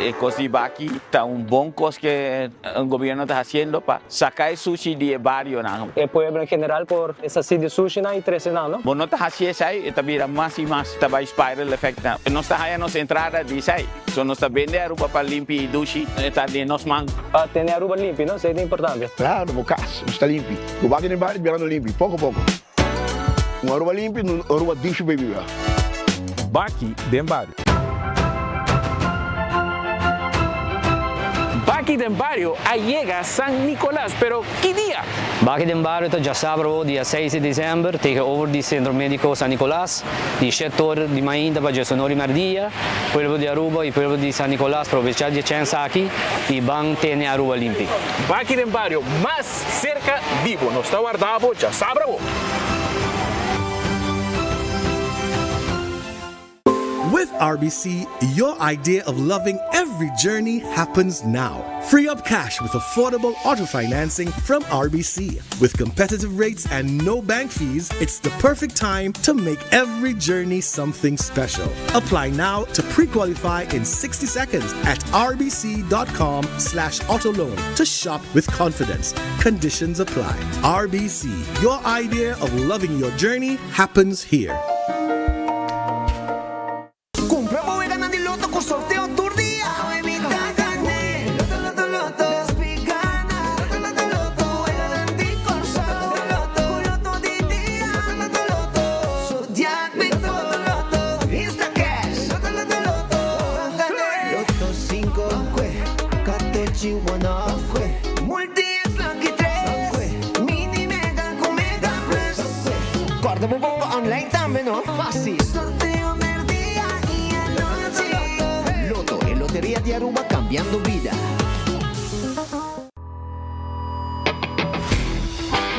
E kos di baki ta un bon kos ke gobierno ta hasiendo pa saka e sushi di e barionan. E pueblo en general por deshasí di sushinan i trese nan, no? Bo no ta hasi esei, e ta bira mas i mas, ta bai spiral effect. Nos ta haya nos entrada di esei. So nos ta bende Aruba pa limpi i dushi, e ta den nos man. Pa tene Aruba limpi, no? Esei ta importante. Claro, bo cas mester ta limpi. Bo baki den bario birando limpi, poco poco. Un Aruba limpi, un Aruba dushi pa biba. Baki den bario. Baki den bario a yega San Nicolas, pero ki dia? Baki den bario ta djasabra dia seis di december tegenover di Centro Medico San Nicolas di shet or di mainta pa diesunor di merdia. Pueblo di Aruba y pueblo di San Nicolas probecha di e chens aki y ban tene Aruba limpi. Baki den bario mas cerca di bo. Nos ta warda bo djasabra bo. With RBC, your idea of loving every journey happens now. Free up cash with affordable auto financing from RBC. With competitive rates and no bank fees, it's the perfect time to make every journey something special. Apply now to pre-qualify in 60 seconds at rbc.com slash autoloan to shop with confidence. Conditions apply. RBC, your idea of loving your journey happens here. Kumpra bo weganan di loto ku sorteo tur dia! Awe mi ta gané! Loto loto loto Spi gana! Loto loto loto Weganan di Kòrsou! Loto loto Ku loto di dia! Loto loto loto Zodiac Big Four! Loto loto Instacash! Loto loto loto Ban gané! Loto sinku Katochi one Multi X Lucky tres Mini Mega ku Mega Plus! Kòrda bo bonga online tambe no! Fácil! Sorteo merdia y anochi. Lotto, e loteria di Aruba cambiando bida.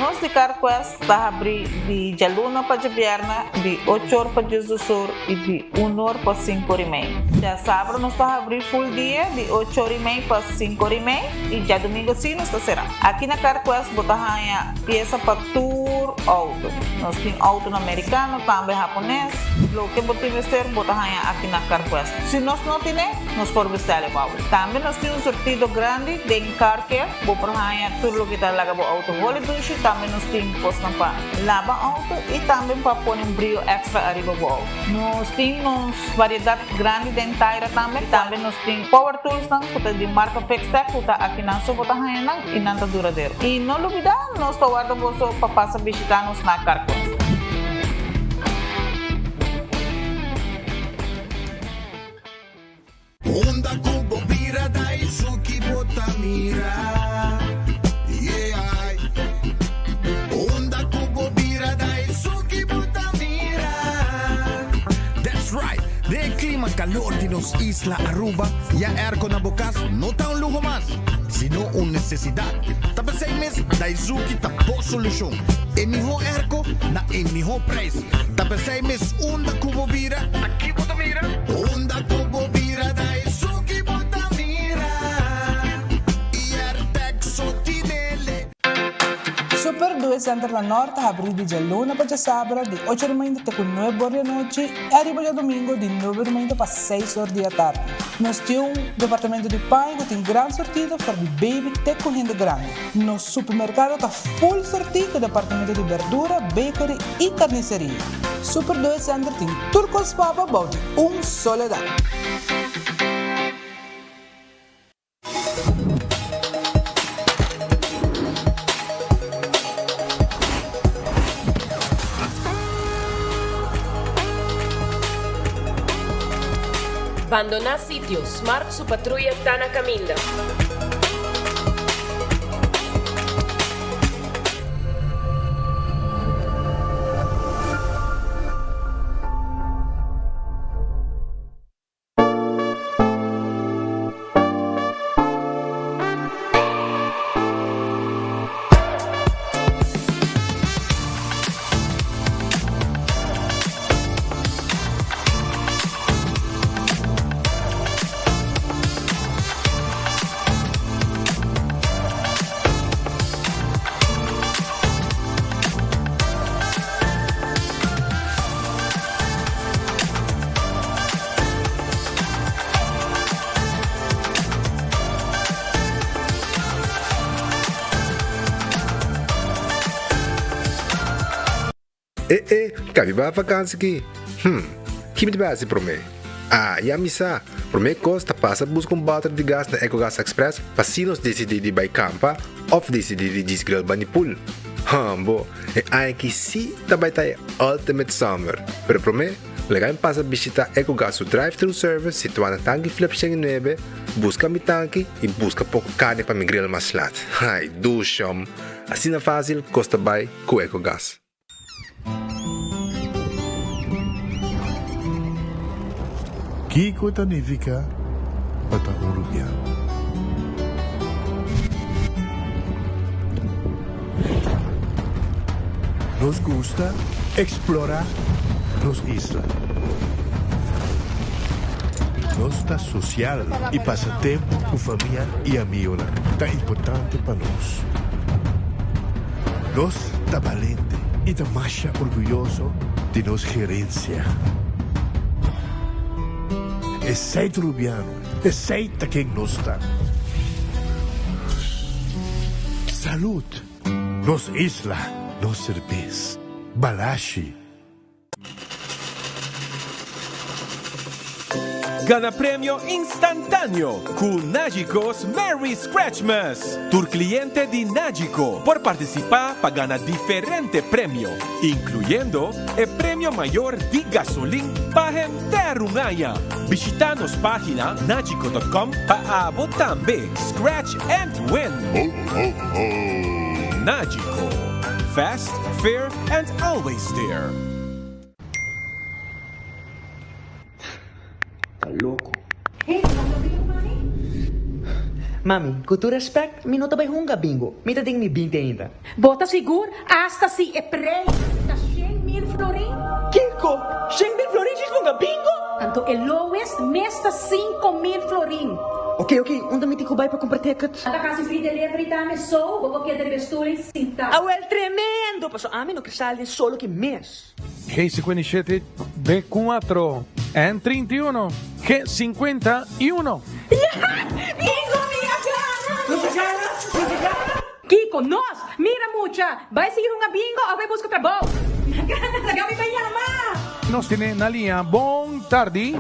Nos di CarQuest ta habri di djaluna pa djabièrnè di ocho or pa diesdos or i di un or pa sinku or i mei. Djasabra nos ta habri full dia di ocho or i mei pa sinku or i mei i djadumingu si nos ta será. Aki na CarQuest bo ta haña piesa pa tur outo. Nos tin outonan merikano, tambe hapones. Loke bo tin mester bo ta haña aki na CarQuest. Si nos no tine, nos por bestèl e bou. Tambe nos tin un sortido grandi den Car Care. Bo por haña tur loke ta laga bo outo holi dushi. Tambe nos tin kosnan pa laba outo i tambe pa pone un brio èkstra ariba bo outo. Nos tin nos variedat grandi den taira tambe. Tambe nos tin power toolsnan ku ta di marka Fixtech ku ta akinan so bo ta haña nan i nan ta duradero. I no lubidá, nos ta warda boso pa pasa bishitá nos na CarQuest. Unda ku bo bira Daisuki bo ta mira Yeah Unda ku bo bira Daisuki bo ta mira That's right! Den e klima kalor di nos isla Aruba, ya airco na bo kas no ta un luho mas, sino un nesesidat. Ta p'esei mes Daizuki ta bo solushon. E mihó airco na e mihó prijs. Ta p'esei mes unda ku bo bira, ta ki bo ta mira? Unda ku bo bira Daizuki bo ta mira Airtec so tinele. Super Due Center na Nort ta habrí di djaluna pa djasabra di ocho di mainta te ku nuebe or di anochi i ariba djadumingu di nuebe di mainta pa seis or di atardi. Nos tin un departamento di paña ku tin gran sortido for di baby te ku hende grandi. Nos supermerkado ta full sortí ku departamento di berdura, bakery i karniseria. Super Due Center tin tur kos pa bo bou di un solo dak. Bandoná sitio, Smart su patruya ta na kaminda. E e, kabi ba vakansi ki? Hm, ki mi ta bai hasi promé? Ah, ya mi sa! Promé kos ta pasa buska un bòter di gas na Ecogas Express pa si nos disidí di bai kampa òf disidí di djis grill bani pool. Hòmbo, e aña ki sí ta bai ta e ultimate summer! Pero promé, laga mi pasa bishitá Ecogas su drive-thru service situá na Tanki Flip 109, buska mi tanki i buska poko karni pa mi grill mas lat. Ai, dushòm! Asina fásil kos ta bai ku Ecogas. Kiko ta nifiká pa ta un rubiano? Nos gusta eksplorá nos isla. Nos ta sosial i pasa tempu ku famia i amigonan ta importante pa nos. Nos ta balente i ta masha orguyoso di nos gerensia. Esei ta Rubiano, esei ta ken nos ta. Salud! Nos isla, nos serbes. Balashi. Gana premio instantáneo ku Nagico's Merry Scratchmas! Tur kliente di Nagico por partisipá pa gana diferente premio, inkluyendo e premio mayor di gasolin pa henter un aña. Bishitá nos página nagico dot com pa abo tambe scratch and win! Nagico, fast, fair and always there! Ta loko. Hey, bo hunga bingo, mami? Mami, ku tur respect, mi no ta bai hunga bingo. Mi ta den mi binti ainda. Bo ta sigur? Asta si e preis ta 100,000 florin? Kiko? 100,000 florin djis hunga bingo? Anto e lowest mes ta 5,000 florin. Ok, ok, unda mi tin ku bai pa kumpra ticket? Ata kasi free delivery tambe, so bo por keda riba e stoel ei sinta. Awel, tremendo! Paso ami no kre sali den solo ki mes. G57, B4, N31, G51. Bingo mi a gana! Nos a gana! Nos a gana! Kiko, nos! Mira mucha! Bai sigui hunga bingo of bai buska trabou! Mi a gana! Laga mi bai yama! Nos tene na liña. Bon tardi.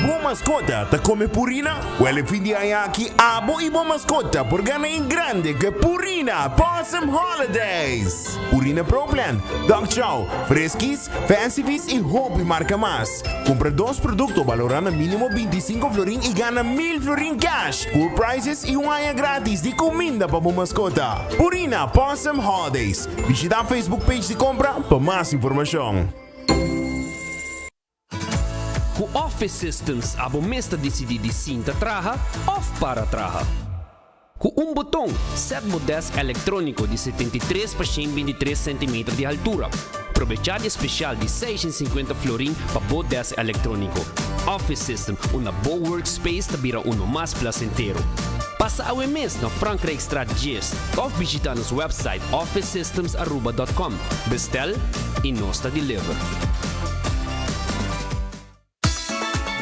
Bo maskota ta kome Purina? Wèl e fin di aña aki abo i bo maskota por gana en grande ku e Purina Pawsome Holidays! Purina Pro Plan, Dog Chow, Friskies, Fancy Feast i hopi marka mas. Kumpra dos produkto balorá na mínimo 25 florin i gana 1000 florin cash, cool prizes i un aña gratis di kuminda pa bo maskota. Purina Pawsome Holidays. Bishitá Facebook page di kompra pa mas informashon. Ku Office Systems abo mes ta disidí di sinta traha òf para traha. Ku un boton, sèt bo dèsk elektróniko di 73 pa 123 sentimeter di haltura. Probechá di e spesial di 650 florin pa bo dèsk elektróniko. Office System, unda bo workspace ta bira uno mas plasentero. Pasa awe mes na Frankrijkstraat 10 òf bishitá nos wèpsait officesystemsaruba.com. Bestel i nos ta deliver.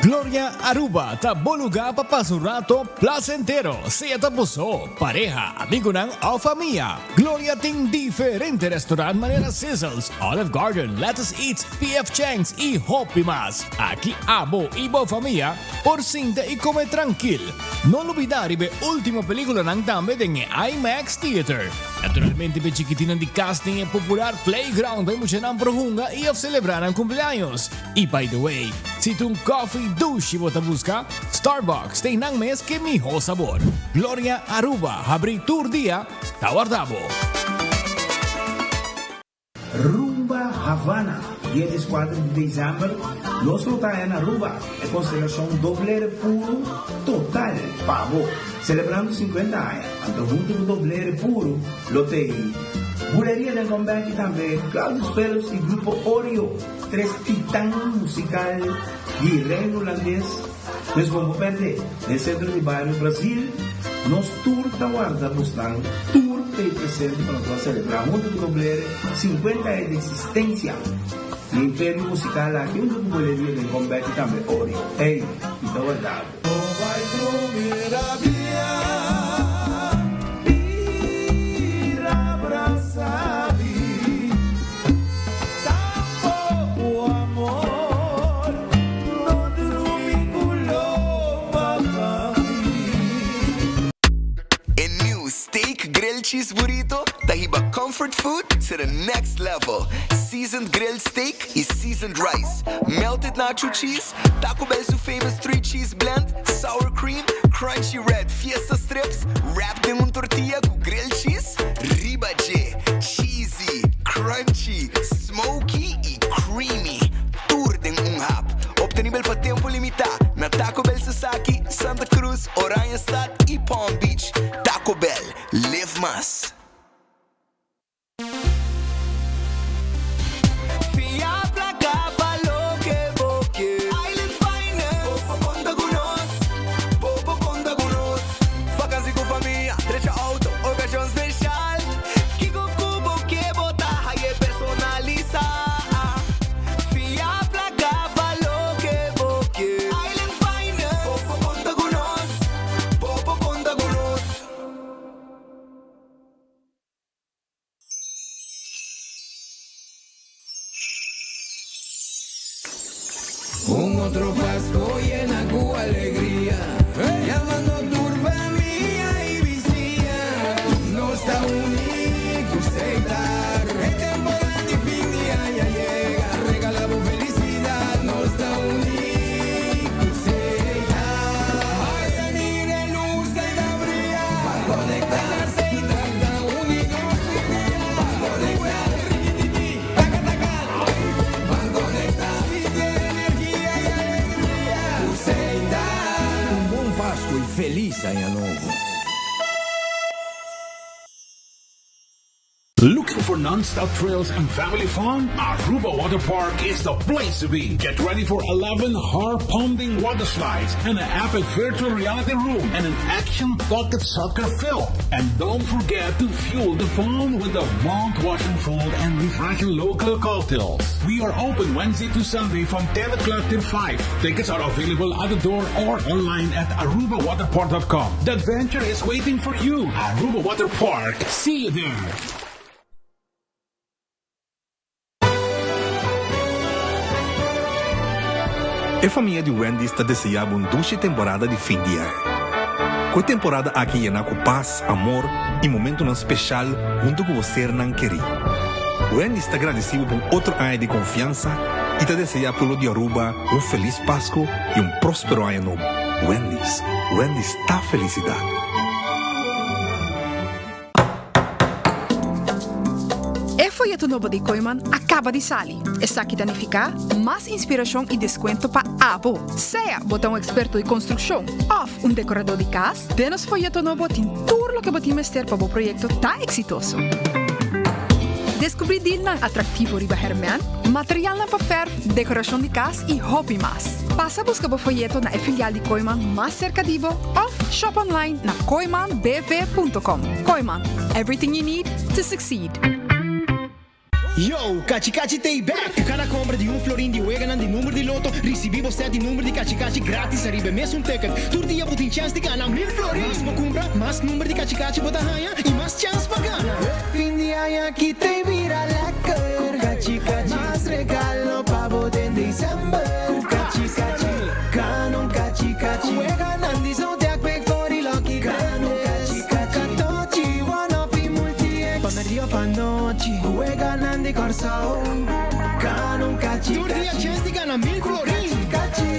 Gloria Aruba ta bo lugar pa pasa un rato placentero, sea ta bo so, pareha, amigonan of famia. Gloria tin diferente restaurant manera Sizzles, Olive Garden, Lettuce Eats, PF Chang's y hopi mas. Aki abo y bo famia por sinta y come trankil. No lubida riba e ultimo peliculanan tambe den e IMAX Theater. Naturalmente p'e chikitinnan di kas tin e popular playground pa e muchanan por hunga i òf selebrá nan kumpleaños. I by the way, si ta un kòfi dushi bo ta buska, Starbucks tin nan mes k'e mihó sabor. Gloria Aruba habrí tur dia ta warda bo. Rumba Havana, Dia dieskuater di desèmber nos lo ta na Aruba, e konstelashon Doblere Puru total pa bo, selebrando 50 aña. Anto huntu ku Doblere Puru lo t'ei Buleria den Comeback i tambe Claudius Phillips i Grupo Oreo, tres titan musikal di Reino Hulandes. Pues bo no pèrdè, den sentro di bario Brazil nos tur ta warda bosnan tur t'ei presente pa nos por selebrá huntu ku Doblere 50 aña di eksistensia di e imperio musikal aki huntu ku Boleria den Comeback i tambe Oreo. Ey, mi ta warda bo. Grilled cheese burrito ta hiba comfort food to the next level. Seasoned grilled steak y seasoned rice, melted nacho cheese, Taco Bell su famous three cheese blend, sour cream, crunchy red fiesta strips, wrapped den un tortilla cu grilled cheese riba dje. Cheesy, crunchy, smoky y creamy. Tur den un hap. Obtenibel pa tempo limita na Taco Bell Sasaki, Santa Cruz, Oranjestad y Palm Beach. Taco Bell, live mas. Fia placa pa loke bo ke. Island Finance. Bo por conta cu nos. Bo por conta cu nos. Vakantie cu famia, drecha auto, ocasion special. Kico cu bo ke bo ta haye personalisa. Fia placa pa loke bo ke. Island Finance. Bo por conta cu nos. Bo por conta cu nos. Un otro Pasco yena cu alegria, Yamando tur famia y bisiña. Nos ta uni cu Setar. E temporada di fin di aña yega, Regala bo felicidad. Nos ta uni cu Setar. Ay, mira e luz ey ta briya. Ban conecta, Setar ta uni nos tur dia. Ban conecta, rikitiki, taka taka. Ban conecta, sinti energia y alegria cu Setar. Un bon Pasco y feliz aña nobo. Looking for non-stop thrills and family fun? Aruba Water Park is the place to be. Get ready for 11 heart-pounding water slides and an epic virtual reality room and an action pocket soccer field. And don't forget to fuel the fun with the mouth-watering food and refreshing local cocktails. We are open Wednesday to Sunday from 10 o'clock till 5. Tickets are available at the door or online at arubawaterpark.com. The adventure is waiting for you. Aruba Water Park. See you there. E famia di Wendy's ta desea bo un dushi temporada di fin di aña. Ku e temporada aki yena ku pas, amor i momentunan speshal huntu ku bo sernan kerí. Wendy's ta gradisí bo pa un otro aña di konfiansa i ta desea pueblo di Aruba un felis Pasku i un próspero aña nobo. Wendy's, Wendy's ta felisidat. E foyeto nobo di Kooiman a kaba di sali. Esaki ta nifiká mas inspirashon i deskuento pa abo. Sea bo ta un eksperto di konstrukshon òf un dekoradó di kas, den nos foyeto nobo tin tur loke bo tin mester pa bo proyekto ta eksitoso. Deskubrí dilnan atraktivo riba hèrmèn, materialnan pa fèrf, dekorashon di kas i hopi mas. Pasa buska bo foyeto na e filial di Kooiman mas serka di bo òf shop online na kooimanbv.com. Kooiman, everything you need to succeed. Yo, Cachi Cachi t'ey back! Ku kada kompra di un florin di weganan di number di loto, risibí bo set di number di Cachi Cachi gratis ariba e mesun ticket. Tur dia bo tin chèns di gana mil florin! Mas bo kumpra, mas number di Cachi Cachi bo ta haña i mas chèns pa gana! Fin di aña aki t'ey bira lekker! Ku Cachi Cachi, mas regalo pa bo den december! Ku Cachi Cachi, gana un Cachi Cachi! Ku weganan di Zodiac Big Four i Lucky Grandes! Ku Catochi, One Off i Multi X! Pa merdi of anochi, ku weganan di Kòrsou, gana un Cachi Cachi! Tur dia chèns di gana mil florin!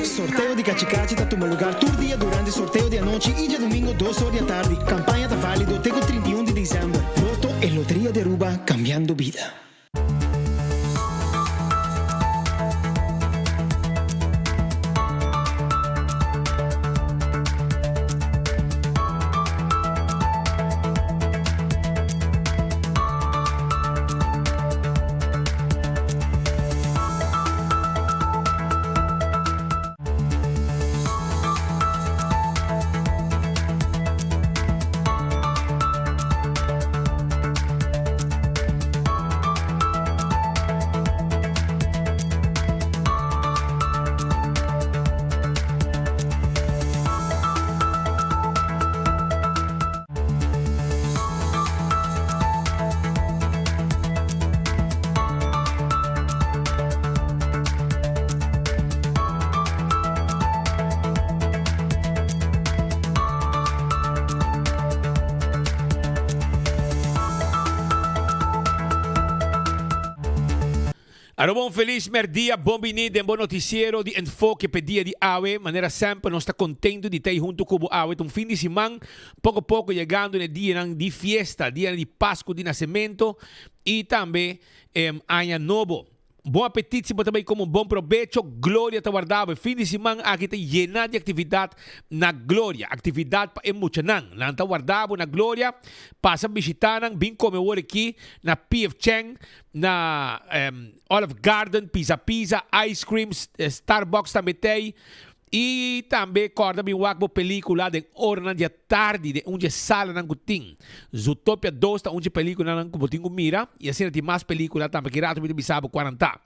Sorteo di Cachi Cachi ta tuma lugar tur dia durante sorteo di anochi i djadumingo dos or di atardi. Campaña ta válido te cu 31 di december. Lotto e Loteria di Aruba, cambiando bida. Aruba un felis merdia, bon bini den bo noticiero di Enfoke p'e dia di awe. Manera semper nos ta contento di t'ey hunto cu bo awe. Ta un fin di siman, poco poco yegando n'e dianan di fiesta, dianan di Pascu di Nacemento y tambe Aña Nobo. Bon apetit si bo ta bay come un bon probecho, Gloria ta warda bo. E fin di siman aki ta yena di actividad na Gloria. Actividad pa e muchanan. Nan ta warda bo na Gloria. Pasa bishita nan, bin come awor aki na PF Chang, na Olive Garden, Pizza Pizza, Ice Cream, Starbucks tambe t'ey. I tambe kòrda bin wak bo pelíkula den oranan di atardi den un dje salanan ku tin. Zootopia dos ta un dje pelíkulanan ku bo tin ku mira i asina tin mas pelíkula tambe. Ki ratu mi ta bisa bo kua nan ta.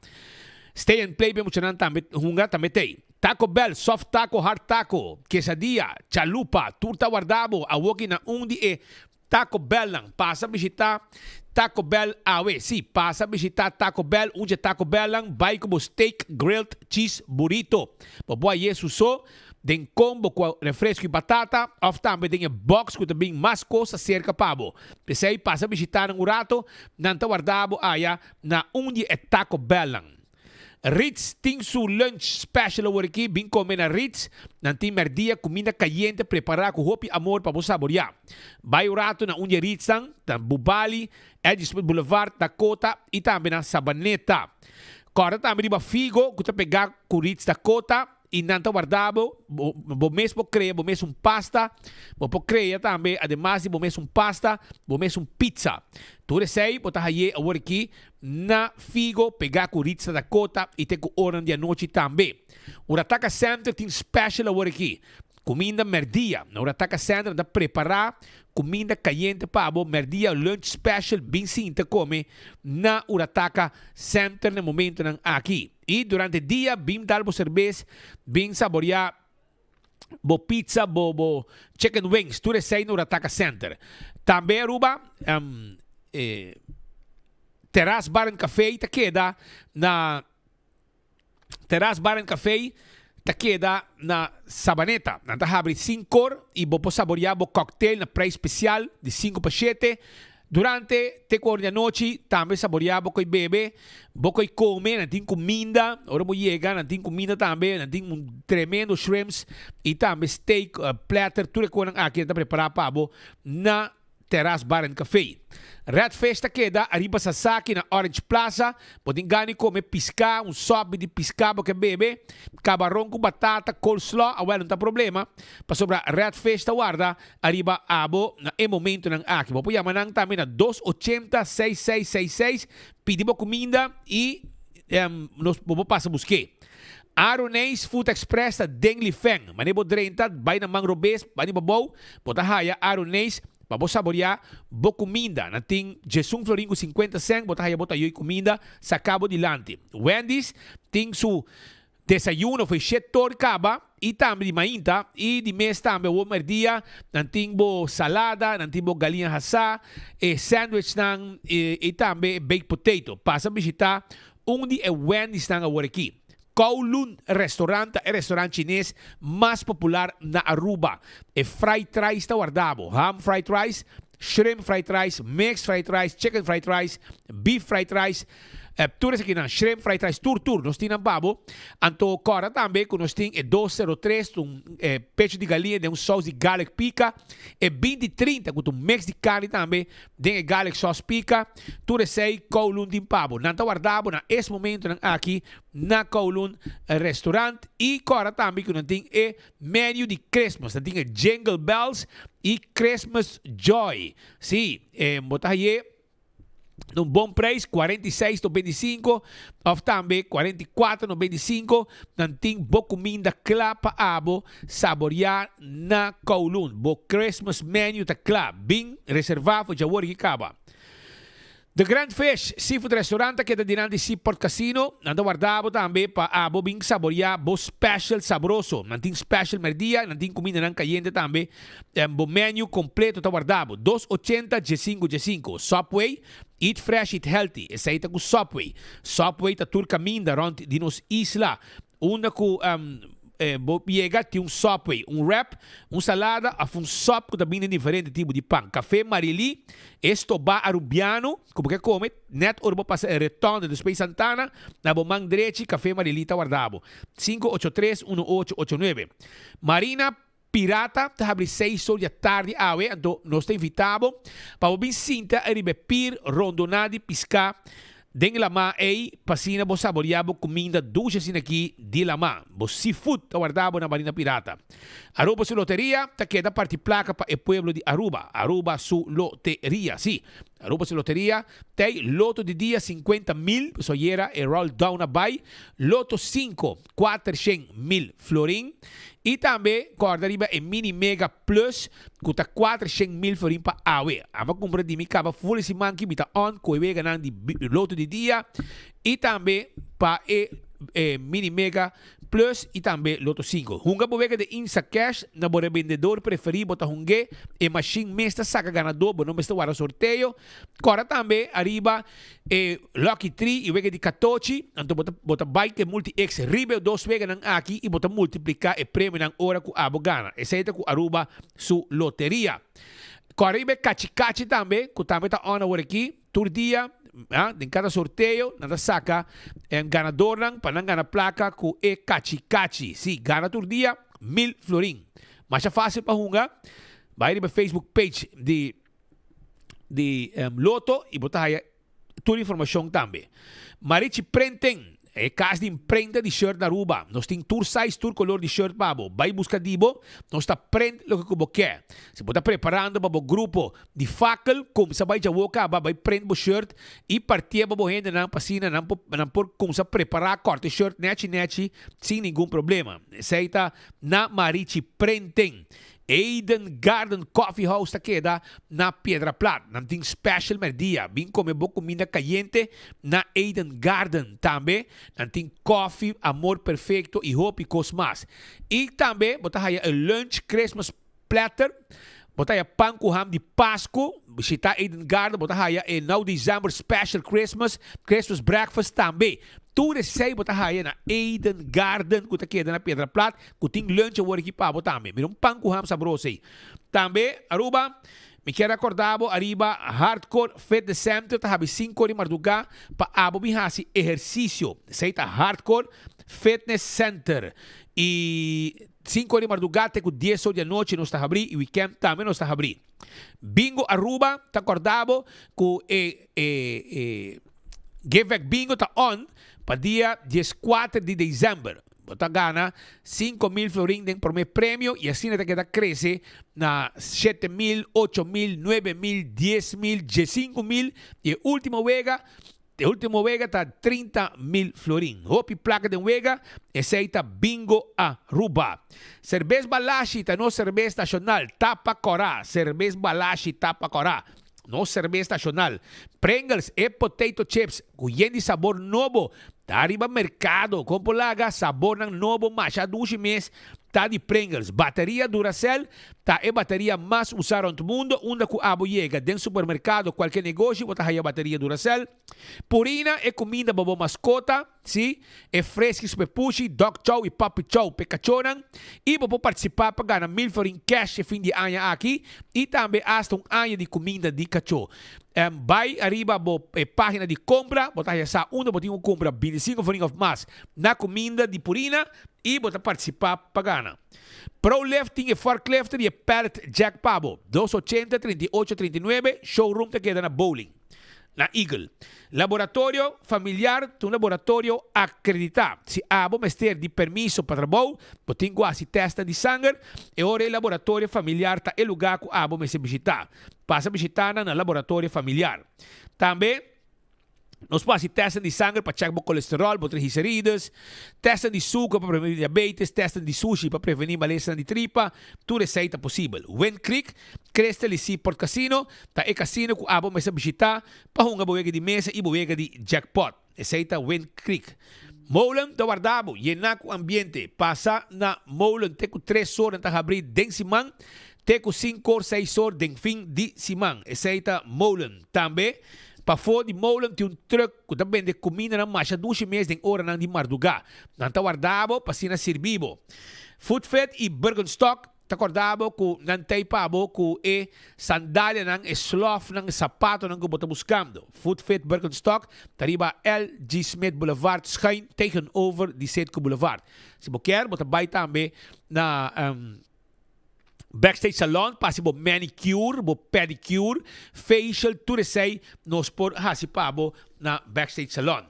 Stay and Play pa e muchanan tambe hunga tambe t'ei. Taco Bell, soft taco, hard taco, quesadilla, chalupa, tur ta warda bo awoki na un di e Taco Bellnan, pasa bishita Taco Bell awe. Sí, pasa bishita Taco Bell, un dje Taco Bellnan, bai ku bo steak grilled cheese burrito. Bo por haye su so den combo ku refresco i batata òf tambe den e box ku ta bin mas kos aserka pa bo. P'esei pasa bishita nan un rato, nan ta warda bo aya na un di e Taco Bellnan. Ritz tin su lunch special awor aki, bin come na Ritz, nan tin merdia cuminda cayente prepara cu hopi amor pa bo saboria. Bay un rato na un di e Ritznan, na Bubali, Edgewood Boulevard, Dakota y tambe na Sabaneta. Corda tambe riba Figo cu ta pega cu Ritz Dakota y nan ta warda bo, bo mes por crea bo mes un pasta, bo por crea tambe ademas di bo mes un pasta, bo mes un pizza. Tur esey bo ta haye awor aki na Figo pega cu Ritza Dakota y te cu oranan di anochi tambe. Urataka Center tin special awor aki. Cuminda merdia. Na Urataka Center nan ta prepara cuminda cayente pa bo merdia lunch special bin sinta come na Urataka Center na e momentonan aki. Y durante dia bin dal bo cerbes, bin saborea bo pizza, bo bo chicken wings, tur esei na Urataka Center. Tambe Aruba, e Terras Bar and Café ta keda na Terras Bar and Café ta keda na Sabaneta. Nan ta habri sinkor y bo por saborea bo cocktail na prijs special di sinku pa shete. Durante te ku ora di anochi tambe saboreá bo koi bebe, bo koi kome, nan tin kuminda, ora bo yega nan tin kuminda tambe, nan tin un tremendo shrimps i tambe steak platter, tur e konan aki nan ta prepará pa bo na Terras Bar and Café. Red Fish ta keda ariba Sasaki na Orange Plaza, bo tin gana di kome piská, un sòpi di piská bo ke bebe, kabaron ku batata, coleslaw, awel no ta problema, pasobra Red Fish ta warda Ariba abo na e momentonan aki. Bo por yama nan tambe na dos ochenta seis seis seis seis, pidi bo kuminda i nos bo por pasa busk'é. Aroneis Food Express ta den Lifeng. Manera bo drenta bai na man robes, bai riba bou, bo ta haya Aroneis pa bo saboreá bo kuminda. Nan tin djesun florin ku sinkuenta sènt, bo ta haya bo tayoy kuminda saká bo dilanti. Wendy's tin su Desayuno foi shet tor kaba i tambe di mainta i di mes tambe awor merdia nan tin bo salada, nan tin bo galiña hasá, e sandwichnan i tambe e baked potato. Pasa bishita un di e Wendy'snan awor aki. Kowloon Restaurant ta e restaurant chines mas popular na Aruba. E fried rice ta warda bo, ham fried rice, shrimp fried rice, mixed fried rice, chicken fried rice, beef fried rice, Tur esakinan, shrimp fried rice, tur tur, nos tin nan pa bo. Anto kòrda tambe ku nos tin e dos sero tres, ta un pechu di galiña den un sous di garlic pika, e binti trinta ku ta un mix di karni tambe den e garlic sauce pika. Tur esei Kowloon tin pa bo. Nan ta warda bo na es momentonan aki na Kowloon Restaurant. I kòrda tambe ku nan tin e menu di Christmas, nan tin e Jingle Bells i Christmas Joy. Sí, bo ta haye. na un bon prijs, 46,95 of tambe 44,95, nan tin bo kuminda kla pa abo saboreá na Kowloon. Bo Christmas menu ta kla. Bin reservá for djawor ki kaba. The Grand Fish Seafood Restaurant ta keda dilanti Seaport Casino. Nan ta warda bo tambe pa abo bin saboreá bo special sabroso. Nan tin special merdia, nan tin kumindanan kayente tambe. Bo menu completo ta warda bo. Dos ochenta djesinku djesinku. Subway, Eat fresh, eat healthy. Esei ta ku Subway. Subway ta tur kaminda rond di nos isla. Unda ku. bo yega tin un Subway, un wrap, un salada of un sop ku ta bini den diferente tipo di pan. Café Marily, e stobá Arubiano ku bo ke kome, nèt ora bo pasa e retonde despues Santana, na bo man drechi Café Marily ta warda bo. 583 1889. Marina Pirata ta habri seis or di atardi awe, anto nos ta invita bo pa bo bin sinta riba e pir rondoná di piská den lamá ei pa asina bo saboreá bo kuminda dushi asina aki di lamá. Bo seafood ta warda bo na Marina Pirata. Aruba su loteria ta keda parti plaka pa e pueblo di Aruba. Aruba su loteria, sí. Aruba su loteria t'ei loto di dia 50,000, pasobra ayera e roll down a bai loto sinku. 400,000 florin y tambe corda riba e mini mega plus cu ta 400,000 florin pa awe. Amo a cumpra di mi caba full e siman ki mi ta on cu e weganan di loto di dia y tambe pa e mini mega plus y tambe loto 5. Hunga bo wega de Insta Cash na bo rebendedor preferi bo ta hunge e machine mes ta saca ganador bo no mester warda sorteo. Corda tambe ariba E Lucky Tree y wega di Katochi, anto bo ta bo ta bai ku e Multi X riba e dos weganan aki y bo ta multiplica e premionan ora ku abo gana. Esei ta ku Aruba su loteria. Kòrda riba e Kachi Kachi tambe, ku tambe ta on awor aki, tur dia, ah, den kada sorteo nan ta saka e ganadornan pa nan gana plaka ku e Kachi Kachi. Si, gana tur dia mil florin. Masha fácil pa hunga, bai riba Facebook page di. di loto y bo ta haya tur informacion tambe. Marichi Printing, e cas di imprenta di shirt na Aruba. Nos tin tur size, tur color di shirt pa bo. Bay busca di bo, nos ta print loke cu bo ke. Si bo ta preparando pa bo grupo di fakkel, cumsa bay djawo caba, bay print bo shirt y partie pa bo hendenan pa asina nan por nan por cumsa prepara corta e shirt nechi nechi sin ningun problema. Esey ta na Marichi Printing. Eden Garden Coffee House ta keda na Piedra Plat. Nan tin special merdia. Bin come bo cuminda cayente na Eden Garden. Tambe nan tin coffee, amor perfecto y hopi cos mas. Y tambe bo ta haya e lunch Christmas platter. Bo ta haya pan cu ham di Pascu. Bishita Eden Garden bo ta haya e now December special Christmas, Christmas breakfast tambe. Tur esey bo ta haya na Eden Garden cu ta keda na Piedra Plat. Cu tin lunch awor aki pa bo tambe. Mira un pan cu ham sabroso ey. Tambe, Aruba, mi kier acorda bo ariba Hardcore Fitness Center ta habi cinco di marduga pa abo bin haci ehercicio. Esey ta Hardcore Fitness Center. Y cinco di marduga te cu dies or di anochi nos ta habri y weekend tambe nos ta habri. Bingo Aruba ta corda bo cu e e e Give Back Bingo ta on pa dia diescuater di december. Bo ta gana 5000 florin den prome premio y asina ta keda crece na 7000, 8000, 9000, 10000, 15000 y e ultimo wega, e ultimo wega ta 30000 florin. Hopi placa den wega, esey ta Bingo Aruba. Cerbes Balashi ta nos cerbes nacional, tapa cora, Cerbes Balashi tapa cora. Nos cerbes nacional. Pringles e potato chips cu yen di sabor nobo ta riba mercado. Con por laga sabornan nobo masha dushi mes ta di Pringles. Bateria Duracell ta e bateria mas usa rond mundo. Unda cu abo yega den supermercado cualkier negoshi bo ta haya bateria Duracell. Purina e cuminda pa bo mascota. Sí, e Friskies p'e pushi, Dog Chow i Puppy Chow p'e kachónan. I bo por partisipá pa gana mil florin kèsh e fin di aña aki i tambe asta un aña di kuminda di kachó. Bai ariba bo e página di kompra, bo ta haña sa unda bo tin ku kumpra bintisinko florin òf mas na kuminda di Purina i bo ta partisipá pa gana. Prolift tin e forklifter i e pallet jack pa bo. Dos ochenta, 38, 39, Showroom ta keda na Bowling. Na Eagle. Laboratorio Familiar ta un laboratorio akreditá. Si abo mester di permiso pa trabou, bo tin ku hasi tèstnan di sanger, e ora e Laboratorio Familiar ta e lugá ku abo mester bishitá. Pasa bishitá nan na Laboratorio Familiar. Tambe nos por hasi tèstnan di sanger pa chèk bo kolesteròl, bo triglicerides, tèstnan di suker pa prevení diabetes, tèstnan di sushi pa prevení malesanan di tripa, tur esei ta posibel. Wind Creek Crystal y Seaport Casino ta e casino cu abo mester bishita pa hunga bo wega di mesa y bo wega di jackpot. Esey ta Wind Creek. Molen ta warda bo, yena cu ambiente. Pasa na Molen te cu tres or nan ta habri den siman, te cu cinco or seis or den fin di siman. Esey ta Molen. Tambe. Pafó di molen tin un truck ku ta bende kumindanan masha dushi mes den oranan di mardugá. Nan ta warda bo pa asina sirbi bo. Foodfit i Birkenstock ta kòrda bo ku nan t'ei pa bo ku e sandalianan, e slòfnan, e sapatonan ku bo ta buskando. Foodfit Birkenstock ta riba LG. Smith Boulevard schuin tegenover di Citgo Boulevard. Si bo kier bo ta bai tambe na. Backstage Salon pa hasi bo manicure, bo pedicure, facial, tur esei nos por hasi pa bo na Backstage Salon.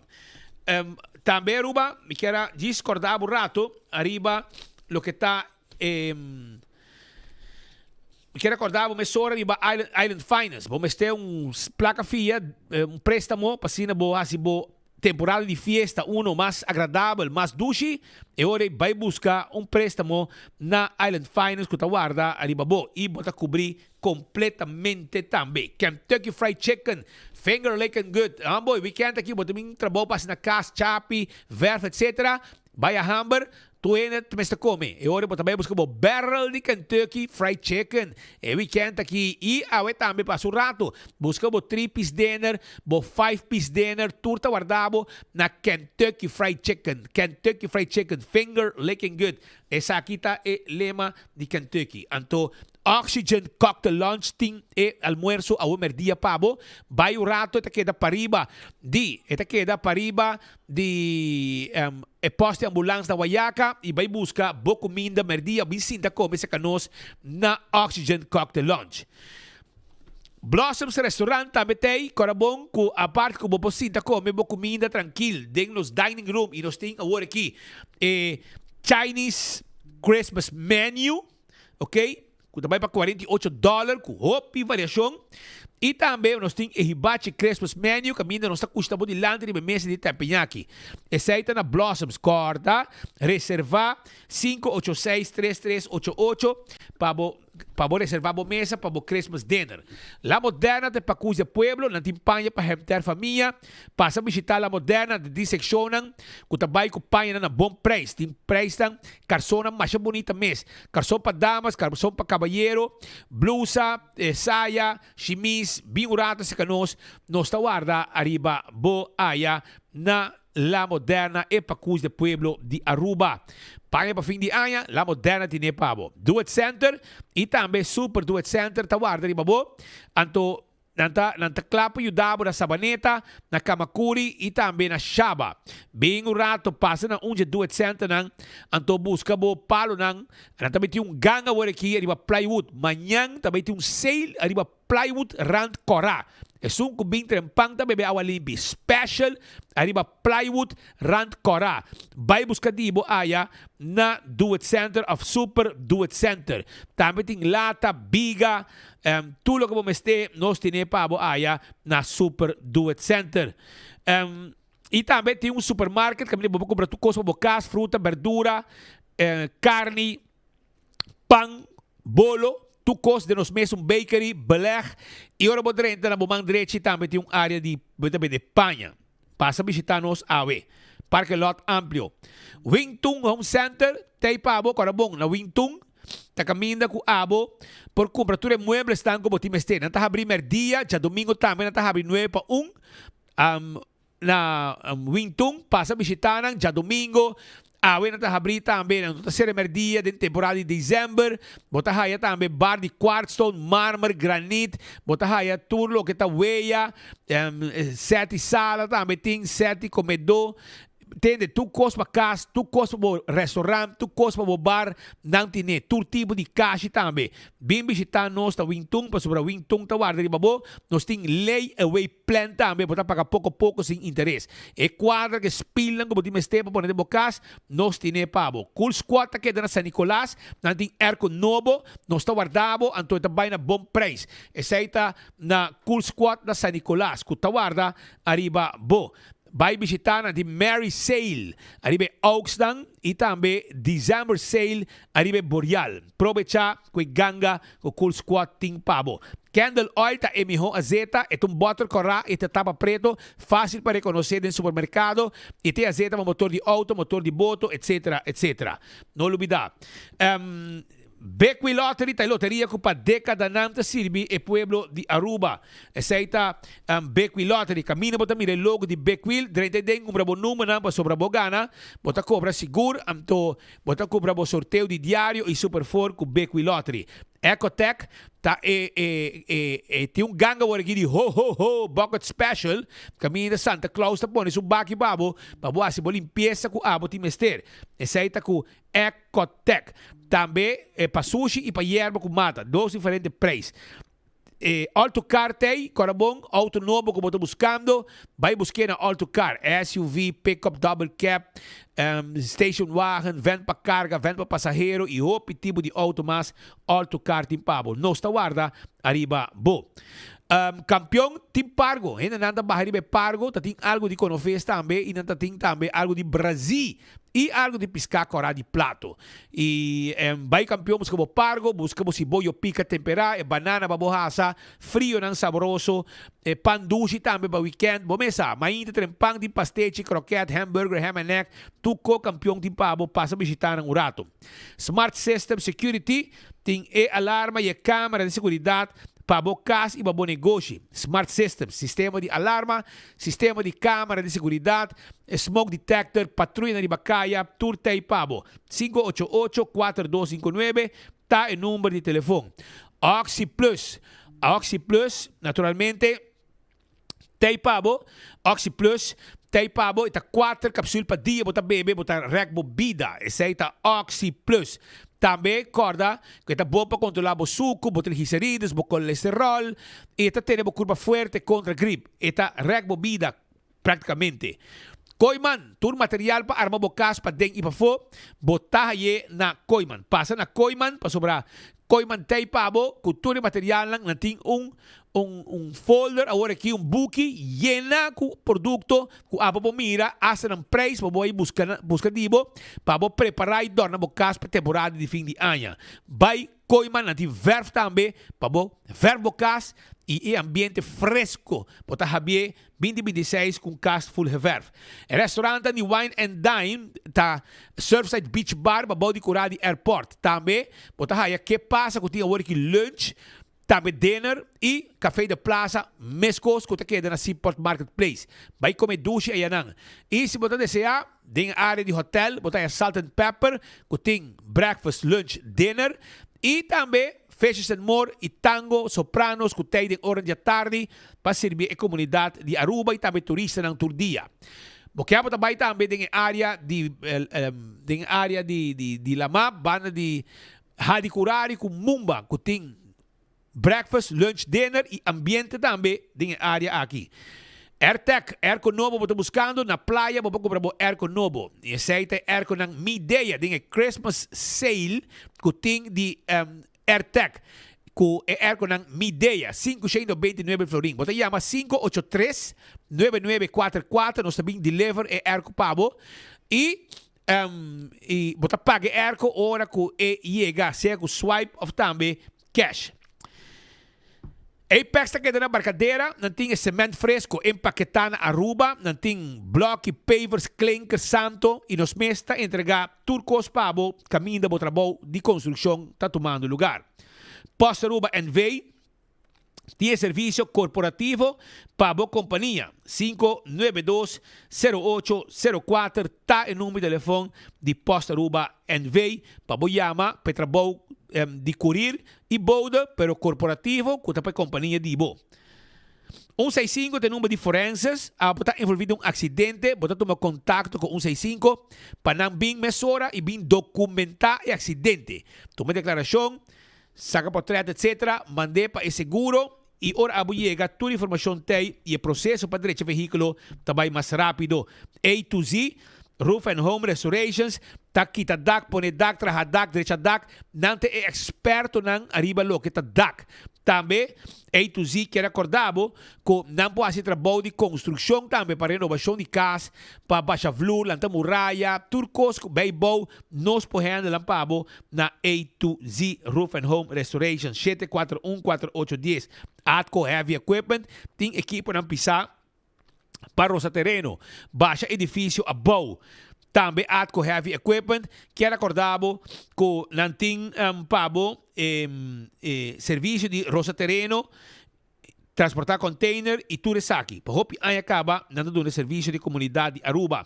Tambe Aruba, mi kier a djis corda bo rato ariba loke ta e mi kier a corda bo mesora riba Island, Island Finance. Bo mester un placa fia, un prestamo pa asina bo hasi bo Temporada di fiesta uno mas agradabel, mas dushi, e ora ei bai buska un prestamo na Island Finance ku ta warda ariba bo i bo ta kubrí kompletamente tambe. Kentucky Fried Chicken, Finger Lickin' Good, Ambo e weekend aki bo ta bin trabou pa hasi na kas, chapi, verf etc. Bai a hamber, Tur hende ta mester come. E ora bo ta bay busca bo barrel di Kentucky Fried Chicken e weekend aki y awe tambe pasa un rato. Busca bo three piece dinner, bo five piece dinner, tur ta warda bo na Kentucky Fried Chicken. Kentucky Fried Chicken, finger licking good. Esaki ta e lema di Kentucky. Anto Oxygen Cocktail Lounge tin e almuerzo awe merdia pa bo. Bay un rato e ta keda pariba di, e ta keda pariba di e post di ambulans na Wayaca y bay busca bo cuminda merdia bin sinta come cerca nos na Oxygen Cocktail Lounge. Blossoms Restaurant tambe t'ey cora bon cu apart cu bo por sinta come bo cuminda trankil den nos dining room y nos tin awor aki e Chinese Christmas menu, ok. Ku ta bai pa 48 dòler ku hopi variashon. I tambe nos tin e Hibachi Christmas Menu kaminda nos ta kushta bo dilanti riba e mesa di teppanyaki. Esei ta na Blossoms. Kòrda reservá 586 3388 pa bo pa bo reservá bo mesa pa bo Christmas dinner. La Moderna ta e pakus di e pueblo. Nan tin paña pa henter famia. Pasa bishitá La Moderna den tin sekshonnan ku ta bai ku pañanan na bon preis. Tin preisnan karsonnan masha bunita mes. Karson pa damas, karson pa kabayero, blusa, saya, shimis, bin un rato serka nos, nos ta warda ariba bo aya na La Moderna e pakus de pueblo di Aruba. Paña pa fin di aña, La Moderna tine pa bo. Do It Center y tambe Super Do It Center ta warda riba bo, anto Nan ta nan ta kla pa yuda bo na Sabaneta, na Kamakuri i tambe na Shaba. Bin un rato pasa na un dje Duet Centernan, anto buska bo palonan. Nan ta meti un gang awor aki ariba plywood. Mañan ta meti un sale ariba plywood rand kòrá. Esun ku bin trempan ta bebe awa limpi. Special ariba plywood rand kòrá. Bai buska di bo aya na Duet Center of Super Duet Center. Tambe tin lata, biga. Tur loke bo mester nos tene pa bo aya na Super Do It Center. I tambe tin un supermarket kaminda bo por kumpra tur kos pa bo kas, fruta, berdura, karni, pan, bolo, tur kos den nos mes un bakery, beleg. I ora bo drenta na bo man drechi tambe tin un area di bo ta bende paña. Pasa bishita nos awe. Parke lot amplio. Wingtung Home Center t'ei pa bo kòrda bon na Wingtung ta kaminda ku abo por kumpra tur e mueblesnan ku bo tin mester. Nan ta habri mèrdia, djadumingu tambe nan ta habri nuebe pa un. Na Wingtung pasa bishita nan djadumingu. Awe nan ta habri tambe, nan no ta sera merdia den temporada di december. Bo ta haya tambe bar di quartzstone, marmer, granit. Bo ta haya tur loke ta weya, set di sala tambe tin, set di comedor. Tende, tur kos pa kas, tur kos pa bo restaurant, tur kos pa bo bar, nan tine. Tur tipo di kashi tambe. Bin bishita nos ta Wingtung, pasobra Wingtung ta warda riba bo. Nos tin lay away Plan tambe bo ta paga poko poko sin interes. E kuadra ku e spilnan ku bo tin mester pa pone den bo kas, nos tine pa bo. Cool Squad ta keda na San Nicolas, nan tin airco nobo, nos ta warda bo, anto e ta bai na bon prijs. Esei ta na Cool Squad na San Nicolas ku ta warda ariba bo. Bai bishita nan tin Merry Sale ariba e Oaks-nan i tambe December Sale ariba e Boreal. Probecha ku e ganga ku Cool Squad tin pa bo. Candle oil ta e mihó azeta, e ta un bòter kòrá i ta tapa preto, fásil pa rekonosé den supermerkado, i ta e azeta pa motor di outo, motor di boto, etc. Etc. No lubidá. Big Wheel Lottery ta e loteria cu pa decadanan ta sirbi e pueblo di Aruba. Esey ta Big Wheel Lottery. Caminda bo ta mira e logo di Big Wheel, drenta den cumpra bo numbernan pasobra bo gana, bo ta cobra sigur, anto bo ta cumpra bo sorteo di diario y Super Four cu Big Wheel Lottery. Ecotec ta e e e e tin un ganga awor aki di ho ho ho bucket special caminda Santa Claus ta pone su baki pa bo pa bo haci bo limpieza cu abo tin mester. Esey ta cu Ecotec. Tambe e pa sushi y pa yerba cu mata, dos diferente prijs. E Alto Car t'ey, cora bon, auto nobo cu bo ta buscando, bay busque na Alto Car. SUV, pickup, double cab, station wagen, van pa carga, van pa pasahero y hopi tipo di auto mas Alto Car tin pa bo. Nos ta warda ariba bo. Campeon tin pargo, hendenan ta baha riba e pargo, ta tin algo di Conofes tambe y nan ta tin tambe algo di Brazil. I algu di piská kòrá di plato. I bai kampion buska bo pargo, buska bo siboyo pika temperá, e banana pa bo hasa, frionan saboroso, e pan dushi tambe pa wikènt. Bo mes sa, mainta tren pan tin pastechi, krokèt, hamburger, ham and egg, tur ko kampion tin pa bo, pasa bishitá nan un rato. Smart System Security tin e alarma i e kamera di seguridat pa bo kas i pa bo negoshi. Smart Systems, sistema di alarma, sistema di kamera di seguridat, Smoke detector, patruya riba kaya, tur tei pa bo. 588 4259 ta e number di telefon. Oxi Plus, Oxi Plus, naturalmente, tei pa bo. Oxi Plus, tei pa bo. E ta kuater kapsul pa dia bo ta bebe, bo ta rèk bo bida. Esei ta Oxi Plus. Tambe kòrda ku e ta bon pa kontrolá bo suku, bo triglicerides, bo kolesteròl i e ta tene bo kurpa fuerte kontra grip. E ta rèk bo bida. Práktikamente. Kooiman, tur material pa arma bo kas paden i pafó, bo ta haye na Kooiman. Pasa na Kooiman pasobra Kooiman t'ei pa bo ku tur e materialnan. Nan tin un un un folder awor aki, un buki yena ku produkto ku abo por mira asta nan preis pa bo bai buska buska di bo pa bo prepará i dòrna bo kas pa temporada di fin di aña. Bai Kooiman nan tin vèrf tambe pa bo vèrf bo kas i e ambiente fresko bo ta habié Binti binti seis ku un kast ful geverf. E restaurantnan di Wine and Dine ta Surfside Beach Bar pa bou di kura di airport. Tambe bo ta haya Ke Pasa ku tin awor aki lunch, tambe dinner i Café de Plaza meskos ku ta keda na Seaport Marketplace. Bai kome dushi ayanan. I si bo ta desea, den e area di hotel bo ta haya Salt and Pepper ku tin breakfast, lunch, dinner i tambe Fishes and More i Tango Sopranos ku tei den ora di atardi pa sirbi e komunidat di Aruba i tambe turistanan tur dia. Bo ke bo ta bai tambe den e area di den e area di di Lamap banda di Hadi Curari ku Mumba ku tin breakfast, lunch, dinner i ambiente tambe den e area aki. Airtec, airco nobo bo ta buscando? Na playa bo por cumpra bo airco nobo. Y esey ta e airconan Midea den e Christmas sale cu tin di Airtec cu e airconan Midea, 529 florin. Bo ta yama 583 9944, nos ta bin deliver e airco pa bo y y bo ta paga e airco ora cu e yega, sea cu swipe of tambe cash. Apex ta keda na Barcadera, nan tin e cement fresco empaketá na Aruba, nan tin bloki, pavers, klinker, santo y nos mes ta entrega tur cos pa bo caminda bo trabou di construccion ta tumando lugar. Post Aruba NV tin e servicio corporativo pa bo compania, 592 08 04 ta e number di telefon di Post Aruba NV pa bo yama pa e trabou di curir I boude, pero korporativo ku ta pa e kompania di bo. Un sei sinku ta e number di forenses, abo ta envolvi den un aksidente, bo ta tuma kontakto ku un sei sinku pa nan bin mesora i bin dokumentá e aksidente. Tuma deklarashon, saka portrèt etc. Mand'é pa e seguro i ora abo yega tur informashon t'ei i e proseso pa drecha vehíkulo ta bai mas rápido. A to Z. Roof and Home Restorations ta kita dak, pone dak, traha dak, drecha dak. Nan ta e expertonan ariba loke ta dak. Tambe A to Z kier acorda bo cu nan por haci trabou di construccion tambe pa renovacion di cas, pa basha vloer, lanta muraya, tur cos cu bay bou nos por handle pa bo na A to Z Roof and Home Restorations, 741 4810. Atco Heavy Equipment tin ekiponan pisa. pa rosa tereno, basha edifisio abou. Tambe Atco Heavy Equipment kier acorda bo cu nan tin pa bo e servicio di rosa tereno, transporta container y tur esaki. Pa hopi aña caba nan ta duna e servicio di comunidad di Aruba.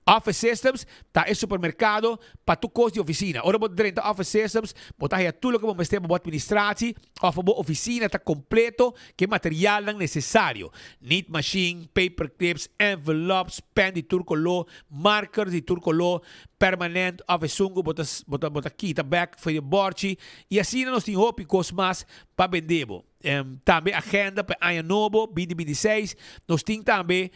Office Systems ta e supermercado pa tur cos di oficina. Ora bo drenta Office Systems bo ta haya tur loke bo mester pa bo administratie of pa bo oficina ta completo cu e materialnan necesario. Neat machine, paper clips, envelopes, pen di tur color, markers di tur color, permanent of esun cu bo ta bo ta kita bek for di e borchi y asina nos tin hopi cos mas pa bende bo. Tambe agenda pa e aña nobo binti 26. Nos tin tambe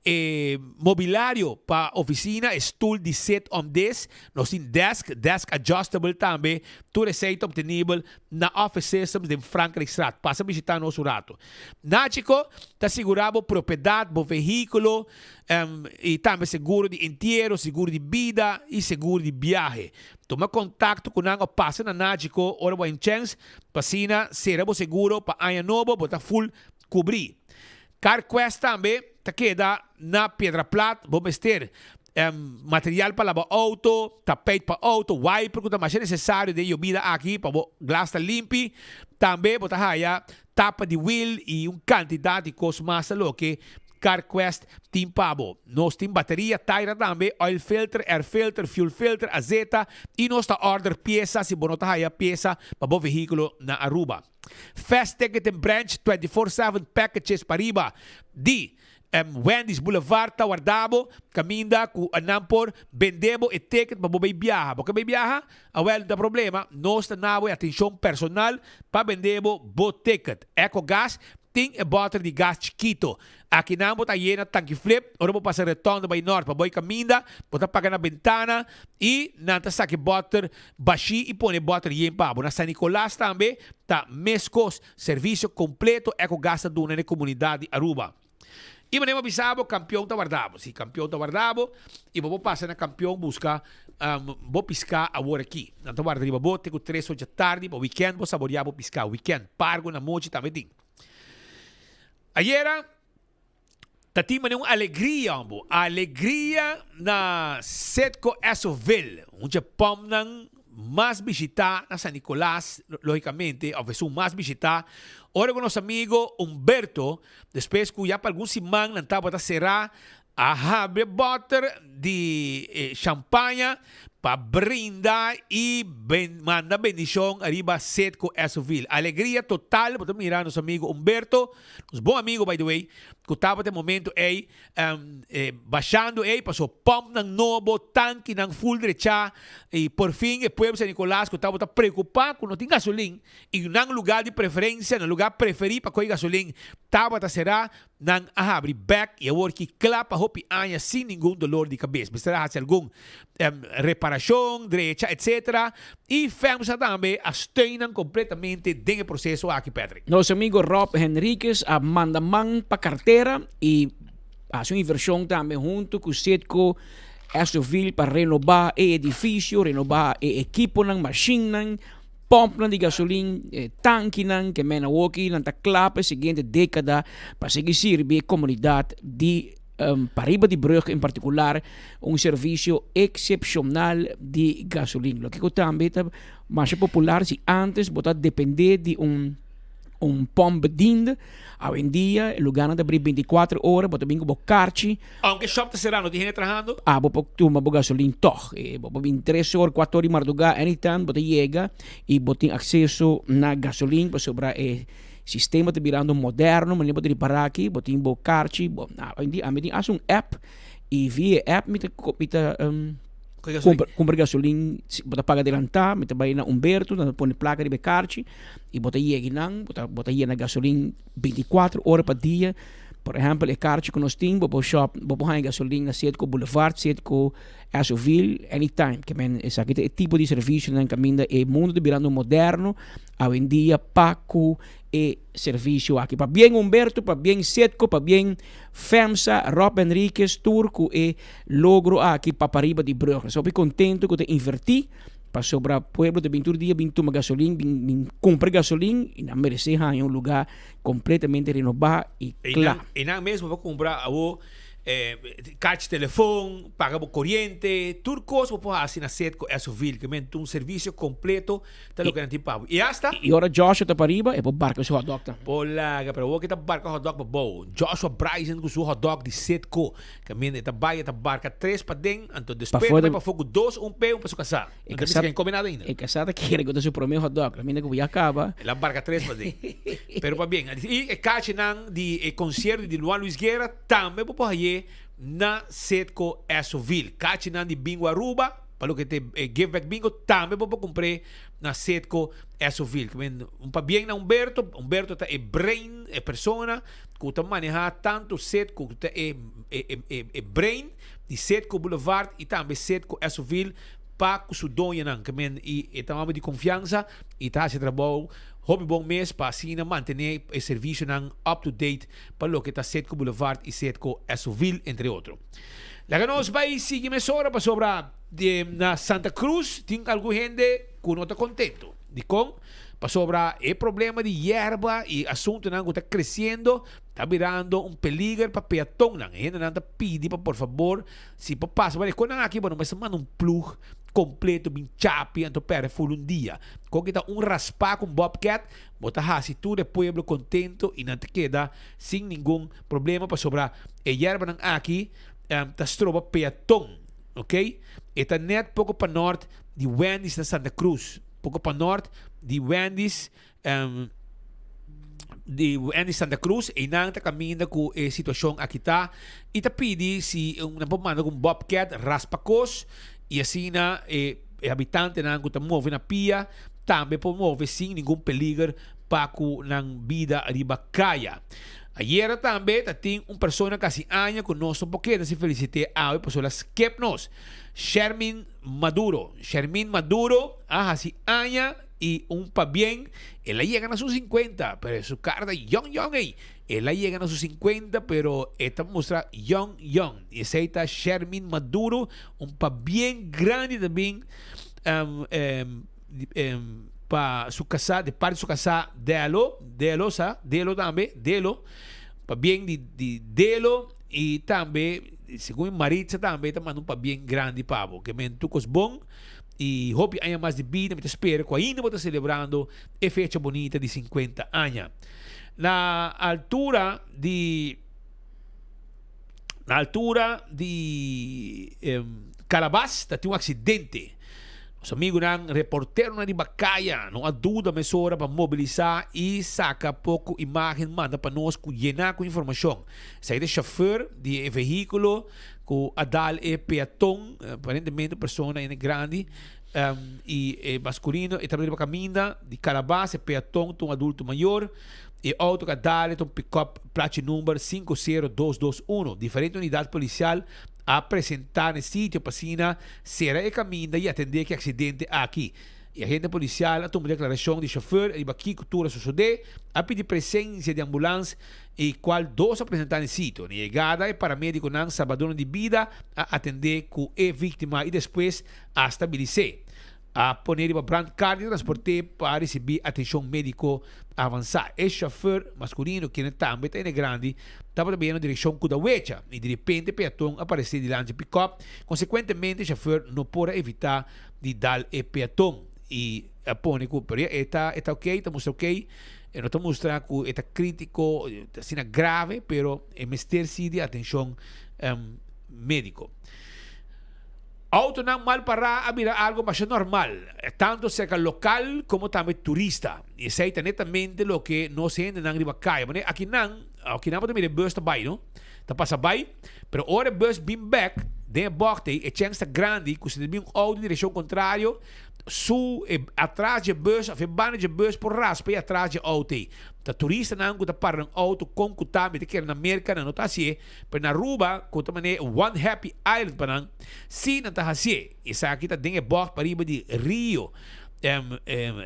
e mobilario pa oficina, e stoel di sit om des. Nos tin desk, desk adjustable tambe. Tur esey ta obtenibel na Office Systems den Frankrijkstraat. Pasa bishita nos un rato. Nachico ta sigura bo propiedad, bo vehiculo y tambe seguro di entiero, seguro di bida y seguro di biahe. Tuma contacto cu nan of pasa na Nachico ora bo a chens Pa asina sera bo seguro pa aña nobo bo ta full cubri. CarQuest tambe ta keda na Piedra Plat, bo mester material pa laba auto, tapijt pa auto, wiper cu ta masha necesario den yobida aki pa bo glas ta limpi. Tambe bo ta haya tapa di wiel y un cantidad di cos mas ta loke CarQuest tin pa bo. Nos tin bateria, taira tambe, oil filter, air filter, fuel filter, azeta y nos ta order piesa si bo no ta haya piesa pa bo vehiculo na Aruba. Fast Ticketing Branch 24/7 packages pariba di Wendy's Boulevard ta warda bo caminda cu nan por bende bo e ticket pa bo bay biaha. Bo ke bay biaha? Awel no ta problema, nos ta na bo e atencion personal pa bende bo bo ticket. Ecogas Tin e bòter di gas chikito. Akinan bo ta yena tanki flip, ora bo pasa retonda bai nort pa boi kaminda, bo ta paga na bentana i nan ta saka e bòter bashí i pone e bòter yen pa bo. Na San Nicolas tambe ta meskos. Servisio kompleto Ecogas ta duna na e komunidat di Aruba. I manera bo a bisa bo, kampion ta warda bo. Si kampion ta warda bo i bo por pasa na kampion buska bo piská awor aki. Nan ta warda riba bo te ku tres or dja tardi pa wikènt bo saboreá bo piská. Wikènt pargo na mochi tambe tin. Ayera ta tin manera un alegria hombo. Alegria na Setco Essoville. Un dje pòmpnan mas bishitá na San Nicolas, lógicamente, òf esun mas bishitá, ora ku nos amigo Humberto, despues ku ya pa algun siman nan tabata será, a habri e bòter di shampaña pa brinda i manda bendishon ariba Setco Essoville. Alegria total, bo ta mira nos amigo Humberto, nos bon amigo by the way, ku tabata e momento ei Bashando ei paso pumpnan nobo, tankinan full drechá i por fin e pueblo San Nicolas ku tabata preokupá ku no tin gasolin i nan lugar di preferensia, nan lugar preferí pa kohe gasolin tabata será, nan a habri bèk i awor ki kla pa hopi aña sin ningun dolor di kabes. Mester a hasi algun reparashon, drecha etcetera i FEMSA tambe a steun nan kompletamente den e proseso aki, Patrick. Nos amigo Rob Henriquez a manda man pa kartera i hasi un invershon tambe huntu ku Citgo Esoville pa renobá e edifisio, renobá e ekiponan, mashinnan, pòmpnan di gasolin, e tankinan ke men awoki nan ta kla pa e siguiente dékada pa sigui sirbi e komunidat di pariba di brug en partikular un servisio eksepshonal di gasolin. Loke ku tambe ta masha popular si antes bo ta dependé di un un pòmp bediende, awendia e lugánan ta bri bintikuater ora, bo ta bin ku bo karchi. Aunke shòp ta será no tin hende trahando. Abo por tuma bo gasolin tòg. Bo por bin tres or, kuater or di mardugá, anytime bo ta yega i bo tin akseso na gasolin pasobra e Sistema ta birando moderno, manera bo ta ripara aki, bo tin bo karchi, bo, hoy ami tin hasta un app y via e app mi ta mi ta kumpra kumpra gasolin, bo ta paga adelantá, mi ta bai na Humberto, nan ta pone plaka riba e karchi y bo ta yega einan, bo ta bo ta yena gasolin binticuatro ora pa dia. Por ehèmpel e karchi ku nos tin, bo por shòp, bo por haña gasolin na Citgo Boulevard, Citgo Essoville, anytime. Ke men esaki ta e tipo di servisionan kaminda e mundu ta birando moderno. Awendia pa ku e servisio aki. Pabien Humberto, pabien Citgo, pabien FEMSA, Rob Henriquez tur ku e logro aki pa pariba di brug. Nos hopi kontento ku ta invertí pasobra pueblo ta bin tur dia bin tuma gasolin, bin bin kumpra gasolin i nan meresé haña un lugá kompletamente renobá i kla. I nan mes bo por kumpra awo. Kachi telefon, paga bo koriente, tur kos bo por hasi na Setco Esovil, ke men un servisio kompleto ta loke nan tin pa bo. I asta. I ora Joshua ta pariba, e por barka su hotdog tambe. Por laga, pero awor ke ta barka hotdog pa bou. Joshua Bryson ku su hotdog di Setco, ke men e ta bai e ta barka tres paden, anto despues e ta bai pafó ku dos, un p'e, un pa su kasá. E kasá, e kasá ta kere ku ta su promé hotdog, la minda ku ya kaba. El a barka tres paden. Pero pabien. I e kachinan di e konsierto di Juan Luis Guerra tambe bo por haye na Setco Esovil. Kachinan di Bingo Aruba, pa loke ta e Give Back Bingo, tambe bo por kumpr'é na Setco Esovil. Un pabien na Humberto. Humberto ta e brain, e persona ku ta manehá tantu Setco, ku ta e e brain di Setco Boulevard i tambe Setco Esovil. pa ku su doñonan ke men i e ta un homber di konfiansa i ta hasi trabou hopi bon mes pa asina mantené e servisionan up to date pa loke ta Setco Boulevard i Setco Esovil entre otro. Laga nos bai sigui mesora pasobra na Santa Cruz tin algun hende ku no ta kontento. Dikon? Pasobra e problema di yerba i asuntunan ku ta kresiendo ta birando un peliger pa peatonnan. E hendenan ta pidi pa por fabor Si bo pasa por e konan aki, bo no mester manda un plug kompleto bin chapi anto perde ful un dia. Kon ki ta un raspá ku un bobcat, bo ta hasi tur e pueblo kontento i nan ta keda sin ningun problema pasobra e yerbanan aki ta stroba peaton. Ok, e ta net poko panort di Wendy's na Santa Cruz. Poko panort di Wendy's. Di Andy Santa Cruz, einan ta caminda cu e situacion aki ta y ta pidi si nan por manda cu un bobcat raspa cos y asina e habitantenan cu ta move na pia tambe por move sin ningun peliger pa cu nan bida riba caya. Ayera tambe ta tin un persona casi aña cu nos no por keda sin felicite awe pasobra el a skep nos, Shermin Maduro. Shermin Maduro a haci aña. I un pabien, el a yega na su sinkuenta, pero su kara ta yòn yòn ei. El a yega na su sinkuenta, pero e ta mustra yòn yòn. I esei ta Shermin Maduro, un pabien grandi ta bin pa su kasá, di parti su kasá Delo, Delo sa, Delo tambe, Delo, pabien di di Delo i tambe segun Maritza tambe ta manda un pabien grandi pa bo. Ke men tur kos bon. Y hopi aña mas di bida mi ta spera cu ainda bo ta celebrando e fecha bonita di 50 aña. Na altura di na altura di Calabas ta tin un accidente. Nos amigunan reporteronan riba caya no a duda mesora pa mobilisa y saca poco imagen manda pa nos cu yena cu informacion. Esaki ta e chauffeur di e vehiculo. Ku a dal e peaton, aparentemente un persona ene grandi, i e maskulino e tabata riba kaminda di Calabas, e peaton ta un adulto mayor. E auto ku a dal e ta un pickup plachi number sinku sero dos dos uno. Diferente unidat polisial a presenta na e sitio pa asina sera e kaminda i atende ku e aksidente aki. E agente polisial a tuma deklarashon di shofer riba kiko tur a sosodé, a pidi presensia di ambulans i cual dos a presenta n'e sitio. Na yegada e paramediconan salbadornan di bida a atende cu e victima y despues a stabilis'é. A pone riba brandkar di transport'é pa ricibi atencion medico avansa. E chauffeur masculino, kende tambe ta hende grandi, tabata bayendo direccion Kudawecha y direpente peaton a parece dilanti e pick-up. Consecuentemente e chauffeur no por a evita di dal e peaton y a pone cu pero ya e ta e ta ok, ta mustra ok. E no ta mustra ku e ta krítiko, ta asina grave, pero e mester si di atenshon médiko. Outonan mal pará a bira algo masha normal, tantu serka lokal komo tambe turista. I esei ta netamente loke nos hendenan riba kaya. Manera akinan, akinan bo ta mira e bus ta bai, no? Ta pasa bai, pero ora e bus bin bèk den e bògt ei, e chèns ta grandi ku si ta bin un outo den direkshon kontrario, Su e atras dje bus of e banda dje bus por raspa e atras dje auto ei. Ta turistanan ku ta para nan auto kon ku ta mi ta kere na Merka nan no ta hasié, pero na Aruba ku ta manera one happy island pa nan si nan ta hasié. Esaki ta den e bògt pariba di Rio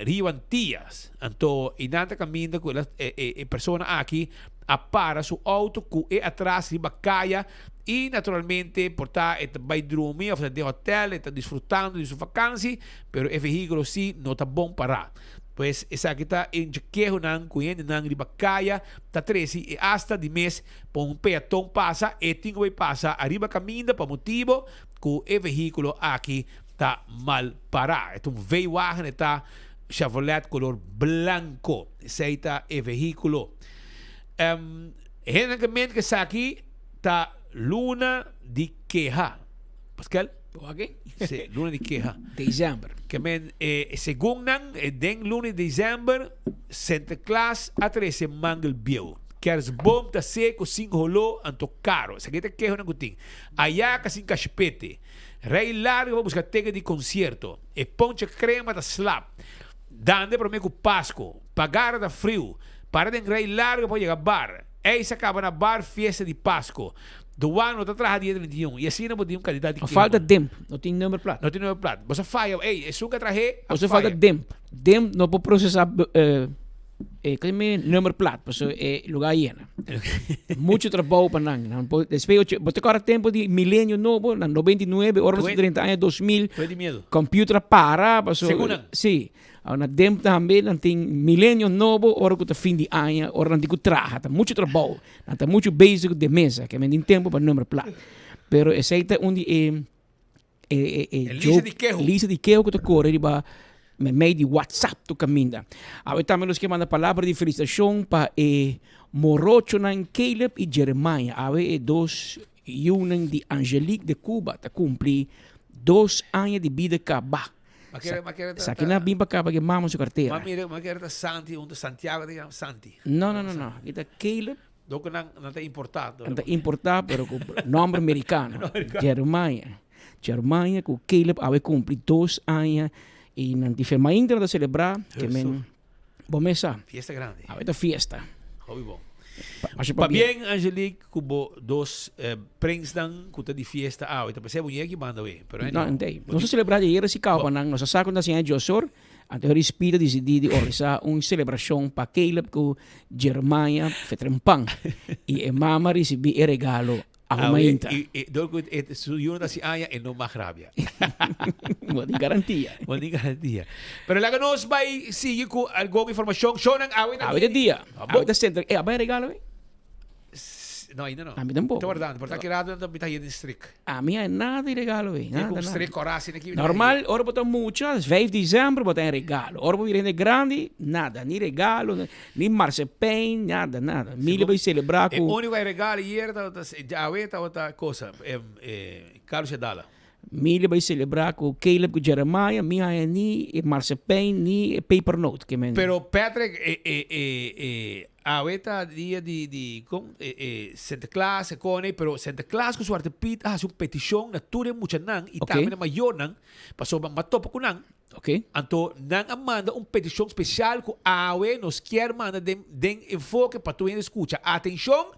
Rio Antillas. Anto i nan ta kaminda ku e persona aki a para su auto ku e atras riba kaya I naturalmente por ta e ta bai drumi of ta den hotel, e ta disfrutando di su vakansi, pero e vehículo si no ta bon pará. Pues esaki ta e kehonan ku hendenan riba kaya ta trese i asta di mes pa un peaton pasa e tin ku bai pasa ariba kaminda pa motibo ku e vehíkulo aki ta mal pará. E ta un V-wagen e ta Chevrolet kolor blanko. Esei ta e vehíkulo. Hendenan ke ment ku esaki ta luna di keha. Pascal? Oké. Sí, luna di keha. December. Ke men, eh, segun nan, eh, den luna di december, Sinterklaas a trese mangel bieu. Kerstboom ta seco sin holó anto caro. Esaki ta kehonan cu tin. Ayaka sin cashpete. Rij largo pa busca ticket di concierto. E ponche crema ta slap. Dande prome cu Pasco. Pagara ta friu. Para den rij largo pa yega bar. Ijs a caba na bar fiesta di Pasco. Duan no ta traha dia 31 y asina bo tin un cantidad di No falta demp, no tin number plat. No tin number plat. Bo sa faya, ey, esun ka trahe a Bo sa falta demp. Demp no por procesa eh, eh, ke me number plat, paso e lugar yena. Mucho trabou pa nan. Nan por, despues ocho, bo ta kora tempo di milenio nobo, na 99, ora nos 30 aña 2000. Tuwe di miedo. Computer a para, paso. Segun nan. Si. Awor na demp tambe nan tin milenio nobo ora ku ta fin di aña, ora nan tin ku traha, ta muchu trabou, nan ta muchu bezig den mesa, ke men tin tempu pa number plat. Pero esei ta un di e e e e E lista di keho. lista di keho ku ta kore riba meimei di WhatsApp tur kaminda. Awe tambe nos ke manda palabra di felisitashon pa e morochonan Caleb i Jeremiah. Awe e dos yunan di Angelique de Cuba ta kumpli dos aña di bida kaba. Esaki na bin pa caba ke mama su cartera. Ma mira, ma kere ta Santi, un ta Santiago ta yama Santi. No, no, no, no. Aki ta Caleb. Doko nan, nan ta importa. Nan ta importa, pero ku nomber mericano. Jeremiah. Jeremiah ku Caleb awe cumpli dos aña y nan di fe mainta nan ta celebra. Ke men, bo mes sa. Fiesta grandi. Awe ta fiesta. Hopi bon. Pabien Angelique ku bo dos prensnan ku ta di fiesta awe. Ta pensé bo ñe ki banda awe. Pero No, entei. Nos a celebra di ayer si caba pa nan. Nos a sa ku ta siña Josor. Anto Holy Spirit a disidí di organisá un selebrashon pa Caleb ku Jeremiah fetrempan. I e mama risibí e regalo Awe mainta. I, i, dor ku e, su yu no ta hasi aña, e no mag rabia. Bo tin garantia. Bo tin garantia. Pero laga nos bai sigui ku algun informashon. Shownan awe ta Awe ta dia. Awe ta centro. E, a bai regalo e? No, ainda no. Ami tampoco. Ta wardando. Por ta kirado nan ta mi ta haya den strik. Ami hay nada di regalo e. Nada, nada. Strik ora asina ki. Normal, ora bo ta mucha, 5 december bo ta en regalo. Ora bo bira hende grandi, nada. Ni regalo, Ni marsepein, nada, nada. Mi lo bay celebra E cu. unico a regalo ayer tabata, awe tabata cosa, Carlos Yadala. Mi lo bay celebra cu Caleb cu Jeremiah, mi haya ni e marsepein ni e paper note ke men. Pero Patrick, e, e, e, e, awe ta dia di, di, con, e, e, Sinterklaas, e cone, pero Sinterklaas cu Zwarte Piet a haci un peticion na tur e muchanan y tambe na mayornan, pasobra m'a topa cu nan. Ok. Anto nan a manda un peticion special cu awe nos kier manda den den enfoke pa tur hende scucha. Atencion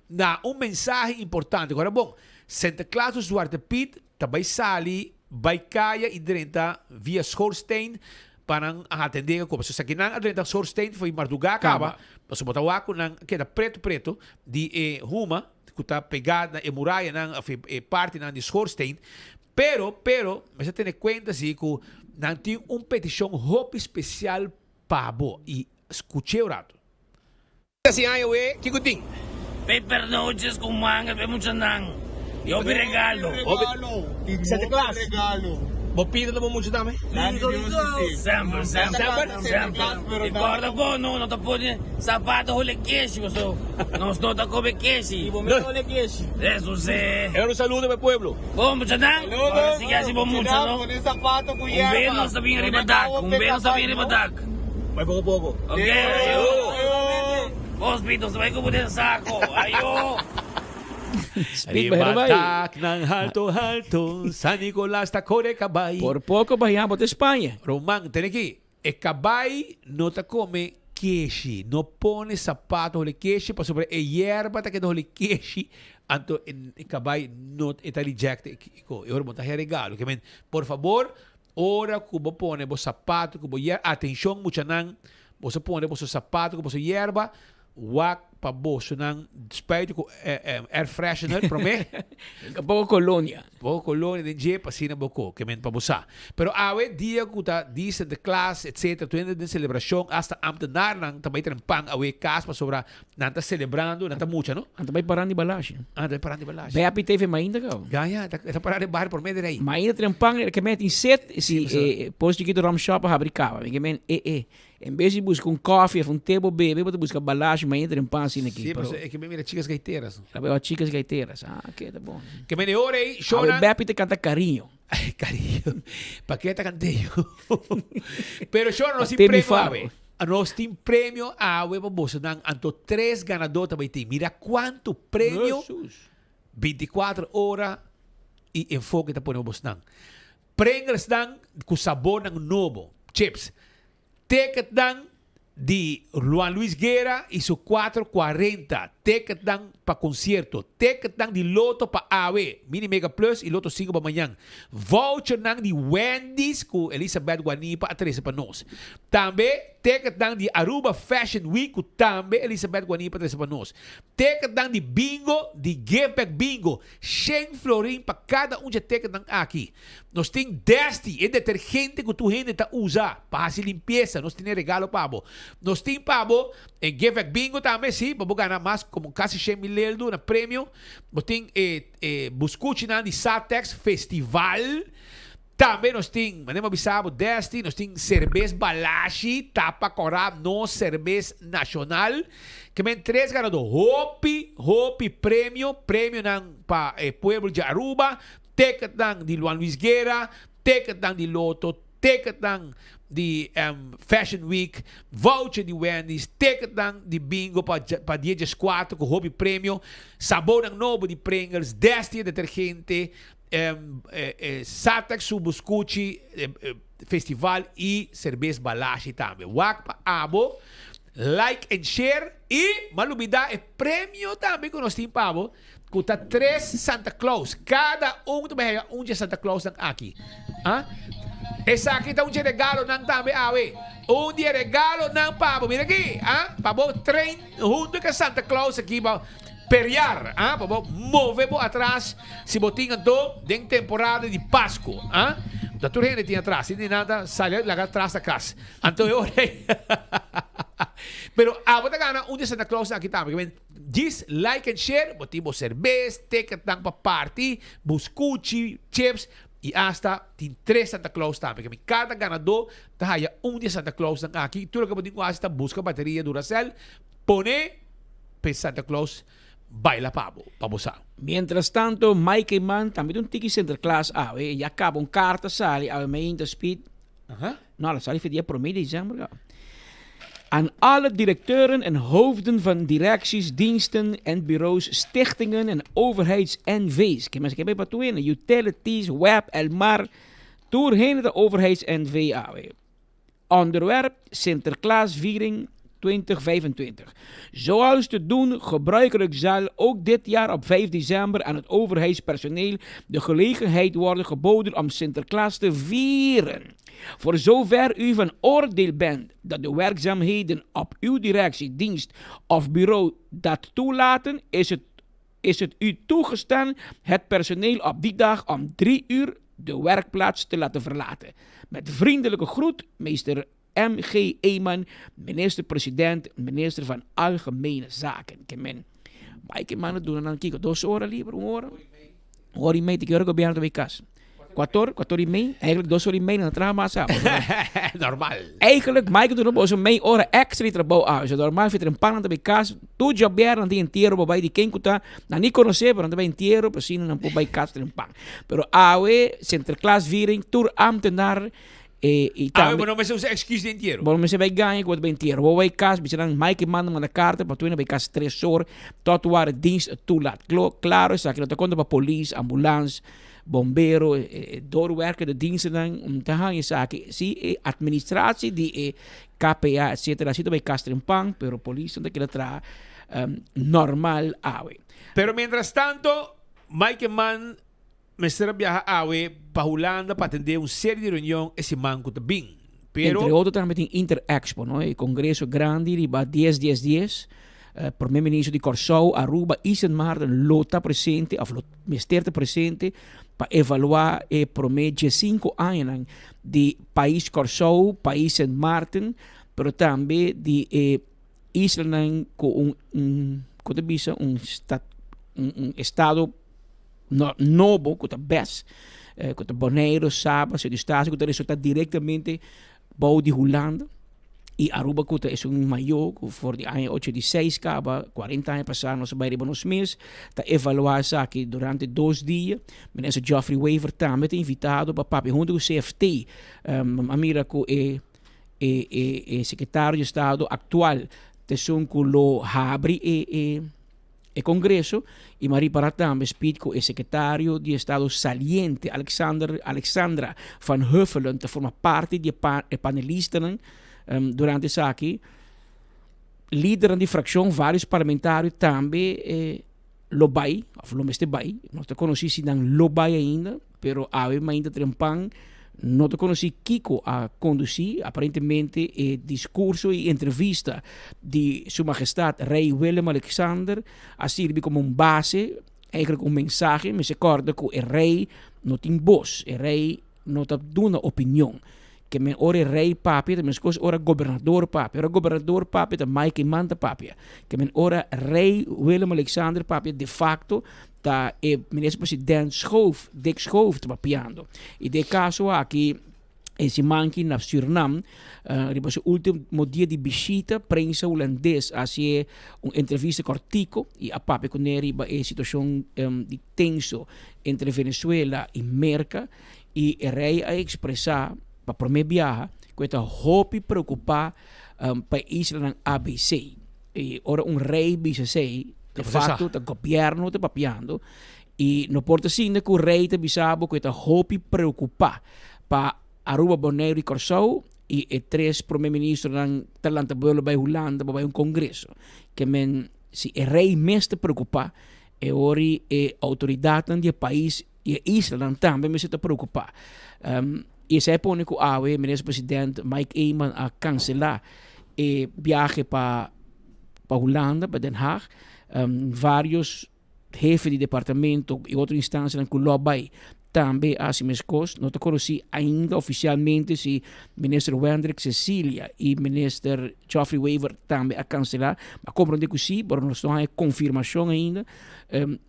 na un mensahe importante. Ora bon, Sinterklaas cu Zwarte Piet ta bay sali bay caya y drenta via schoorsteen pa nan a atende e cosa. Esaki nan a drenta schoorsteen for di marduga caba, pasobra bo ta wak cu nan a keda preto preto di e huma cu ta pega na e murayanan of e partinan di schoorsteen. Pero, pero, mester tene cuenta si cu nan tin un peticion hopi special pa bo y scuch'e un rato. Casi aña we, kico tin? Paper noches cu manga pe muchanan y hopi regalo. Santa Claus. Bo pida na bo mucha tambe? Semper, semper, semper. Y corda bo no, no ta pone zapato hole keshi paso nos no ta come keshi. Y bo mes hole keshi. Eso si. Era un saludo pa e pueblo. Bon muchanan, ora sigui hasi bon mucha no. Un bes nos ta bin riba dak, un bes nos ta bin riba dak. Bai poko poko. Ok, ayo. Bos pito nos ta bai ku bo den sako, ayo. Riba daknan halto halto, San Nicolas ta kore kabai. Por poko bahiá bo ta Spaña. Roman, tene aki, e kabai no ta kome keshi, no pone sapato holi keshi pasobra e yerba ta keda holi keshi, anto e kabai no e ta reject e ko. E ora bo ta haña regalo. Ke men, por fabor, ora ku bo pone bo sapato ku bo yerba, atenshon muchanan, boso pone boso sapato ku boso yerba, wak. pa bosonan spuit ku air freshener promé. Poko kolonia. Poko kolonia den dje pa asina bo ko ke men pa bo sa. Pero awe dia ku ta di Sinterklaas etcetera tur hende den selebrashon asta ambtenarnan ta bai trempan awe kas pasobra nan ta selebrando nan ta mucha no. Nan ta bai parandi balashi. Ah, ta bai parandi balashi. Bepi TV mainta kau. Ya ya ta ta parandi bari promé di rei. Mainta trempan e ke men tin set si e pos chikito rum shop a habri kaba mi ke men e e En bes di buska un koffie of un te bo bebe, bo ta buska balashi mainta den pan asina aki. Sí, pero e ke mi mira chicas gaiteras. La beba chicas gaiteras. Ah, oké, ta bon. Ke mene ora ei, Awe shownan. Beppie ta kanta Cariño. Cariño. Pa ke ta kant'é yo? Pero shownan nos tin Te mi premio favo. awe. Nos tin premio awe pa bosonan. Anto tres ganadó ta bai tin. Mira kuantu premio. Jesus. 24 ora i Enfoke ta pone pa bosnan. Pringlesnan ku sabornan nobo, chips. Ticketnan di Juan Luis Guerra y su cuatro cuarenta, ticketnan pa concierto, ticketnan di Lotto pa awe, Mini Mega Plus y Lotto cinco pa mañan, vouchernan di Wendy's cu Elizabeth Guanipa a trece pa nos. Tambe ticketnan di Aruba Fashion Week cu tambe Elizabeth Guanipa a trece pa nos. Ticketnan di bingo di Give Back Bingo, shen florin pa cada un dje ticketnan aki. Nos tin Desti, e detergente ku tur hende ta usa pa hasi limpiesa. Nos tin e regalo pa bo. Nos tin pa bo e Giveback Bingo tambe, si, pa bo gana mas komo kasi 100,000 leldu na premio. Bo tin e e buskuchinan di Satex Festival. Tambe nos tin, manera mi a bisa bo, Desti, nos tin serbes Balashi, tapa kòrá, nos serbes nashonal. Ke men tres ganadó. Hopi, hopi premio, premionan pa e pueblo di Aruba. Ticketnan di Juan Luis Guerra, ticketnan di Lotto, ticketnan di Fashion Week, voucher di Wendy's, ticketnan di bingo pa pa dia dieskuater ku hopi premio, sabonnan nobo di Pringles, Destia detergente, Satex su buskuchi festival i serbes Balashi tambe. Wak pa abo, like and share i malubida e premio tambe ku nos tin pa bo. Ku ta tres Santa Claus. Kada un ta bai haya un dje Santa Clausnan aki. Ah? Esaki ta un dje regalonan tambe awe. Un di e regalonan pa bo. Mira aki. Ah? Pa bo train hunto ku e Santa Claus aki pa periar. Ah? Pa bo move bo atras si bo tin anto den temporada di Pasku. Ah? Ta tur hende tin atras. Sin di nan ta sali laga atras na kas. Anto e ora ei. Pero abo ta gana un dje Santa Clausnan aki tambe. Djis like and share, bo tin bo serbes, ticketnan pa parti, buscuchi, chips y hasta tin tres Santa Claus tambe. Kami cada ganador ta haya un di e Santa Clausnan aki. Tur loke bo tin cu haci ta busca bateria Duracell, pone p'e Santa Claus baila pa bo, pa bo sa. Mientras tanto, Mike Eman tambe ta un tiki Sinterklaas awe, ya caba un carta sali awe mainta speed. No, la sali for dia prome december caba. Aan alle directeuren en hoofden van directies, diensten en bureaus, stichtingen en overheids-NV's. Ke mensen ke pa tuene, utilities, web, Elmar, tur hende ta overheids-NV awe. Onderwerp, Sinterklaasviering 2025. Zoals te doen gebruikelijk zal ook dit jaar op 5 december aan het overheidspersoneel de gelegenheid worden geboden om Sinterklaas te vieren. Voor zover u van oordeel bent dat de werkzaamheden op uw directie, dienst of bureau dat toelaten, is het, is het u toegestaan het personeel op die dag om 3 uur de werkplaats te laten verlaten. Met vriendelijke groet, meester MG Eman, minister-president, minister van Algemene Zaken. Ke men, Mike Eman a duna nan kiko, dos ora liber, un ora? Un ora y mei, te ki ora gobierno ta bay kas? Cuator, cuator y mei, eigenlijk dos ora y mei nan ta traha mas awe. Normal. Eigenlijk Mike duna boso mei ora extra di trabou awe. So normal fi trempan nan ta bay kas, tur djobier nan tin entiero bo bay di ken ku ta, nan ni konosé pero nan ta bay entiero, pa asina nan por bay kas trempan. Pero awe Sinterklaasviering, tur ambtenaar E, i Awe tambe, bo no mester usa excuse di entiero. Bo no mester bai gaña ku bo ta bai entiero. Bo bai kas, bisa nan Mike manda manda karta pa tuina bai kas tres or tot ware dienst a toelaat. Klo, klaro esaki no ta konta pa polis, ambulans, bombero, e, e doorwerker, de dienstennan um ta haña esaki. Si e administratie di e KPA etcetera si ta bai kas trempan, pero polis nan ta keda traha um, normal awe. Pero mientras tanto, Mike Eman Mester a biaha awe pa Hulanda pa atendé un serie di reunion e siman ku ta bin. Pero. Entre otro tambe tin Interexpo, no? E congreso grandi riba dies dies dies. Prome Minister di Kòrsou, Aruba i Sint Maarten lo ta presente òf lo mester ta presente pa evaluá e prome diesinku añanan di pais Kòrsou, pais Sint Maarten, pero tambe di e islanan ku un un ku ta bisa un un estado nobo ku ta bes ku ta Boneiru, Saba, Sint Eustatius ku ta resultá direktamente bou di Hulanda y Aruba cu ta esun mayo cu for di aña 86 caba, 40 aña pasa nos a bay riba nos mes ta evalua esaki durante dos dia. Minister Geoffrey Wever tambe ta invitado pa papia hunto cu CFT. A mira cu e e e e secretario di estado actual ta esun cu lo habri e e E Congreso y m'a ripara tambe speed cu e Secretario di Estado saliente Alexander Alexandra van Huffelen ta forma parti di e pa e panelistanan durante esaki. Lidernan di fraccion, varios parlamentario tambe lo bay of lo mester bay. No ta conoci si nan lo bay ainda. Pero awe mainta trempan no ta conoci kico a conduci aparentemente e discurso y entrevista di Su Majestad Rey Willem Alexander a sirbi como un base, eigenlijk un mensahe. Mester corda cu e Rey no tin bos, e Rey no ta duna opinion. Ke men ora e Rey papia ta mescos ora gobernador papia. Ora gobernador papia ta Mike Eman ta papia. Ke men ora Rey Willem Alexander papia de facto Ta e minister president Schoof, Dick Schoof ta papiando. Y den e caso aki e siman aki na Surinam, riba su ultimo dia di bishita, prensa Hulandes a hacié un entrevista cortico y a papia cune riba e situacion di tenso entre Venezuela y Merca y e rey a expresa pa prome biaha cu e ta hopi preocupa pa e islanan ABC. Y ora un rey bisa esey, de facto ta gobierno ta papiando y no por ta sinda cu rey ta bisa bo cu e ta hopi preocupa pa Aruba, Boneiru y Corsou y e tres prome ministronan ta lanta buelo bay Hulanda pa bay un congreso. Ke men si e rey mes ta preocupa e ori e autoridadnan di e pais y e islanan tambe mester ta preocupa. Y esey a pone cu awe minister president Mike Eman a cancela e biahe pa pa Hulanda, pa Den Haag. Varios hefe di departamento y otro instancianan cu lo bay tambe a haci mescos. No ta conoci ainda oficialmente si minister Wendrick Cecilia y minister Geoffrey Wever tambe a cancela. A comprende cu si, pero nos no haya confirmacion ainda.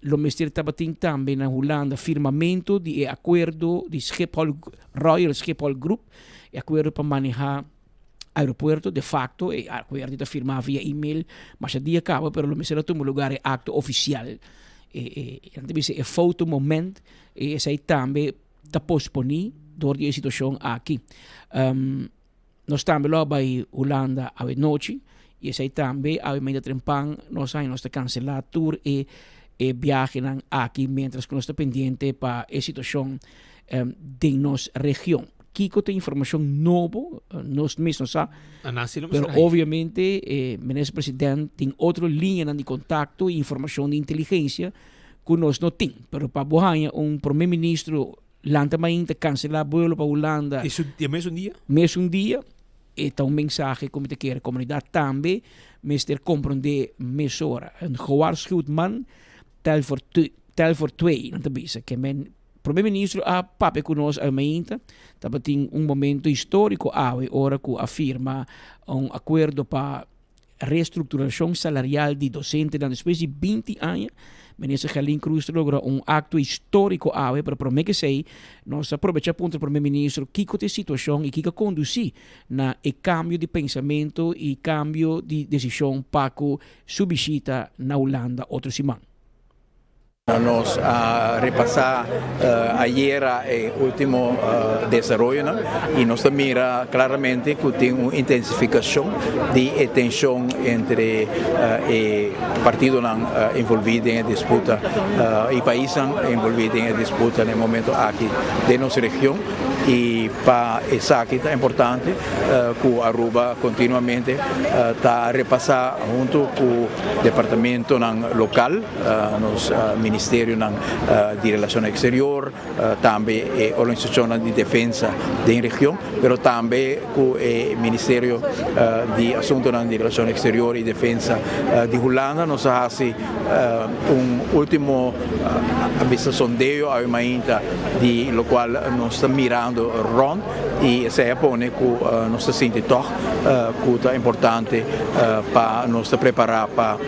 Lo mester tabatin tambe na Hulanda firmamento di e acuerdo di Schiphol, Royal Schiphol Group, e acuerdo pa maneha aeropuerto. De facto e acuerdo ta firma via email masha dia caba, pero lo mester a tuma lugar e acto oficial. E, e, nan ta bisa e foto moment, e esai tambe ta posponi door di e situacion aki. Nos tambe lo a bai Hulanda awe nochi y esai tambe awe media trempan nos haña nos ta cancela tur e e biahenan aki mientras cu nos ta pendiente pa e situacion den nos region. Kico ta informacion nobo? Nos mes no sa. Pero obviamente e minister president tin otro liñanan di contacto y informacion di inteligencia cu nos no tin. Pero pa bo haña un prome ministro Lanta mainta cancela buelo pa Hulanda. E su e mesun dia? Mesun dia. E ta un mensahe cu mi ta kere comunidad tambe mester comprende mesora. Een gewaarschuwd man tel voor tel voor twee, nan ta bisa. Ke men Prome Ministro a papia cu nos awe mainta. Tabatin un momento historico awe ora cu a firma un acuerdo pa Restructuracion salarial di docentenan despues di 20 aña. Minister Gerlin Croes ta logra un acto historico awe, pero prome ke esey nos ta aprobecha puntra Prome Ministro kico ta e situacion y kico a conduci na e cambio di pensamento y cambio di decision pa cu su bishita na Hulanda otro siman. Nos a repasá ayera e último desaroyonan i nos ta mira klaramente ku tin un intensifikashon di e tenshon entre e partidonan envolví den e disputa i paisnan envolví den e disputa na e momento aki den nos region. Y pa esaki ta importante cu Aruba continuamente ta repasa hunto cu departamentonan local, nos ministerionan di Relacionnan Exterior, tambe e organisacionnan di defensa den region, pero tambe cu e Ministerio di Asuntonan di Relacion Exterior y Defensa di Hulanda. Nos a haci un ultimo a bisa sondeo awe mainta di locual nos ta mirando rond y esey a pone cu nos ta sinti toch cu ta importante pa nos ta prepara pa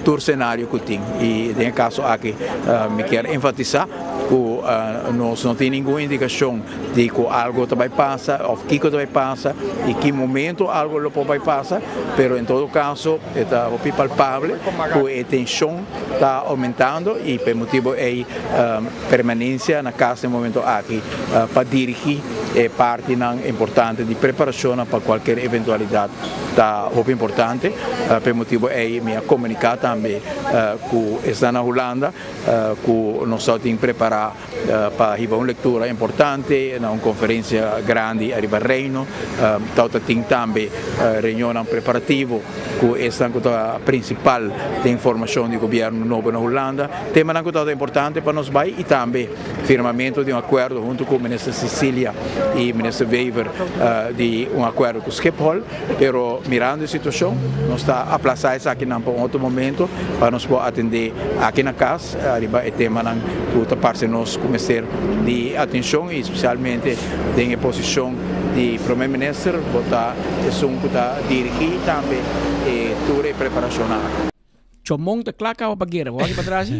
tur scenario cu tin y den e caso aki mi kier enfatisa cu nos no tin ningun indicacion di cu algo ta bay pasa of kico ta bay pasa y ki momento algo lo por bay pasa, pero en todo caso e ta hopi palpable cu e tension ta aumentando y pa e motibo ey permanencia na cas den momento aki pa dirigi e partinan importante di preparacionnan pa cualkier eventualidad ta hopi importante. Pa e motibo ey mi a comunica tambe cu esnan na Hulanda cu nos ta tin prepara pa hiba un lectura importante na un conferencia grandi ariba Reino. Tawata tin tambe reunionnan preparativo cu esnan cu ta principal den formacion di gobierno nobo na Hulanda. Temanan cu tawata importante pa nos bay y tambe firmamento di un acuerdo hunto cu Minister Cecilia y Minister Wever di un acuerdo cu Schiphol. Pero mirando e situacion nos ta aplaza esakinan pa un otro momento pa nos por atende aki na cas ariba e temanan cu ta parce nos cu mester di atencion y especialmente den e posicion di Prome Minister bo ta esun cu ta dirigi tambe e tur e preparacionnan aki. Chomon ta kla kaba pa guera. Bo wak pa tras?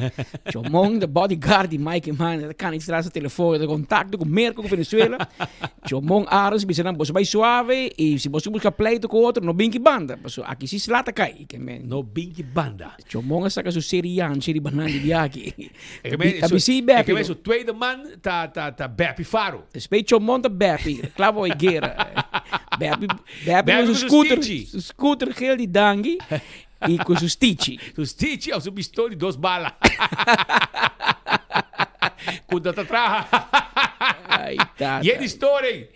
Chomon ta bodyguard di Mike Eman. Ta kani tras sa telefon. Ta contacto ku Merca ku Venezuela. Chomon Arends bisa nan boso bai suave y si boso busca pleito ku otro no binki banda. Paso aki si sla ta kai. Ke men. No binki banda. Chomon a saka su serianchi riba nan di biaha aki. Ta bisi Beppy. E ke men su tweede man ta ta ta Beppy Faro. Despues Chomon ta Beppy. Kla bo e guera. Beppy Beppy ku su scooter su scooter geel di dangui. Y cu su stichi. Su stichi of su pistol di dos bala. Cu no ta traha. Ay, tata. Yen di story.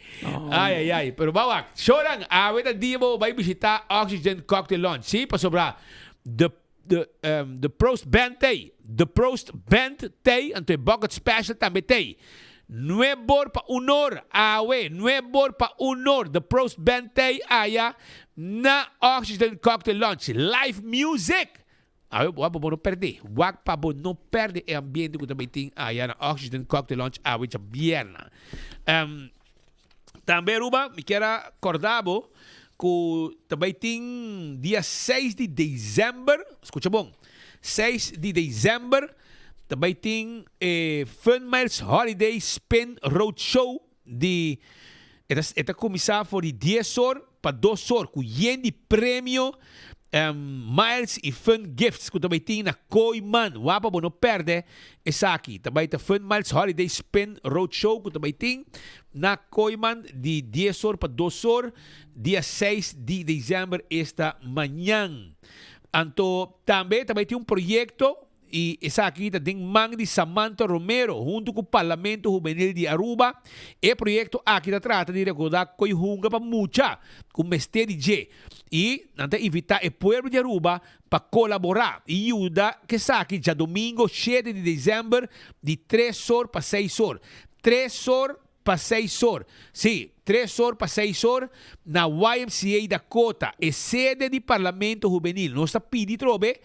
Ay, ay, ay. Pero bawak. Shoran, awe ta dia bo bay bishita Oxygen Cocktail Lounge. Si, pasobra de, de, um, de Prost Band tey. De Prost Band tey, anto e Bucket Special tambe tey. Nuebor pa unor, awe, nuebor pa unor, The Prost Band tey aya na Oxygen Cocktail Lounge. Live music! Awe, wak pa bo no perde. Wak pa bo no perde e ambiente ku ta bay tin aya na Oxygen Cocktail Lounge awe djabièrna. Um, tambe Aruba, mi kier a korda bo ku ta bay tin dia seis di december, skucha bon, seis di december, Ta bay tin e Fun Miles Holiday Spin Road Show di e ta e ta cuminsa for di dies or pa dos or cu yen di premio, miles y fun gifts cu ta bay tin na Kooiman. Wak pa bo no perde esaki. Ta bay ta Fun Miles Holiday Spin Road Show cu ta bay tin na Kooiman di dies or pa dos or dia seis di december esta mañan. Anto tambe ta bay tin un proyecto. Y esaki ta den man di Samantha Romero hunto cu Parlamento Hubenil di Aruba. E proyecto aki ta trata di recorda coy hunga pa mucha cu mester di dje y nan ta invita e pueblo di Aruba pa colabora y yuda cu esaki djadomingo shete di december di tres or pa seis or. Tres or pa seis or. Sí, tres or pa seis or na YMCA Dakota, e sede di Parlamento Hubenil. Nos ta pidi trobe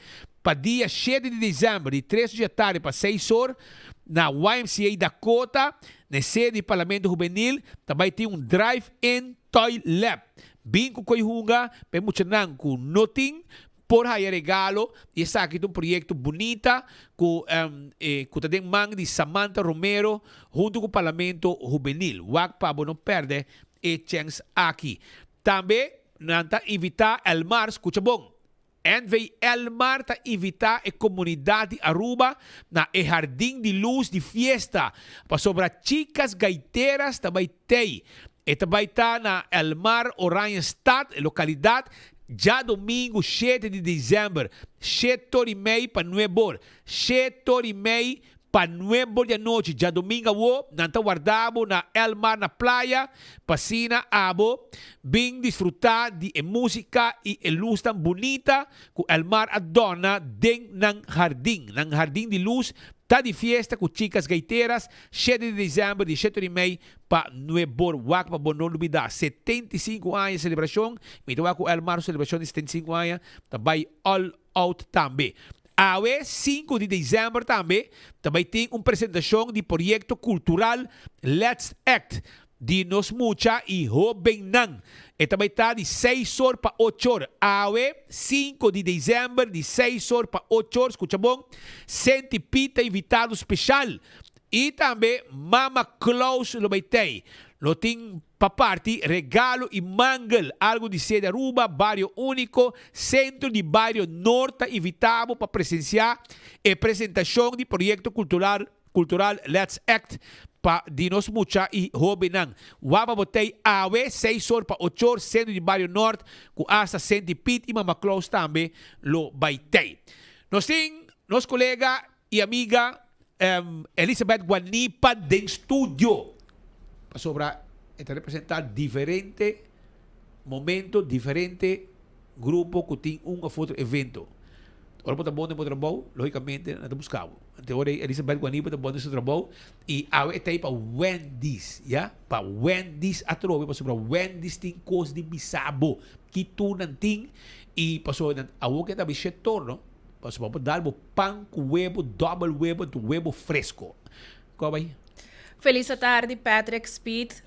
pa dia shete di december di tres or di atardi pa seis or na YMCA Dakota, na e sede di Parlamento Hubenil, ta bai tin un drive-in toy lab. Bin ku koy hunga pa e muchanan ku no tin por haya regalo y esaki ta un proyecto bunita cu cu ta den man di Samantha Romero hunto cu Parlamento Hubenil. Wak pa bo no perde e chens aki. Tambe nan ta invita Elmar, scucha bon, NV Elmar ta invita e comunidad di Aruba na e Jardin di Luz di fiesta pasobra Chicas Gaiteras ta bay tey. E ta bay ta na Elmar Oranjestad, e localidad, Djadomingu shete di december, shete ora i mei pa nuebor, shete ora i mei. pa nuebor di anochi djadomingo awo nan ta warda bo na El Mar na playa pa asina abo bin disfruta di e musica y e luznan bunita cu El Mar a dòna den nan hardin. Nan hardin di luz ta di fiesta cu Chicas Gaiteras shete di december di shete ora y mei pa nuebor. Wak pa bo no lubida 75 aña celebracion. Mi ta wak cu El Mar su celebracion di 75 aña ta bay all out tambe. Awe sinku di december tambe ta bay tin un presentacion di proyecto cultural Let's Act di nos mucha y hobennan. E ta bay ta di seis or pa ocho or. Awe sinku di december di seis or pa ocho or, scucha bon, Senti Pete ta invitado special y tambe Mama Claus lo bay tey. Lo tin Pa parti regalo y mangel, algo di sede Aruba, Bario Unico, Centro di Bario Noord ta invita bo pa presencia e presentacion di proyecto cultural cultural Let's Act pa di nos mucha y hobennan. Waba bo tey awe seis or pa ocho or Centro di Bario Noord cu hasta Senti Piet y Mama Claus tambe lo bay tey. Nos tin nos colega y amiga Elizabeth Guanipa den studio pasobra e ta representa diferente momento, diferente grupo cu tin un of otro evento. Ora bo ta bon den bo trabou, logicamente nan ta busca bo. Ante ora Elizabeth Guanipa ta bon den su trabou y awe e ta ahi pa Wendy's, ya, pa Wendy's atrobe pasobra Wendy's tin cos di bisa bo ki tur nan tin y pasobra nan awo ke ta bishe torno. Pasobra bo por dal bo pan ku webo, dòbel webo, anto webo fresko. Kò bai? Felis atardi Patrick, Speed.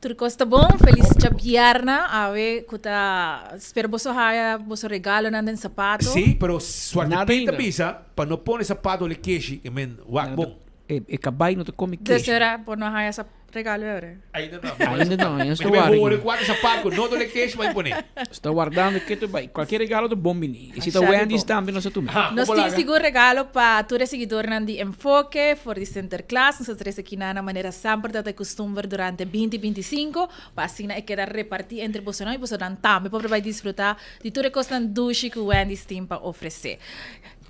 Tur kos ta bon. Felis djabièrna awe ku ta spera boso haya boso regalonan den sapato. Sí, pero Suerte Pin ta bisa pa no pone sapato le keshi, e men wak bon. E kabai no ta kome keshi. Des ora bo no haya sa regalo ora. Ainda no. Ainda no, ainda sta warda. Mi hore cuatro sapato no dole kesh bai pone. Sta wardando keto bai. Cualkier regalo ta bon bini. Y si ta Wendy's tambe nos ta tuma. Nos tin sigur regalo pa tur e siguidornan di Enfoke for di Sinterklaas. Nos ta trece kinan na manera semper ta ta e custumber durante binti 25 pa asina e keda reparti entre bosonan y bosonan tambe por bai disfruta di tur e cosnan dushi cu Wendy's tin pa ofrece.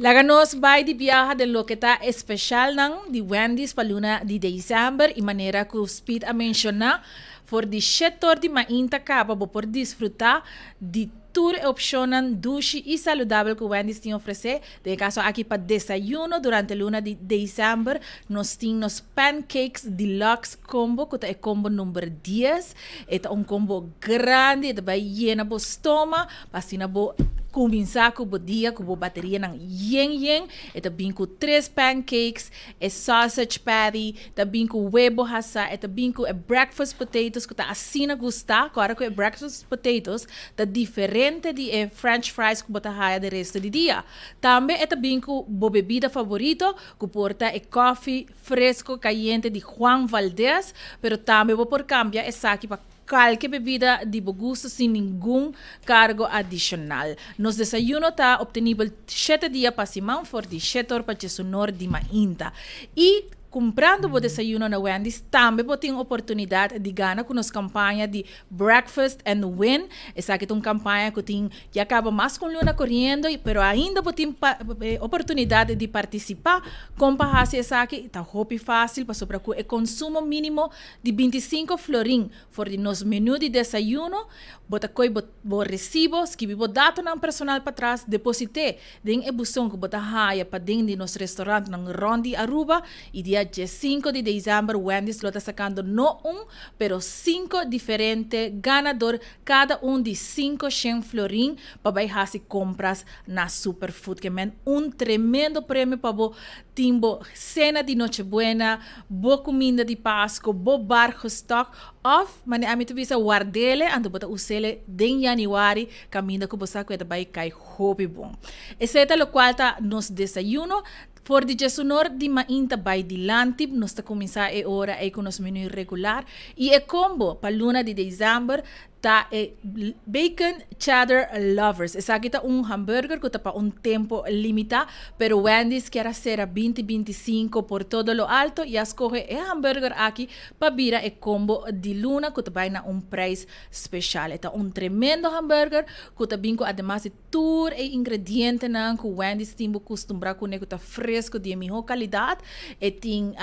Laga nos bai di biaha den loke ta e specialnan di Wendy's pa luna di december y manera cu Speed a menciona, for di shetor di mainta caba bo por disfruta di tur e opcionnan dushi y saludabel cu Wendy's tin ofrece. Den e caso aki pa desayuno durante luna di december nos tin nos pancakes deluxe combo cu ta e combo number dies. E ta un combo grandi, e ta bai yena bo stoma pa asina bo Kuminsá ku bo dia ku bo baterianan yen yen. E ta bin ku tres pancakes, e sausage patty, ta bin ku webo hasá, e ta bin ku e breakfast potatoes ku ta asina gustá. Kòrda ku e breakfast potatoes ta diferente di e french fries ku bo ta haya de resto di dia. Tambe e ta bin ku bo bebida favorito ku por ta e kòfi fresco kayente di Juan Valdez, pero tambe bo por kambia esaki pa Kalke bebida di bo gusto sin ningun kargo adishonal. Nos desayuno ta optenibel shete dia pa siman for di shete or pa djesunor di mainta. I kumprando bo desayuno na Wendy's tambe bo tin oportunidat di gana ku nos kampaña di Breakfast and Win. Esaki ta un kampaña ku tin ya kaba mas ku un luna koriendo pero ainda bo tin oportunidat di partisipá. Kon pa hasi esaki? Ta hopi fásil pasobra ku e konsumo mínimo Di 25 florin for di nos menu di desayuno, bo ta koy bo bo resibo, skibi bo datonan personal patras, deposit'é den e buson ku bo ta haya paden di nos restaurantnan rònt di Aruba i dia 15 di desèmber Wendy's lo ta sakando no un, pero sinku diferente ganador, kada un di 500 florin pa bai hasi kompras na Superfood. Ke men un tremendo premio pa bo Tin bo cena di Nochebuena, bo cuminda di Pasco, bo bar gestock of, manera ami ta bisa, wardele, anto bo ta usele den januari caminda cu bo sa cu e ta bay cay hopi bon. Esey ta locual ta nos desayuno. For di djesunor di mainta bay dilanti nos ta cuminsa e ora ey cu nos menu regular y e combo pa luna di december. ta e Bacon Cheddar Lovers. Esaki ta un hamburger cu ta pa un tempo limita, pero Wendy's kier a cera binti 25 por todo lo alto y a scoge e hamburger aki pa bira e combo di luna cu ta bay na un prijs special. E ta un tremendo hamburger cu ta bin cu ademas di tur e ingredientenan cu Wendy's tin bo custumbra cune cu ta fresco di e miho calidad. E tin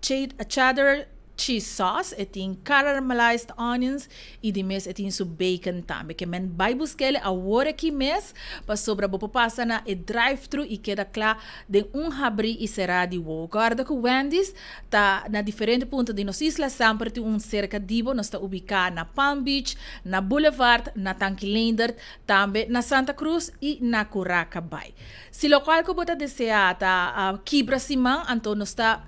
cheddar cheese sauce, e tin caramelized onions y di mes e tin su bacon tambe. Ke men bay busquele awor aki mes pasobra bo por pasa na e drive thru y keda cla den un habri y cera di wowo. Corda cu Wendy's ta na diferente punto di nos isla, semper tin un cerca di bo. Nos ta ubica na Palm Beach, na Boulevard, na Tanki Leendert, tambe na Santa Cruz y na Curaca Bay. Si locual cu bo ta desea ta kibra siman, anto nos ta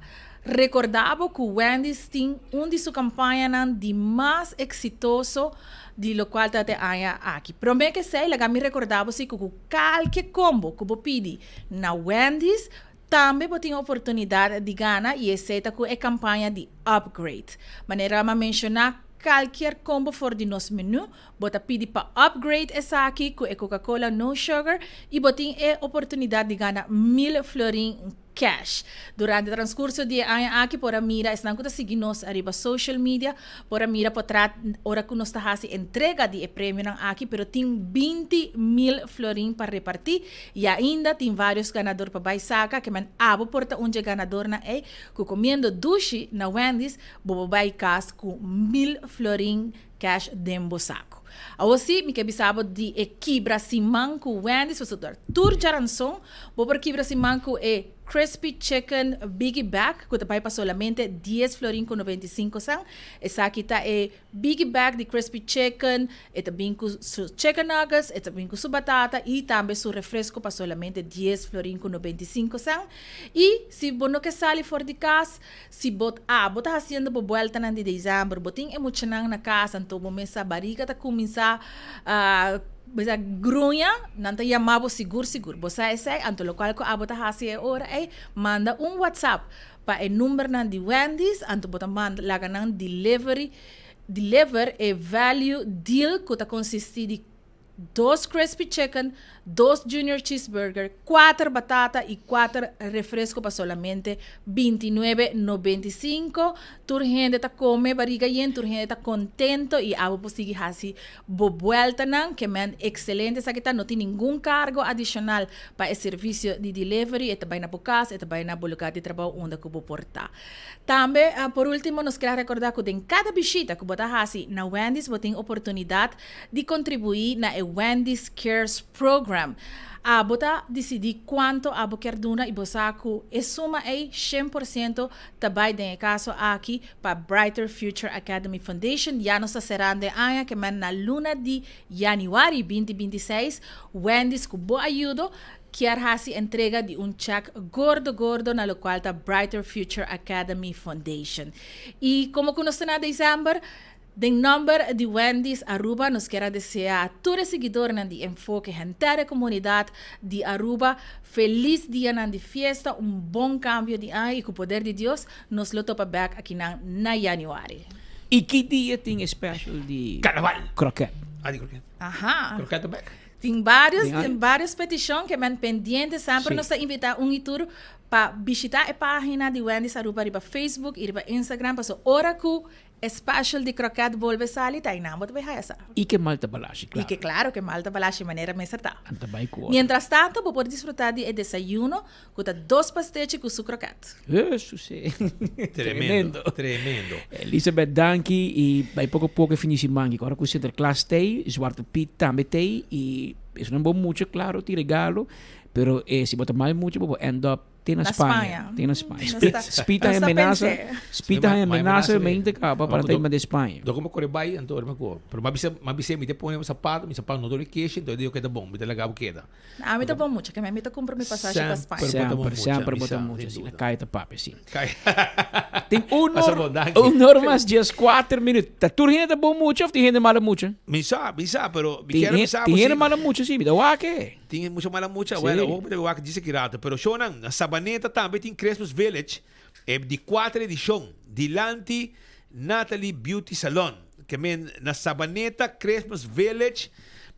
recorda bo cu Wendy's tin un di su campañanan di mas exitoso di locual ta te aña aki. Prome k'esey laga mi recorda bo si cu cu calke combo cu bo pidi na Wendy's, Tambe bo tin oportunidad di gana y esey ta cu e campaña di upgrade. Manera m'a menciona, calkier combo for di nos menu, bo ta pidi pa upgrade esaki cu e Coca-Cola no sugar y bo tin e oportunidad di gana mil florin cash. Durante transcurso di e aña aki por a mira esnan cu ta sigui nos ariba social media por a mira potrat ora cu nos ta haci entrega di e premionan aki pero tin 20,000 florin pa reparti Y ainda tin varios ganador pa bay saca, ke men abo por ta un dje ganadornan ey, cu comiendo dushi na Wendy's bo por bay cas cu mil florin cash den bo saco. Awor si, mi ke bisa bo di e kibra siman cu Wendy's, pasobra tur djaranson bo por kibra siman cu e Crispy Chicken Biggie Bag cu ta bay pa solamente dies florin cu 95 cent. Esaki ta e Biggie bag di crispy chicken, e ta bin cu su chicken nuggets, e ta bin cu su batata y tambe su refresco pa solamente dies florin cu 95 cent. Y si bo no ke sali for di cas, si bo a bo ta haciendo bo bueltanan di december, bo tin e muchanan na cas, anto bo mesa bariga ta cuminsa bisa gruña, nan ta yama bo sigur sigur. Bo sa esey, anto locual cu abo ta haci e ora ey, manda un whatsapp Pa e numbernan di Wendy's, anto bo ta manda laga nan delivery deliver e value deal ku ta konsisti di dos crispy chicken, dos junior cheeseburger, kuater batata i kuater refresco pa solamente 29,95. Tur hende ta kome bariga yen, tur hende ta kontento i abo por sigui hasi Bo bueltanan ke men excelente esaki ta, no tin ningun cargo adicional pa e servicio di delivery, e ta bay na bo cas, e ta bay na bo lugar di trabao unda cu bo por ta. Tambe, por ultimo nos kier a recorda cu den cada bishita cu bo ta haci na Wendy's bo tin oportunidad di contribui na e Wendy's Cares Program. Abo ta dicidi cuanto abo kier duna y bo sa cu e suma ey 100% ta bay den e caso aki Pa Brighter Future Academy Foundation ya nos ta serando e aña ke men na luna di januari 2026 Wendy's ku bo ayudo kier hasi entrega di un chèk gordo gordo na lokual ta Brighter Future Academy Foundation. I komo ku nos ta na december, Den nomber di Wendy's Aruba nos kier a desea tur e siguidornan di Enfoke henter e comunidad di Aruba feliz dianan di fiesta, un bon cambio di aña y cu poder di Dios nos lo topa bek akinan na Januari. Y ki dia tin e special di Carnaval. Kroket? Ah, di kroket. Aha. Kroket ta bek. Tin varios, tin varios peticion ke men pendiente. Semper nos ta invita un y tur pa bishita e pagina di Wendy's Aruba riba Facebook y riba Instagram paso ora cu E special di kroket bolbe sali ta einan bo ta bay haya sa. Y ke mal ta balashi, claro. Y ke claro ke mal ta balashi manera mester ta. An ta bay cu otro. Mientras tanto bo por disfruta di e desayuno cu ta dos pastechi cu su kroket. Hesus eh. Tremendo, tremendo. Elizabeth danki y bay poco poco e fin di siman aki. Ora cu Sinterklaas t'ey, Zwarte Piet tambe t'ey y esun bo mucha claro tin regalo pero si bo ta mal mucha bo por end up Te na Spaña. Te na Spaña. Spita hay amenaza. Spita hay amenaza mente caba para te de Spaña. Doko me corre bai anto ora me ko. Pero ma bisa ma bisa mi te pone zapato, mi zapato no dole keshi, anto digo keda bon, mi te laga bo keda. A mi ta bon mucha, ke mi ta cumpra mi pasashi pa Spaña. Semper, semper bo ta mucha, si. Na kai ta papia, si. Tin un or, un or mas 14 minuut. Ta tur hende ta bon mucha of tin hende malo mucha? Mi sa, mi sa, pero mi kier bisa bo si. Tin hende malo mucha, si, mi ta wak e. Tin mucha mala mucha, bueno, awor mi ta wak djis aki rato, pero shownan, na Sabaneta tambe tin Christmas Village, e di cuater edicion, dilanti Natalie Beauty Salon. Ke men na Sabaneta Christmas Village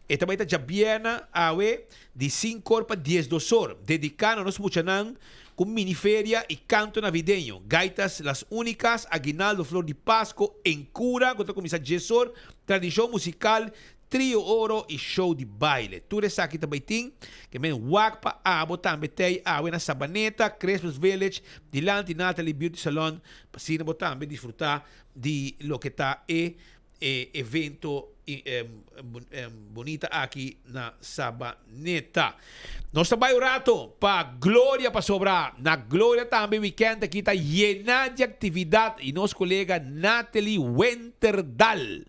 e ta bai ta djabièrnè awe di sinkor pa diesdosor, dediká na nos muchanan ku mini feria i kanto navideño, gaitas Las Únicas, aguinaldo Flor di Pasco, Encura ku ta kuminsá diesor, tradishon musikal Trio Oro i show di baile. Tur esaki ta bai tin, ke men wak pa abo tambe tei awe na Sabaneta Christmas Village dilanti Natalie Beauty Salon pa asina bo tambe disfrutá di loke ta e e evento bunita aki na Sabaneta. Nos ta bai un rato pa Gloria pasobra na Gloria tambe weekend aki ta yena di actividad y nos colega Natalie Wenterdal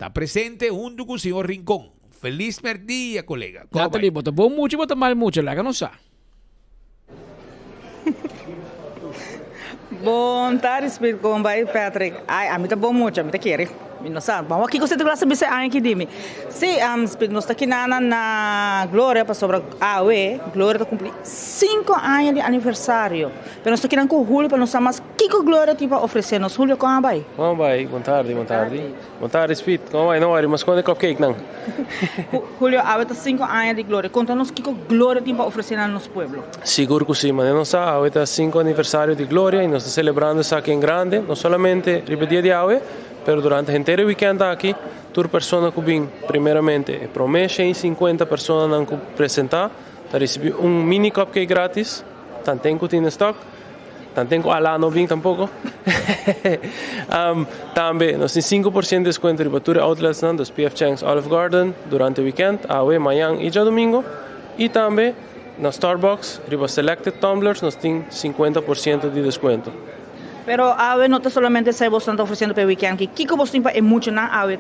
ta presente hunto cu señor Rincon. Feliz merdia colega. Con a bai? Natalie, bo ta bon mucha bo ta mal mucha? Laga nos sa. Bon tardi Speed con bai Patrick ay ami ta bon mucha mi ta kere mi no sa ban wak kiko si ta klase bisa aña ki di mi si Speed nos ta kinana na Gloria pasobra awe Gloria ta cumpli cinco aña di aniversario pero nos ta kinan cu Julio pa nos sa mas kiko Gloria tin pa ofrece nos Julio con a bai. Con a bai bon tardi bon tardi. Bon tardi Speed, como bai? No worry, mas sconde cupcake nan. Julio, awe ta cinco aña di Gloria. Conta nos kico Gloria tin pa ofrece na nos pueblo. Sigur cu si, manera nos sa, awe ta cinco aniversario di Gloria y nos ta celebrando esaki en grande, no solamente riba e dia di awe, pero durante henter e weekend aki, tur persona cu bin, primeramente e prome 150 personanan cu presenta, ta ricibi un mini cupcake gratis, tanten cu tin den stock. Tanten ku Alá no bin tampoko. Tambe nos tin 5% deskuento riba tur e outletsnan, dus PF Chang's, Olive Garden, durante weekend, awe, mañan i djadumingo. I tambe na Starbucks riba selected tumblers nos tin 50% di deskuento. Pero awe no ta solamente esei bosnan ta ofresiendo pa e weekend aki. Kiko bos tin pa e muchanan awe?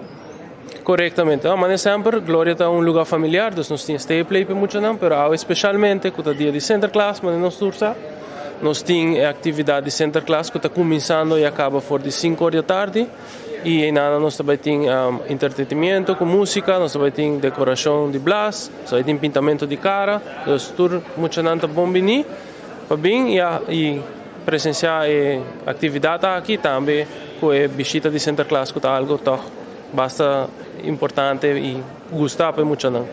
Korektamente. No, mane semper, Gloria ta un lugar familiar, dus nos tin stay play pa e muchanan, pero awe spesialmente ku ta dia di Sinterklaas, mane nos tur sa, nos tin e aktividat di Sinterklaas ku ta kuminsando i a kaba for di sinku or di atardi, i einan nos ta bai tin entretenimiento ku musika, nos ta bai tin dekorashon di blas, nos ta bai tin pintamento di kara, dus tur muchanan ta bon bini pa bin i i presensiá e aktividat aki, tambe ku e bishita di Sinterklaas ku ta algu tòg basta importante i gusta pa e muchanan.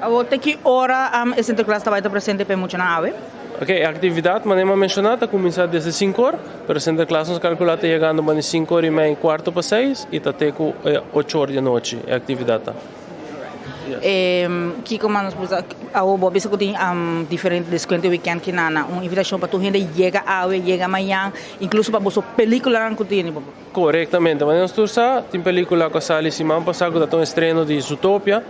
Awor te ki ora e Sinterklaas ta bai ta presente pa e muchanan awe? Ok, e aktividat manera mi a menshoná ta kuminsá desde sinku or, pero Sinterklaas nos kalkulá ta yegando banda sinku or i mei, kuarto pa seis i ta te ku ocho or di anochi e aktividat ta. Kiko mas nos por bisa? Awor bo a bisa ku tin diferente deskuento e wikènt kinana. Un invitashon pa tur hende yega awe, yega mañan, inkluso pa boso pelíkulanan ku tene. Korektamente. Manera nos tur sa, tin pelíkula ku a sali siman pasá ku ta ta un estreno di Zootopia,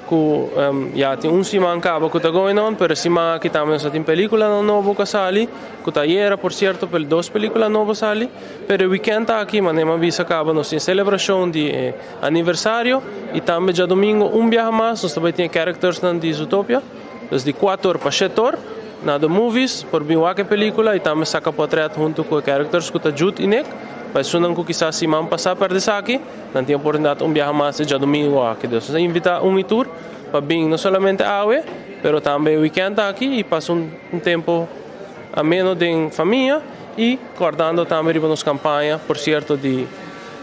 ku ya tin un siman kaba ku ta going on, pero e siman aki tambe nos a tin pelíkulanan nobo ku a sali, ku ta ayera por sierto, dos pelíkula nobo a sali. Pero e wikènt aki, manera mi a bisa kaba, nos tin selebrashon di e aniversario i tambe djadumingu un biaha mas nos ta bai tin e charactersnan di Zootopia, dus di kuater pa shete or na The Movies por bin wak e pelicula i tambe saca potret hunto cu e characters cu ta Jude i Nick. Pa esunnan cu kisas siman pasa perde esaki, nan tin oportunidad un biaha mas e djadumingu aki. Dus nos a invita un i tur pa bin no solamente awe, pero tambe e weekend aki i pasa un tempo ameno den famia i cordando tambe riba nos campaña, por cierto di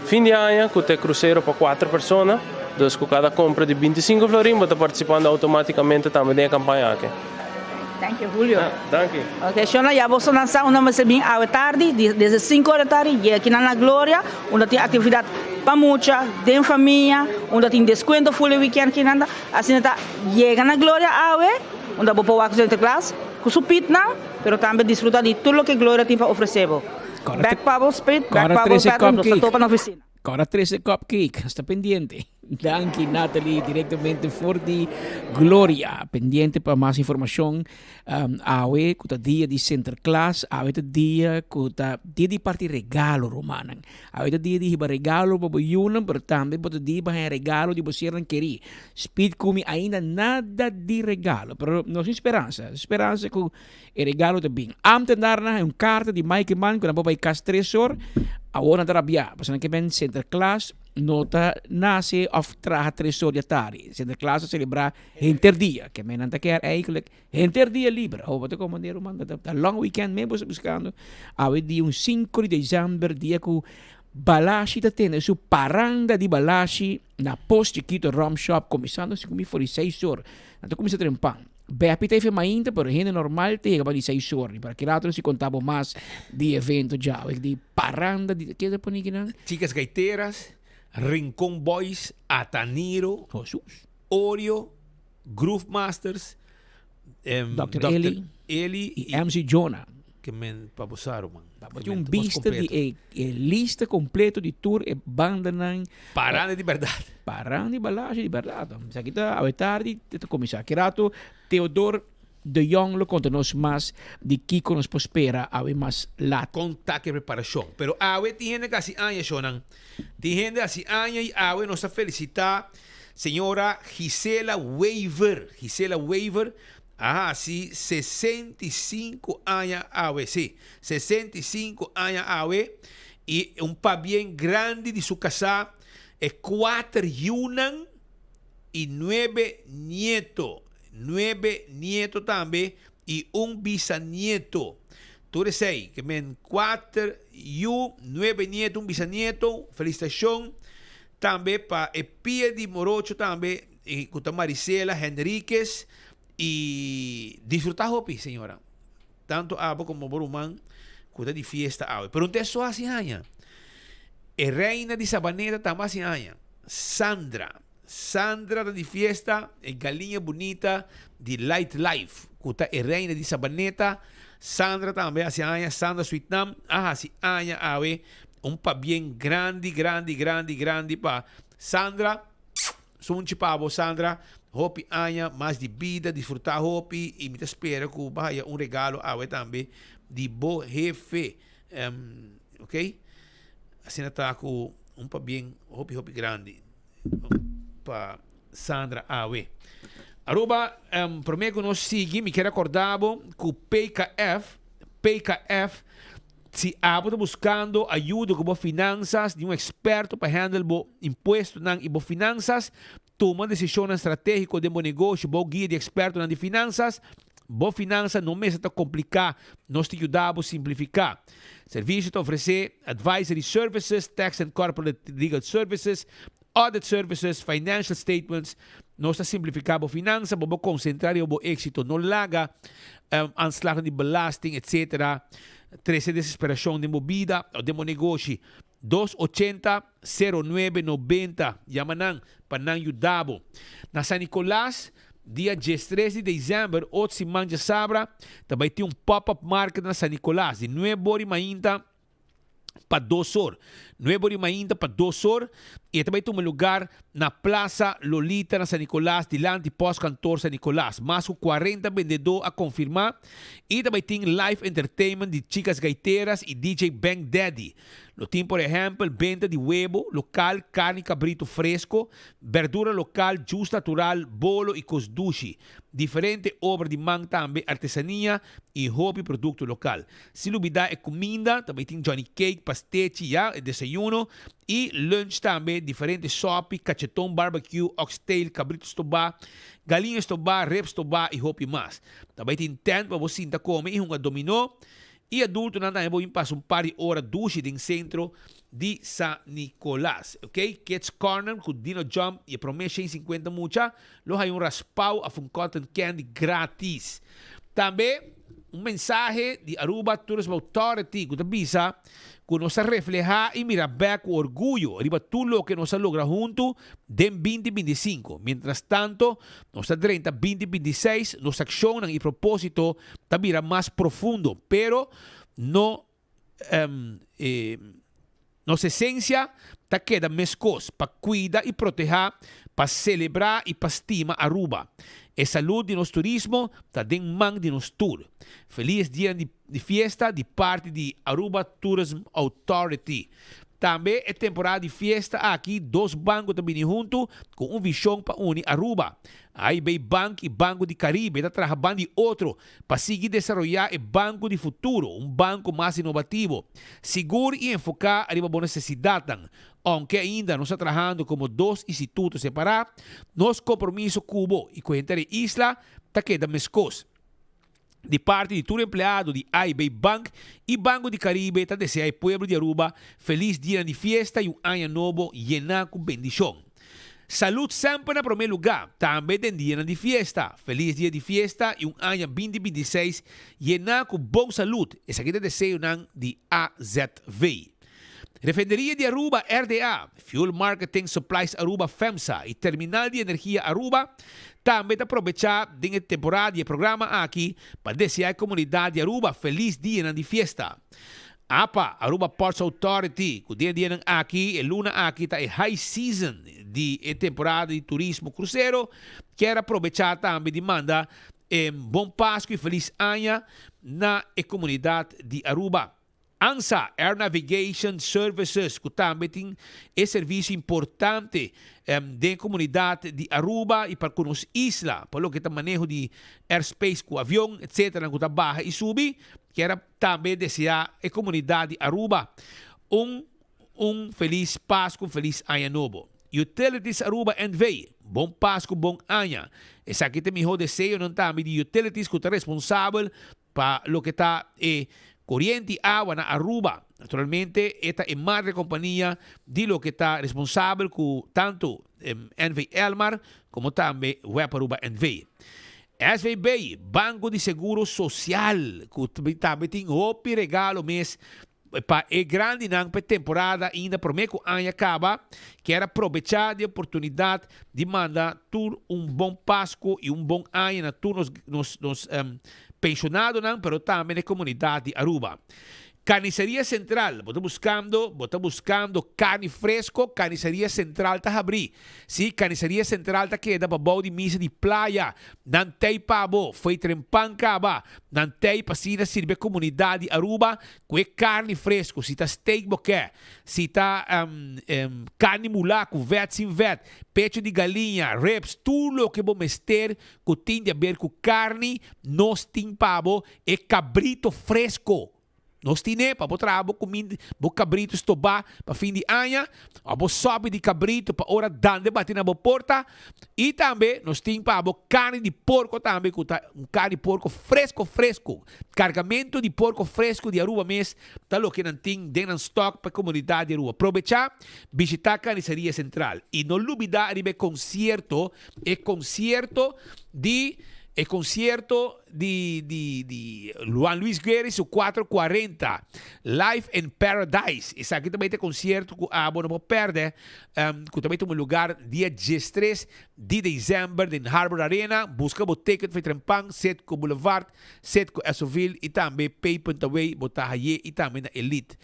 Fin di aña cu ta e crucero pa cuater persona, dus cu cada compra di 25 florin bo ta participando automaticamente tambe den e campaña aki. Thank you, Julio. Ja, danki. Ok, Shona, ya boso nan sa unda mester bin awe tardi, di desde cinco ora tardi, yega aki na La Gloria, unda tin actividad pa mucha, den famia, unda tin descuento full e weekend aki nan ta. Asina ta, yega na Gloria awe, unda bo por wak Sinterklaas cu su pitnan, pero tambe disfruta di tur loke Gloria tin pa ofrece bo. Back pa bo Speed, back pa bo Patrick, nos ta topa na oficina. Kora trece cupcake, sta pendiente. Danki Natalie, directamente for di Gloria. Pendiente pa mas informacion. Um, awe ku ta dia di Sinterklaas, awe ta dia ku ta dia di parti regalo, rumannan. Awe ta dia di hiba regalo pa bo yunan, pero tambe bo ta dia pa haña regalo di bo sernan kerí. Speed ku mi ainda nada di regalo, pero nos tin speransa, speransa ku E regalo ta bin. Ambtenarnan haña un karta di Mike Eman ku nan por bai kas tres or. Awor nan ta rabiá pasobra nan ke men Sinterklaas no ta nase òf traha tres or di atardi. Sinterklaas ta selebrá henter dia. Ke men nan ta kier eigenlijk henter dia liber. Awor bo ta komprendé ruman ta long weekend men bo sta buskando. Awe dia un sinku di desèmber dia ku. Balashi ta tene su paranda di Balashi na Pos Chikito Rum Shop kuminsando 5:46 or. Nan ta kuminsá trempan. Bepi ta efe mainta pero hende normal ta yega pa di 6 or. Di para ki rato nos si konta bo mas di evento djawe di paranda di ke ta pone kinan? Chicas Gaiteras, Rincon Boys, Ataniro, Jesus. Oreo, Groove Masters, Dòkter Eli, Eli i MC Jonah. Ke men pa bo sa ruman. Bo tin un bista di e e lista kompleto di tur e bandanan. Paranda di bèrdat. Paranda di balashi di bèrdat. Esaki ta awe tardi ta kuminsá. Ki rato Theodor de Jong lo konta nos mas di kiko nos por spera awe mas lat. Kon ta ku e preparashon. Pero awe tin hende ku hasi aña shownan. Tin hende hasi aña i awe nos ta felisitá Señora Gisela Wever, Gisela Wever a hasi 65 aña awe, sí, 65 aña awe i un pabien grandi di su kasá, e kuater yunan i nuebe nieto, nuebe nieto tambe i un bisanieto. Tur esei, ke men kuater yu, nuebe nieto, un bisanieto, felisitashon. Tambe pa e pia di morocho tambe cu ta Marisela Henriquez y disfruta hopi señora. Tanto abo como bo ruman cu ta di fiesta awe. Pero un te so haci aña. E reina di Sabaneta tambe haci aña. Sandra. Sandra ta di fiesta, e galiña bunita di Light Life cu ta e reina di Sabaneta. Sandra tambe haci aña. Sandra Suitnam a haci aña awe. Un pabien grandi grandi grandi grandi pa Sandra sunchi pa bo Sandra hopi aña mas di bida disfruta hopi y mi ta spera cu bo haya un regalo awe tambe di bo hefe ok asina ta cu un pabien hopi hopi grandi pa Sandra awe. Aruba prome cu nos sigui mi kier acorda bo cu PKF PKF Si abo ta buskando ayudo ku bo finansas di un eksperto pa handle bo impuestonan i bo finansas, tuma desishonnan stratégiko den bo negoshi bou guia di ekspertonan di finansas, bo finansa no mester ta kompliká, nos ta yuda bo simplifiká. Servisio ta ofresé advisory services, tax and corporate legal services, audit services, financial statements. Nos ta simplifiká bo finansa pa bo konsentrá riba bo éksito. No laga aanslagnan di belasting etc. Trese desesperashon den bo bida òf den bo negoshi. Dos ochenta, sero nuebe, nobenta. Yama nan pa nan yuda bo. Na San Nicolas, dia diestres di desèmber, ot siman djasabra, ta bai tin un pop-up market na San Nicolas di nuebe ora i mainta pa dos or. Nuebe ori mainta pa dos or y e ta bay tuma lugar na Plaza Lolita na San Nicolas dilanti Postkantoor San Nicolas. Mas cu 40 bendedor a confirma y ta bay tin live entertainment di Chicas Gaiteras y DJ Bank Daddy. Lo tin por ehempel benta di webo local, carni cabrito fresco, berdura local, juice natural, bolo y cos dushi. Diferente obra di man tambe, artesania y hopi producto local. Sin lubida e cuminda, tambe tin Johnny Cake, pastechi, ya, e desayuno y lunch tambe, diferente sopi, cacheton barbecue, oxtail, cabrito stobá, galiña stobá, rib stobá y hopi mas. Tambe tin tent pa bo sinta come y hunga dominó y adultonan tambe bo bin pasa un par di ora dushi den centro di San Nicolas. Ok, Kids Corner cu Dino Jump y e prome 150 mucha lo haya un raspao of un cotton candy gratis. Tambe un mensahe di Aruba Tourism Authority cu ta bisa cu nos ta refleha y mira bek cu orguyo riba tur loke nos a logra hunto den binti binti i sinku. Mientras tanto nos ta drenta binti binti i seis, nos accionnan y proposito ta bira mas profundo, pero no Nos esencia ta keda mescos, pa cuida y proteha, pa celebra y pa stima Aruba. E salud di nos turismo ta den man di nos tur. Feliz dia di fiesta di parti di Aruba Tourism Authority. Tambe e temporada di fiesta aki dos banco ta bini hunto cu un vision pa uni Aruba. AIB Bank y Banco di Caribe ta traha ban di otro pa sigui desaroyá e banko di futuro, un banko mas inovativo, sigur i enfoká riba bo nesesidatnan. Ounke ainda nos ta trahando komo dos instituto separá, nos kompromiso ku bo i ku henter e isla ta keda meskos. Di parti di tur empleado di AIB Bank y Banco di Caribe ta desea e pueblo di Aruba feliz dianan di fiesta y un aña nobo yena cu bendicion. Salud semper na prome luga, tambe den dianan di fiesta. Feliz dia di fiesta y un aña 2026 yena cu bon salud, esaki ta e deseonan di AZV. Refineria di Aruba, RDA, Fuel Marketing Supplies Aruba, FEMSA, y Terminal di Energia Aruba tambe ta probecha den e temporada di e programa aki pa desea e comunidad di Aruba feliz dianan di fiesta. Apa, Aruba Ports Authority, cu den e dianan aki, e luna aki ta e high season di e temporada di turismo crucero, kier a probecha tambe di manda e bon Pascu y feliz aña na e comunidad di Aruba. ANSA, Air Navigation Services, cu tambe tin e servicio importante den comunidad di Aruba y pa cu nos isla, pa loke ta maneho di airspace cu avion, etcetera, cu ta baha y subi, kier a tambe desea e comunidad di Aruba un un feliz Pascu, un feliz Aña Nobo. Utilities Aruba NV, bon Pascu, bon Aña. Esaki ta e miho deseonan tambe di Utilities cu ta responsabel Pa loke ta e coriente y awa na Aruba, naturalmente e ta e madre compania di loke ta responsabel cu tanto NV Elmar como tambe web Aruba NV. SVB, Banco di Seguro Social, cu tambe tin hopi regalo mes Pa e grandinan pa e temporada ainda prome ku aña kaba kier a probecha di e oportunidat di manda tur un bon Pasku i un bon aña na tur nos nos nos penshonadonan pero tambe na e komunidat di Aruba. Carniceria Central, bo ta buskando bo ta buskando karni fresko? Carniceria Central ta habri. Si, Carniceria Central ta keda pa bou di misa di Playa. Nan tei pa bo, foi trempan kaba. Nan tei pa asina sirbi e komunidat di Aruba Ku e karni fresku, si ta steak bo ke, si ta karni mulá ku vèt sin vèt, pechu di galiña, ribs, tur loke bo mester ku tin di aber ku karni, nos tin pa bo e kabrito fresko. Nos tin'é pa bo traha bo kuminda, bo kabrito stobá pa fin di aña, òf bo sòpi di kabrito pa ora dande bati na bo porta. I tambe nos tin pa bo karni di porko tambe ku ta un karni di porko fresko fresko. Kargamentu di porko fresku di Aruba mes ta loke nan tin den nan stock pa e komunidat di Aruba. Probechá bishitá Carniceria Central i no lubidá riba e konsierto, e konsierto di e konsierto di di di Juan Luis Guerra y su 440 Live in Paradise. Esaki ta bai ta e konsierto ku abo no por pèrdè, ku ta bai tuma lugar dia diestres di desèmber den Harbor Arena. Buska bo ticket for Trempan, Citgo Boulevard, Citgo Essoville y tambe Pay.away bo ta haye y tambe na Elite.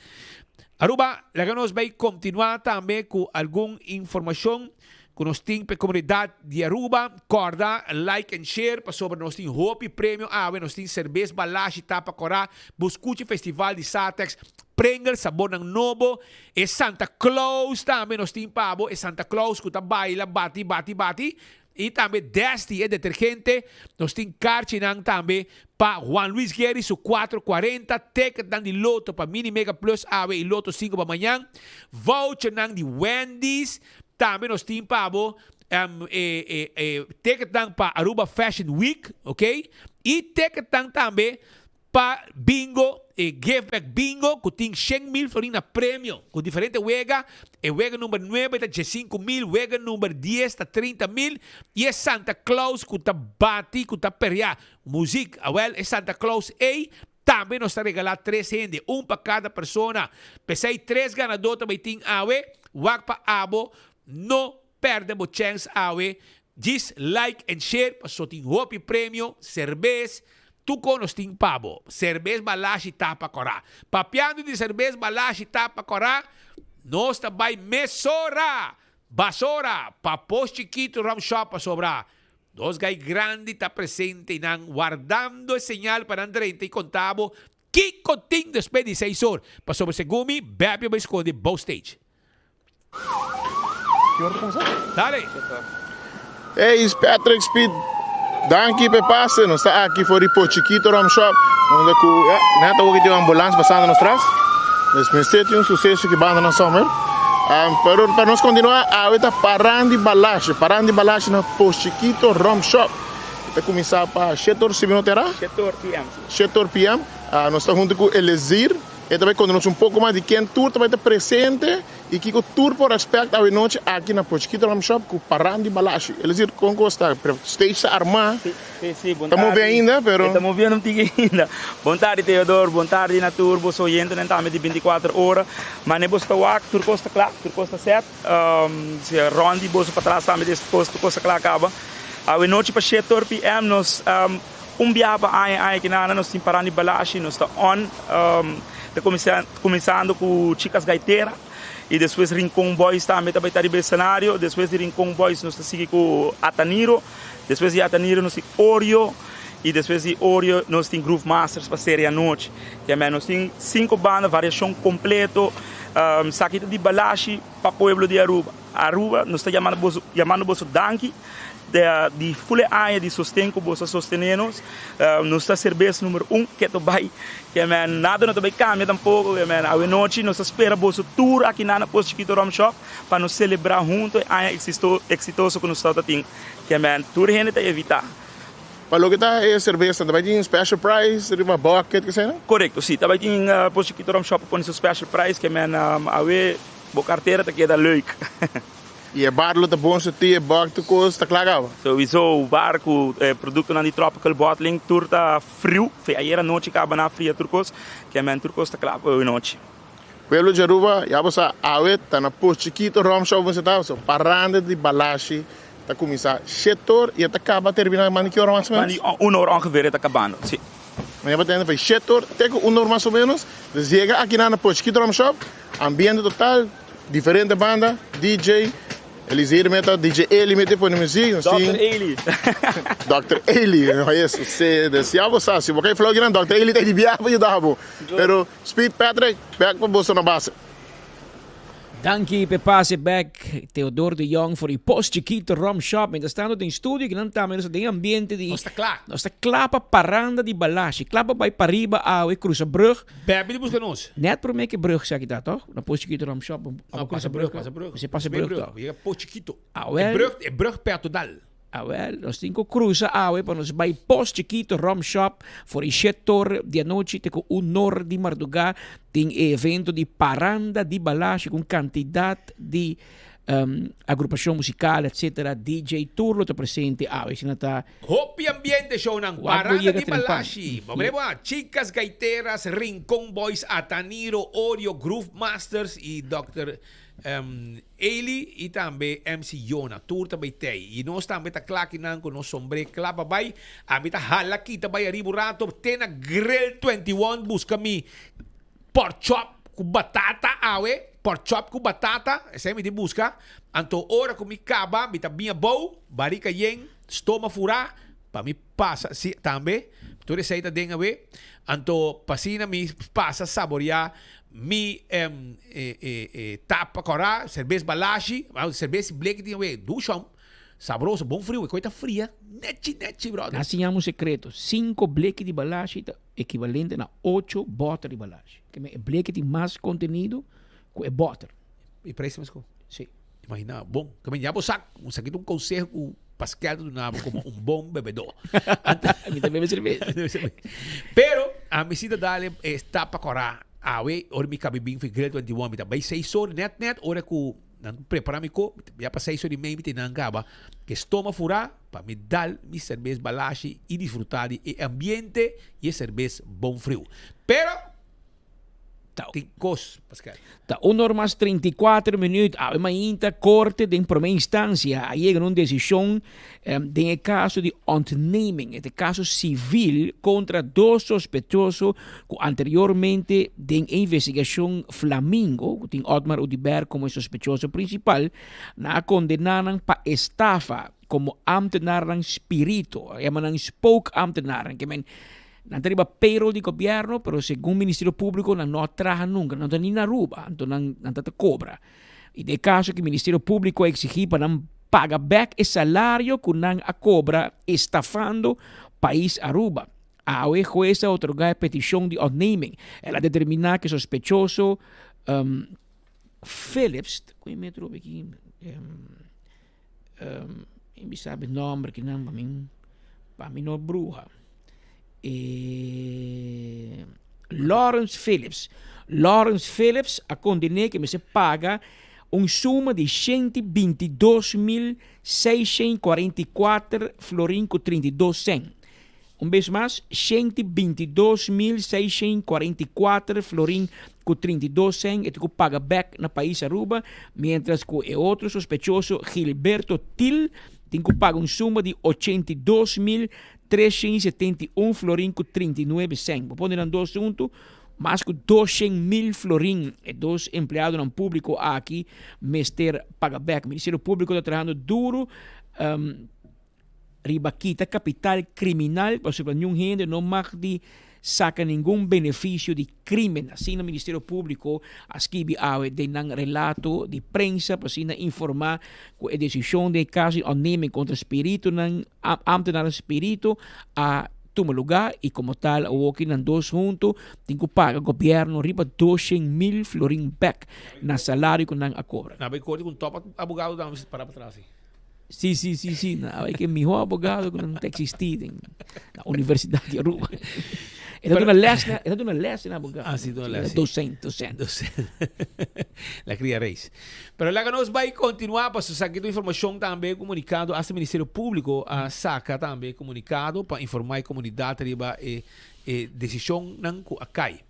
Aruba, laga nos bay continua tambe cu algun informacion cu nos tin pa e comunidad di Aruba. Corda like and share pasobra nos tin hopi premio awe, nos tin cerbes Balashi Tapa Cora, Buscuchi Festival di Satex, Pringles sabornan nobo, e Santa Claus tambe nos tin pa bo, e Santa Claus cu ta baila bati bati bati. Y tambe Desti e detergente. Nos tin karchinan tambe pa Juan Luis Guerri su cuatro cuarenta, ticketnan di Lotto pa Mini Mega Plus awe y Lotto cinco pa mañan, vouchernan di Wendy's, tambe nos tin pa bo e e e ticketnan pa Aruba Fashion Week, ok, y ticketnan tambe Pa bingo, e Give Back Bingo ku tin 100,000 florin na premio ku diferente wega. E wega number nuebe ta 15,000, wega number dies ta 30,000 i e Santa Claus ku ta bati ku ta perea muzik. Awel e Santa Claus ei tambe nos ta regalá tres hende, un pa kada persona. P'esei tres ganadó ta bai tin awe. Wak pa abo no pèrdè bo chèns awe. Djis like and share paso tin hopi premio, serbes, Tuko nos tin pa bo. Serbes Balashi tapa kòrá. Papiando di serbes Balashi tapa kòrá, nos ta bai mesora, basora, pa Pos Chikitu Rum Shop pasobra nos gai grandi ta presente i nan wardando e señal pa nan drenta i konta bo kiko tin despues di seis or, pasobra segun mi, Bèpio bai skonde bou stage. Dale! Hey, is Patrick Speed. Danki p'e pase. Nos ta aki for di Pochiquito Rum Shop, unda ku ja, net awor ki tin un ambulans pasando nos tras. Dus mester tin un suseso ki banda na Sommer. Um, pero pa nos kontinua, awe ta Parandi Balashi. Parandi Balashi na Pochiquito Rum Shop. Ta kuminsá pa shete or si mi no ta erá? Shete or PM, si. Shete or PM. Nos ta huntu ku Elezir. E ta bai konta nos un poko mas di ken tur ta bai ta presente i kiko tur por expect awe nochi aki na Pochikito Rum Shop ku Parandi Balashi. Elezir, kon kos ta? Stage ta armá. Si, si, bon Ta tardi. move ainda, pero. E ta moviendo un tiki ainda. Bon tardi Theodor, bon tardi na tur boso oyentenan tambe di bintikuater ora. Mane boso ta wak, tur kos ta kla, tur kos ta set. Si rond di boso patras tambe des kos, tur kos ta kla kaba. Awe nochi pa shete or PM nos un biaha pa aña aña kinana nos tin Parandi Balashi, nos ta on ta kuminsando ku Chicas Gaitera y despues Rincon Boys tambe ta bai ta riba e escenario, despues di Rincon Boys nos ta sigui ku Ataniro. Despues di Ataniro nos tin Orio y despues di Orio nos tin Groove Masters pa seri anochi. Kiamen nos tin cinco banda, variacion completo. Esaki ta di Balashi pa pueblo di Aruba. Aruba nos ta yamando boso, yamando boso danki di ful e aña di sosten cu boso a sostene nos. Nos ta serbes numero un keto bay. Kiamen nada no ta bay cambia tampoco. Kiamen awenochi nos ta spera boso tur aki na Pos Chikito Rum Shop pa nos celebra hunto e aña exitoso cu nos ta tin. Ke men tur hende ta evitá. Pa loke ta e serbesa, ta bai tin special price riba bucket kese? Korekto, si. Ta bai tin Pos Chikito Rum Shop a pone su special price, ke men awe bo kartera ta keda leuk. I e bar lo ta bon surtí, e bucket tur kos ta kla kaba? Souiso, bar ku e produktonan di Tropical Bottling tur ta friu. Fe ayera nochi kaba nan a fria tur kos, ke men tur kos ta kla pa awe nochi. Pueblo di Aruba, ya bo sa awe ta na Pos Chikito Rum Shop bo ta, so paranda di Balashi ta cuminsa shete or y e ta caba termina manda ki ora mas o menos? Manda un or ongeveer e ta cabando, si. Mañana bo ta hende shete or te cu un or mas o menos, dus yega aki na Pos Chikito Rum Shop, ambiente total, diferente banda, DJ, Elizir meta, DJ Eli mete pone muziek, nos tin. Dòkter Eli. Dòkter Eli, oye, dus ya bo sa, si bo kai flou kinan Dòkter Eli ta di biaha pa yuda bo, pero. Speed Patrick, bek pa boso na base. Danki p'e pase bek Theodor de Jong for di Pos Chikito Rum Shop. Mientras tanto den studio kinan tambe nos ta den ambiente di. Nos ta kla. Nos ta kla pa paranda di Balashi. Kla pa bai pariba awe cruza brug. Bebe di busca nos. Net prome ke brug sa kita toch? Na Pos Chikito Rum Shop. No, cruza brug, pasa brug. Mester pasa brug toch? Yega Pos Chikito. Awel. E brug, e brug peatonal. Awel, nos tin ku krusa awe pa nos bai Pos Chikito Rum Shop for e shet tor di anochi te ku un or di mardugá tin e evento di Paranda di Balashi ku un kantidat di agrupashon musikal etsetera DJ tur lo ta presente awe asina ta Hopi ambiente shownan Wak bo Paranda yega di trempan. Balashi. Bo mira bo a Chicas Gaiteras, Rincon Boys, Ataniro, Orio, Groove Masters y Dòkter Eli y tambe MC Yona tur ta bay tey y nos tambe ta cla kinan cu nos sombre cla pa bay ami ta hala kita bay ariba un rato te na grill 21 busca mi pork chop cu batata awe pork chop cu batata esey mi tin busca anto ora cu mi caba mi ta bin abou barica yen stoma fura pa mi pasa si tambe tur esey ta den awe anto pa asina mi pasa saborea Mi e tapa kòrá, serbes balashi, serbes i bleki tin awe, dushòm, sabroso, bon friu, e koi ta fria nechi nechi bròder. Na siña un sekreto, sinku bleki di balashi ta ekivalente na ocho bòter di balashi. Ke men e bleki tin mas kontenido ku e bòter. E preis ta meskos? Si. Imagina, bon, ke men ya bo sa, esaki ta un konseho ku Paskel ta duna bo komo un bon bebedó. Mi ta bebe serbes. Pero ami si ta dal e tapa kòrá. Awe ora mi kabi bin fi Grill 21 mi ta bai seis or net net ora ku nan prepara mi ko ya pa seis or i mei mi tin nan kaba ke stoma fura pa mi dal mi serbes balashi i disfruta di e ambiente i e serbes bon friu. Pero Tin kos, Pascal. Ta un or mas 34 minuut. Awe mainta Corte den prome instancia a yega na un decision den e caso di ontneming, e ta caso civil contra dos sospechoso cu anteriormente den e investigacion Flamingo, cu tin Otmar Oduber como e sospechoso principal, nan a condena nan pa estafa como ambtenarnan spirito, a yama nan spookambtenarnan, ke men Nan ta riba payroll di gobierno, pero segun Ministerio Publico nan no a traha nunca, nan no ta ni na Aruba, anto nan nan ta ta cobra. Y den e caso aki Ministerio Publico a exigi pa nan paga bek e salario cu nan a cobra estafando pais Aruba. Awe hues a otorga e peticion di ontneming. El a determina cu e sospechoso Philips, cu e metro aki, mi sabi nomber kinan pa mi. Pa mi no bruha. E Lawrence Phillips. Lawrence Phillips a kondené ke mester paga un suma di 122.644 florin ku 32 sèn. Un bes mas, 122.644 florin ku 32 sèn e tin ku paga bèk na pais Aruba, miéntras ku e otro sospechoso Gilberto Thiel tin ku paga un suma di 82.371 florin ku 39 sèn. Bo pone nan dos huntu, mas ku 200.000 florin e dos empleadonan públiko aki mester paga bèk. Ministerio Públiko ta trahando duru riba kita kapital kriminal pasobra niun hende no mag di saka ningun benefisio di krimen. Asina Ministerio Públiko a skibi awe den nan relato di prensa pa asina informá ku e desishon den e kaso di ònneming kontra spiritunan, ámtenarnan spiritu a tuma lugá i komo tal awoki nan dos huntu tin ku paga gobièrnu riba 200.000 florin bèk na salario ku nan a kobra. Nan a bai korte ku un tòp abogado tambe mester para patras. Sí, sí, sí, sí. Na, hay que mihó abogado que no existi den na Universidad de Aruba. E ta duna les, na, e ta duna les na abogado. Ah, sí, duna les. Sí. Docent, docent. Docent. La cria reis. Pero laga nos bai continua pa sa ki tu informacion tambe comunicado hasta Ministerio Publico a saca tambe comunicado pa informa e comunidad riba e e decisionnan cu a cai.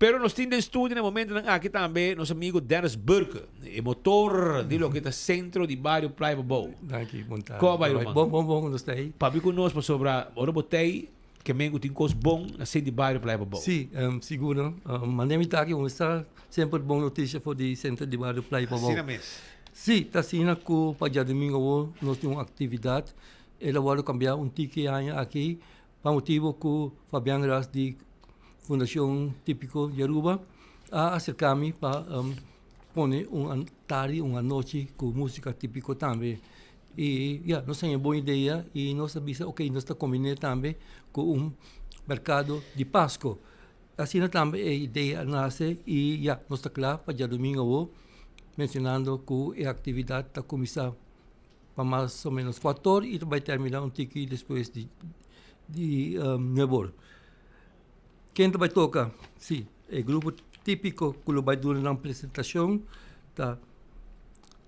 Pero nos tin den studio na e momentonan aki tambe nos amigo Dennis Burke, e motor di loke ta Centro di Bario Playa Pabou. Danki, bon tardi. Ko bai ruman? Bon, bon, bon, nos ta ei. Papia ku nos pasobra ora bo ta ei ke men ku tin kos bon na Centro di Bario Playa Pabou. Si, sigur no. Mane mi ta aki un esta semper bon notisia for di Centro di Bario Playa Pabou. Asina mes. Si, ta asina ku pa djadumingu awor nos tin un aktividat. El a wòrdu kambiá un tiki e aña aki Pa motibo cu Fabian Ras di Fundacion Tipico di Aruba a acerca mi pa pone un tardi, un anochi cu musica tipico tambe. Y ya, nos haña bon idea y nos a bisa ok, nos ta combine tambe cu un mercado di Pasco. Asina tambe e idea a nace y ya, nos ta cla pa djadomingo awo, mencionando cu e actividad ta cuminsa. pa mas o menos kuator i ta bai terminá un tiki despues di di nuebe or. Ken ta bai toka? Si, e grupo típiko ku lo bai duna nan presentashon ta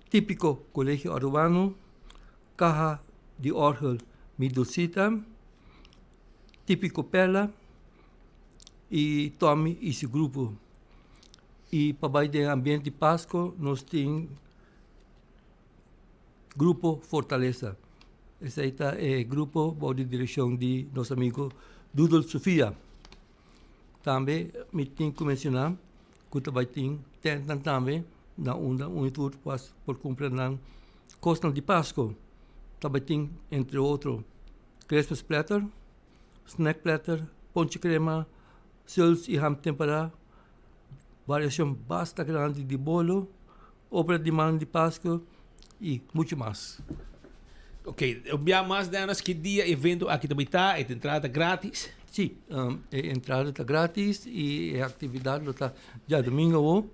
Típiko Kolegio Arubano, Kaha di Òrgel Mi Dulcita, Típiko Perla i Tommy i su grupo. I pa bai den ambiente di Pasko nos tin. Grupo Fortaleza. Esei ta e grupo bou di direkshon di nos amigo Dudel Sofia. Tambe mi tin ku menshoná ku ta bai tin tèntnan tambe na unda un i tur por kumpra nan kosnan di Pasko. Ta bai tin entre otro Christmas platter, snack platter, ponche krema, suls i ham temperá, variashon basta grandi di bolo. Obra di man di Pascu y mucho mas. Ok, un bia mas Dennis, ki dia e evento aki ta bay ta? E entrada ta gratis? Si, e entrada ta gratis y e actividad lo ta djadomingo awo,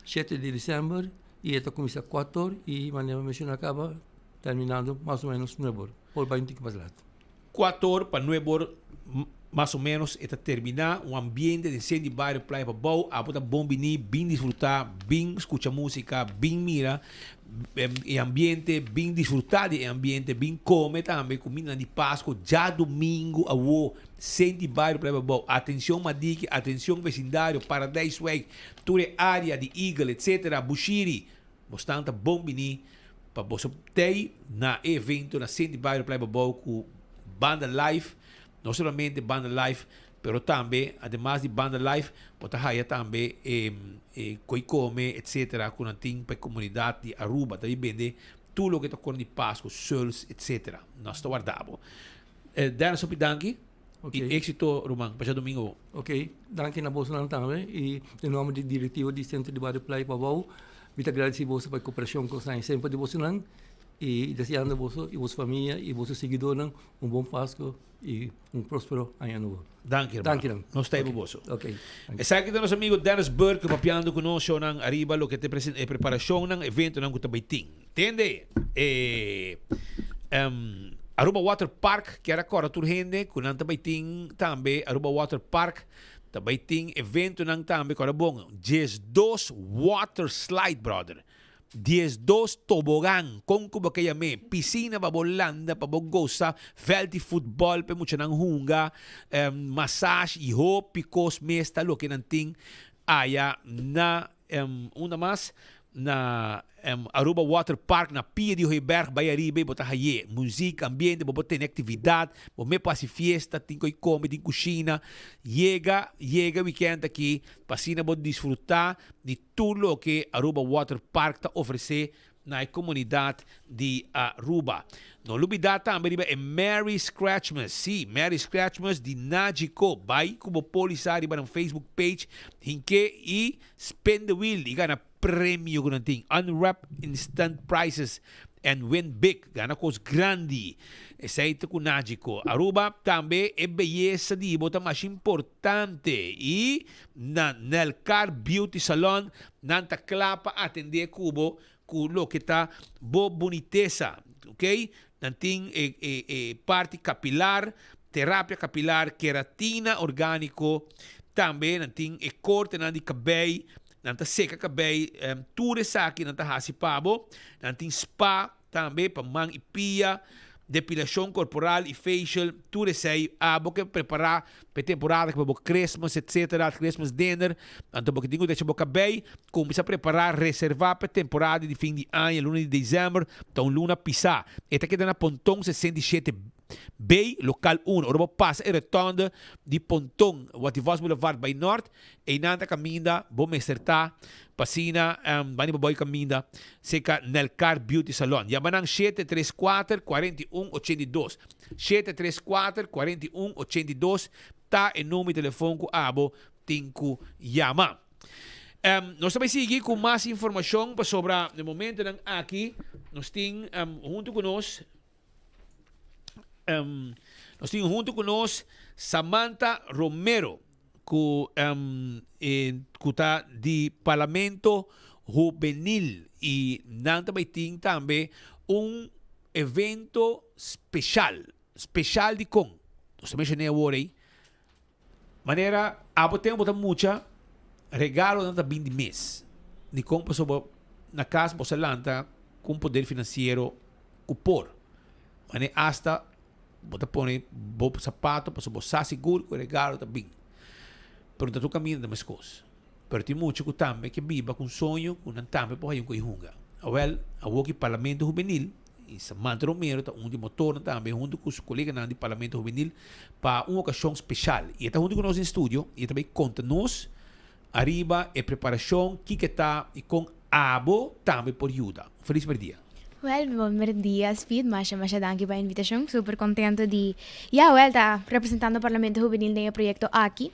shete di december, y e ta cuminsa cuator y manera mi menciona caba terminando mas o menos nuebe or, por bay un tiki mas lat. Cuator pa nuebe or mas o menos e ta termina, un ambiente den sent di bario Playa Pabou, abo ta bon bini, bin disfruta, bin scucha musica, bin mira e ambiente, bin disfruta di e ambiente, bin come tambe cumindanan di Pasco djadomingo awo, sent di bario Playa Pabou. Atencion Madiki, atencion vecindario, Paradijswijk, tur e area di Eagle etc. Bushiri, Bosnan ta bon bini pa boso tei na e evento na Sint di Bario Playa Babou ku banda live, no solamente banda live pero tambe ademas di banda live bo ta haya tambe e e koi kome etcetera ku nan tin pa e komunidat di Aruba ta bende tur loke ta kore di Pasku, suls etcetera. Nos ta warda bo. Dennis hopi danki y éxito ruman pa djadomingo. Ok, danki na bosonan tambe y den nomber di directiva di Centro di Bario Playa Pabao mi ta agradeci boso pa e cooperacion cu nos haña semper di bosonan y deseando boso y boso famia y boso siguidornan un bon Pasco y un prospero aña nuevo. Danki hermano. Danki nan. Nos ta ey pa boso. Ok. Esaki ta nos amigo Dennis Burke papiando cu nos shownan ariba loke ta e preparacionnan, eventonan cu ta bay tin. Tende e. Aruba Water Park kier a kòrda tur hende ku nan ta bai tin tambe Aruba Water Park ta bai tin eventonan tambe kòrda bon 12 water slide brother 12 tobogan kon ku bo ke yam'é pisina pa bo landa pa bo gosa vèlt di futbòl pa e muchanan hunga massage i hopi kos mes ta loke nan tin aya na Unda mas? Na Aruba Water Park na pia di Hooiberg bai ariba y bo ta haye muziek, ambiente, bo por tene actividad, bo me por haci fiesta, tin coy come, tin cushina. Yega, yega weekend aki pa asina bo disfruta di tur loke Aruba Water Park ta ofrece na e comunidad di Aruba. No lubida tambe riba e Merry Scratchmas. Sí, Merry Scratchmas di Nagico. Bai cu bo polisa riba nan Facebook page, hinke y spin the wheel y gana premio cu nan tin. Unwrap instant prizes and win big. Gana cos grandi. Esey ta cu Nagico. Aruba tambe e beyesa di bo ta mas importante y na Nelcar Beauty Salon nan ta cla pa atende cu bo cu loke ta bo bunitesa, ok. Nan tin e e e parti capilar, terapia capilar, keratina organico, tambe nan tin e cortenan di cabey, nan ta seca cabey, tur esaki nan ta haci pa bo. Nan tin spa Tambe pa man i pia, depilacion corporal i facial, tur esei abo ke prepara pa e temporada ke pa bo Christmas etc. Christmas dinner, anto bo ke tin ku decha bo kabei, kuminsa prepara, reserva pa e temporada di fin di aña, luna di december ta un luna pisa. E ta keda na Ponton 67 B, local uno. Ora bo pasa e rotonde di Ponton, Wativos Boulevard bai nort, Einan ta kaminda bo mester ta pa asina bani bo bai kaminda seka Nelcar Beauty Salon. Yama nan shete tres kuater, 41, 82. Shete tres kuater, 41, 82 ta e number di telefon ku abo tin ku yama. Nos ta bai sigui ku mas informashon pasobra na e momentonan aki nos tin huntu ku nos nos tin huntu ku nos Samantha Romero. Ku ku ta di Parlamento Hubenil i nan ta bai tin tambe un evento speshal. Speshal dikon? Nos ta menshoné awor ei. Manera abo tempu bo ta mucha, regalonan ta bin di mes. Dikon? Pasobra na kas bo sa lanta ku un poder finansiero ku por. Manera asta Bo ta pone bo sapato pasobra bo sa sigur ku e regalo ta bin. Pero no ta tur kaminda ta meskos. Pero tin mucha ku tambe ke biba ku un soño ku nan tambe por haña un ko'i hunga. Awèl, awor ki Parlamento Hubenil, i Samantha Romero ta un di motornan tambe huntu ku su koleganan di Parlamento Hubenil pa un okashon speshal. I e ta huntu ku nos den studio i e ta bai konta nos ariba e preparashon, kiko e ta i kon abo tambe por yuda. Un felis merdia. Wel, bon merdia Speed, masha masha danki pa e invitashon, super kontento di ya wel ta representando Parlamento Hubenil den e proyekto aki.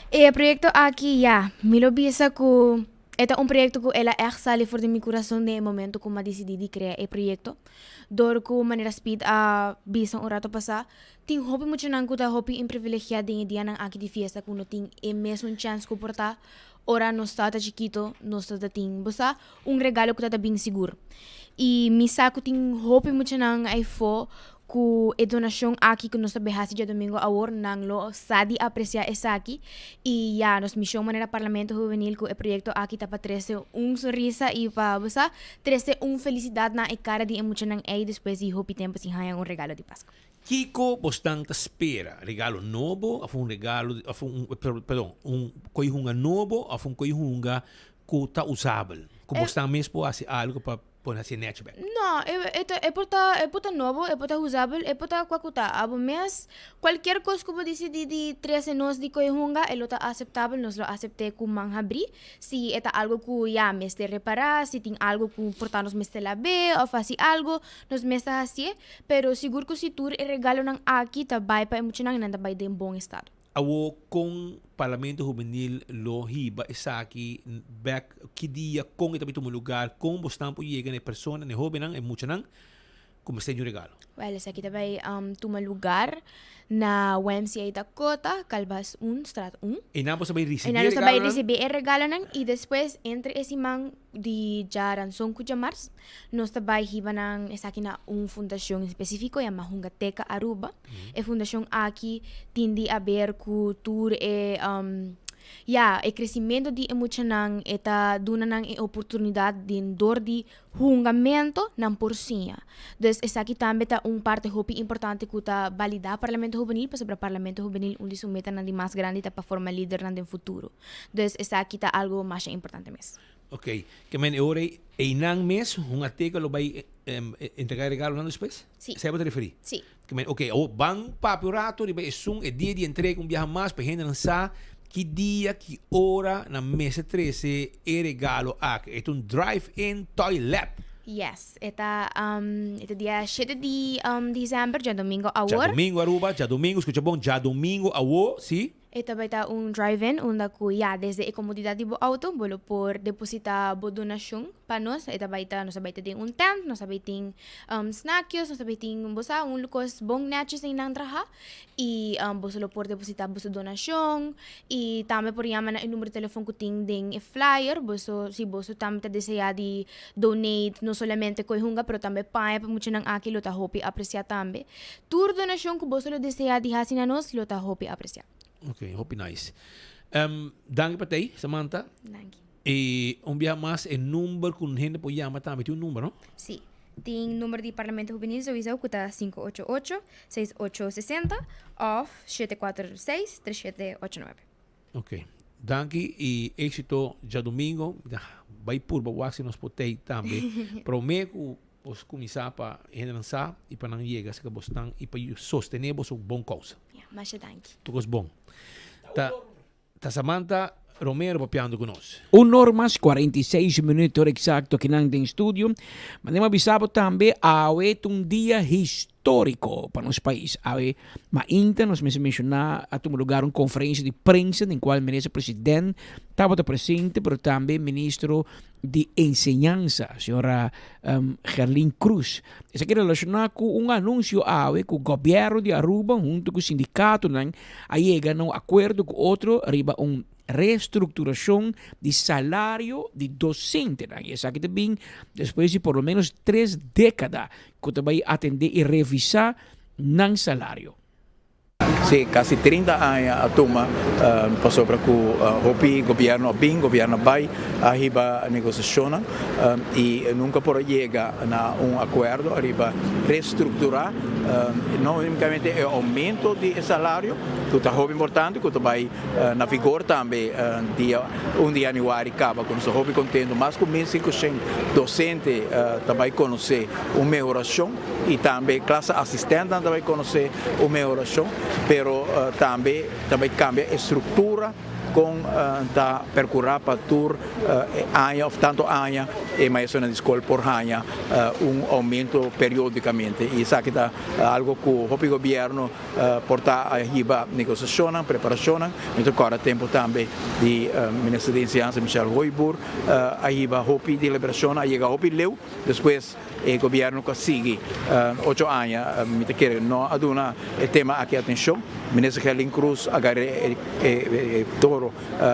E proyekto aki ya, mi lo bisa ku e ta un proyekto ku el a ègt sali for di mi kurason den e momento ku mi a disidí di krea e proyekto, dor ku manera Speed a bisa un rato pasá, tin hopi muchanan ku ta hopi imprivilegiá den e dianan aki di fiesta ku no tin e mesun chèns ku por ta Ora nos tata chikito nos tata tin bo sa un regalo ku tata bin sigur. I mi sa ku tin hopi muchanan aifó ku e donashon aki ku nos ta bai hasi djadumingu awor nan lo sa di apresiá esaki. I ya nos mishon manera Parlamento Hubenil ku e proyekto aki ta pa trese un sonrisa i pa bo sa trese un felisidat na e kara di e muchanan ei despues di hopi tempu sin haña un regalo di Pasku. Kiko bosnan ta spera? Regalo nobo of un regalo of un perdon un koe hunga nobo of un koe hunga ku ta usabel? Ku bosnan mes por hasi algo pa pone hasi nechi bek? No, e ta e por ta e por ta nobo, e por ta usabel, e por ta kua ku ta. Abo mes kualkier kos ku bo disidí di trese nos di koe hunga e lo ta aseptabel, nos lo asept'é ku man habrí. Si e ta algo ku ya mester repará, si tin algo ku por ta nos mester lab'é of hasi algo, Nos mes ta hasié, pero sigur ku si tur e regalonan aki ta bai pa e muchanan i nan ta bai den bon estado. Awor kon Parlamento Hubenil lo hiba esaki bek? Ki dia? Kon e ta bai tuma lugar? Kon bosnan por yega na e persona, na e hobennan, e muchanan? ku mester di un regalo. Wel, esaki ta bai tuma lugar na YMCA Dakota, Calbas un, Straat un. Einan boso ta bai risibí e Einan nos ta bai regalonan? risibí e regalonan i despues entre e siman di djaranson ku djamars nos ta bai hiba nan esaki na un fundashon espesífiko yama Hungateca Aruba. E fundashon aki tin di aber ku tur e ya e kresimento di e muchanan, e ta duna nan e oportunidat den dor di hungamento nan por siña. Dus esaki tambe ta un parte hopi importante ku ta balidá Parlamento Hubenil pasobra Parlamento Hubenil un di su metanan di mas grandi ta pa forma lidernan den futuro. Dus esaki ta algo masha importante mes. Ok, ke men e ora ei einan mes hunga teka lo bai entregá e regalonan despues? Sí. Esei bo ta referí? Sí. Ke men ok, awor ban papia un rato riba esun e dia di entrega un biaha mas pa e hendenan sa ki dia, ki ora nan mester trese e regalo aki. E ta un drive-in toy lab. Yes, e ta e ta dia shete di december, djadomingo awor. Djadomingo Aruba, djadomingo, skucha bon, djadomingo awor, si. E ta bai ta un drive-in unda ku ya desde e komodidat di bo outo bo lo por depositá bo donashon pa nos. E ta bai ta, nos ta bai ta den un tent, nos ta bai tin snakios, nos ta bai tin bo sa un kos bon nètjes einan traha i boso lo por depositá boso donashon i tambe por yama na e numero di telefon ku tin den e flyer. Boso si boso tambe ta deseá di donate no solamente koe hunga pero tambe paña pa muchanan aki lo ta hopi apresiá tambe. Tur donashon ku boso lo deseá di hasi na nos lo ta hopi apresiá. Ok, hopi nice. Um, danki pa tei, Samantha. Danki. I un biaha mas e number ku hende por yama tambe tin un number, no? Sí. Tin number di Parlamento Hubenil sowieso ku ta 588 6860 òf 746 3789. Ok. Danki i éxito djadumingo. Bai purba wak si nos por tei tambe. Promé ku Bos kuminsá pa hendenan sa i pa nan yega serka bosnan i pa sostené boso bon kousa. Ya, masha danki. Tur kos bon. Ta ta Samantha Romero papiando ku nos. Un or mas 46 minuut ora eksakto akinan den studio. Mane mi a bisa bo tambe awe ta un dia historico pa nos pais. Awe mainta nos mester menciona a tuma lugar un conferencia di prensa den cual minister president tabata presente pero tambe ministro di Enseñansa, señora Gerlin Cruz. Esaki relaciona cu un anuncio awe cu Gobierno di Aruba hunto cu sindicatonan a yega na un acuerdo cu otro riba un reestructuracion di salario di docentenan. Y esaki ta bin despues di por lo menos tres decada cu ta bay atende y revisa nan salario. Sí, casi 30 aña a tuma pasobra cu hopi gobierno a bin, gobierno a bay, a hiba negociacionnan y nunca por a yega na un acuerdo ariba reestructura no unicamente e aumento di e salario cu ta hopi importante cu ta bay na vigor tambe dia un di januari caba cu nos ta hopi contento mas cu 1500 docente ta bay conoce un mehoracion. y tambe clase asistentnan ta bay conoce un mehoracion, pero tambe ta bay cambia e structura con ta percura pa tur aña of tanto aña e maestronan di scol por haña un aumento periodicamente y esaki ta algo cu hopi gobierno por ta a hiba negociacionnan, preparacionnan. Mi ta corda tempo tambe di Minister di Enseñansa Michel Hooyboer a hiba hopi deliberacionnan, a yega hopi leu despues. E gobierno cu a sigui ocho aña mi ta kere no a duna e tema aki atencion. Minister Gerlin Cruz a gara e toro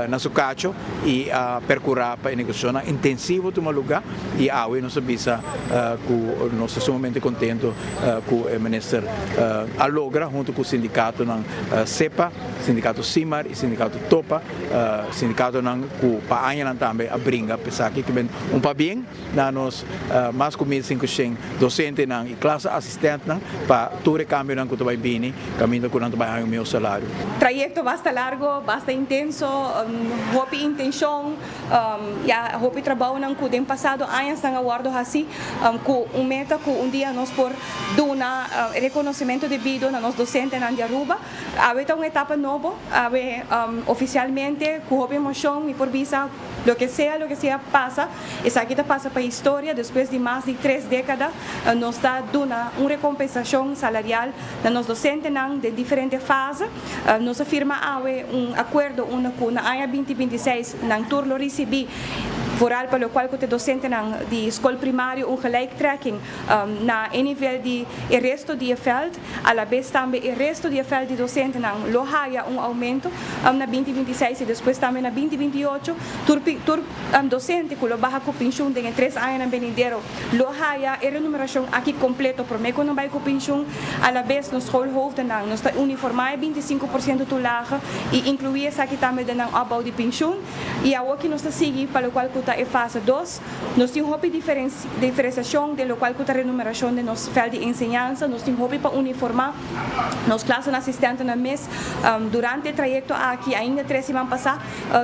na su cacho y a percura pa e negociacionnan intensivo tuma luga y awe nos a bisa cu nos ta sumamente contento cu e minister a logra hunto cu sindicatonan SEPA, sindicato Simar y sindicato Topa, sindicatonan cu pa añanan tambe a bringa pa esaki cu ben un pabien. Na nos mas ku 1500 dosentenan i klase asistentnan pa tur e kambionan ku ta bai bini kaminda ku nan ta bai haña un mihó salario. Trayekto basta largo, basta intenso, hopi intenshon, ya hopi trabounan ku den pasado añasnan a wòrdu hasi ku un meta ku un dia nos por duna e rekonosementu debido na nos dosentenan di Aruba. Awe ta un etapa nobo, awe ofisialmente ku hopi emoshon mi por bisa loke sea loke sea pasa. Esaki ta pasa pa historia, despues di mas di tres dékada nos ta duna un rekompensashon salarial na nos dosentenan den diferente fase. Nos a firma awe un akuerdo unda ku na aña binti 26 nan tur lo risibí Vooral pa locual cu t'e docentenan di scol primario un gelijktrekking na e nivel di e resto di e veld. Alabes tambe e resto di e veld di docentenan lo haya un aumento na 2026 y despues tambe na 2028. Tur tur docente cu lo baha cu pensioen den e tres añanan benidero lo haya e renumeracion aki completo prome cu nan bay cu pensioen. Alabes nos schoolhoofdennan nos ta uniforma e 25% toelage y inclui esaki tambe den nan opbouw di pensioen. Y awoki nos ta sigui pa locual cu ta e fase dos. Nos tin hopi diferenciacion den locual cu ta renumeracion den nos veld di enseñansa. Nos tin hopi pa uniforma nos clasenan asistentenan mes. Durante e trayecto aki, ainda tres siman pasa,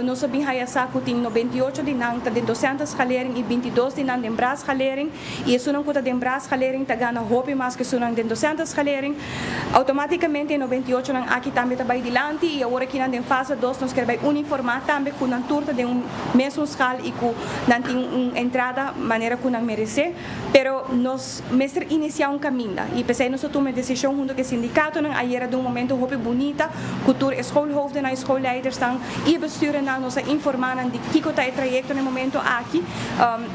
nos a bin haya sa cu tin 98 di nan ta den docentenschalering y 22 di nan den braadschalering. Y esunnan cu ta den braadschalering ta gana hopi mas cu esunnan den docentenschalering. Automaticamente e 98 nan aki tambe ta bay dilanti y awor aki nan den fase dos nos kier bay uniforma tambe cu nan tur ta den un mesun schaal y cu nan tin un entrada manera cu nan merece. Pero nos mester inicia un caminda y pesey nos a tuma e decision hunto cu e sindicatonan ayera den un momento hopi bunita cu tur e schoolhoofdennan y schoolleidersnan y e besturennan nos a informa nan di kico ta e trayecto na e momento aki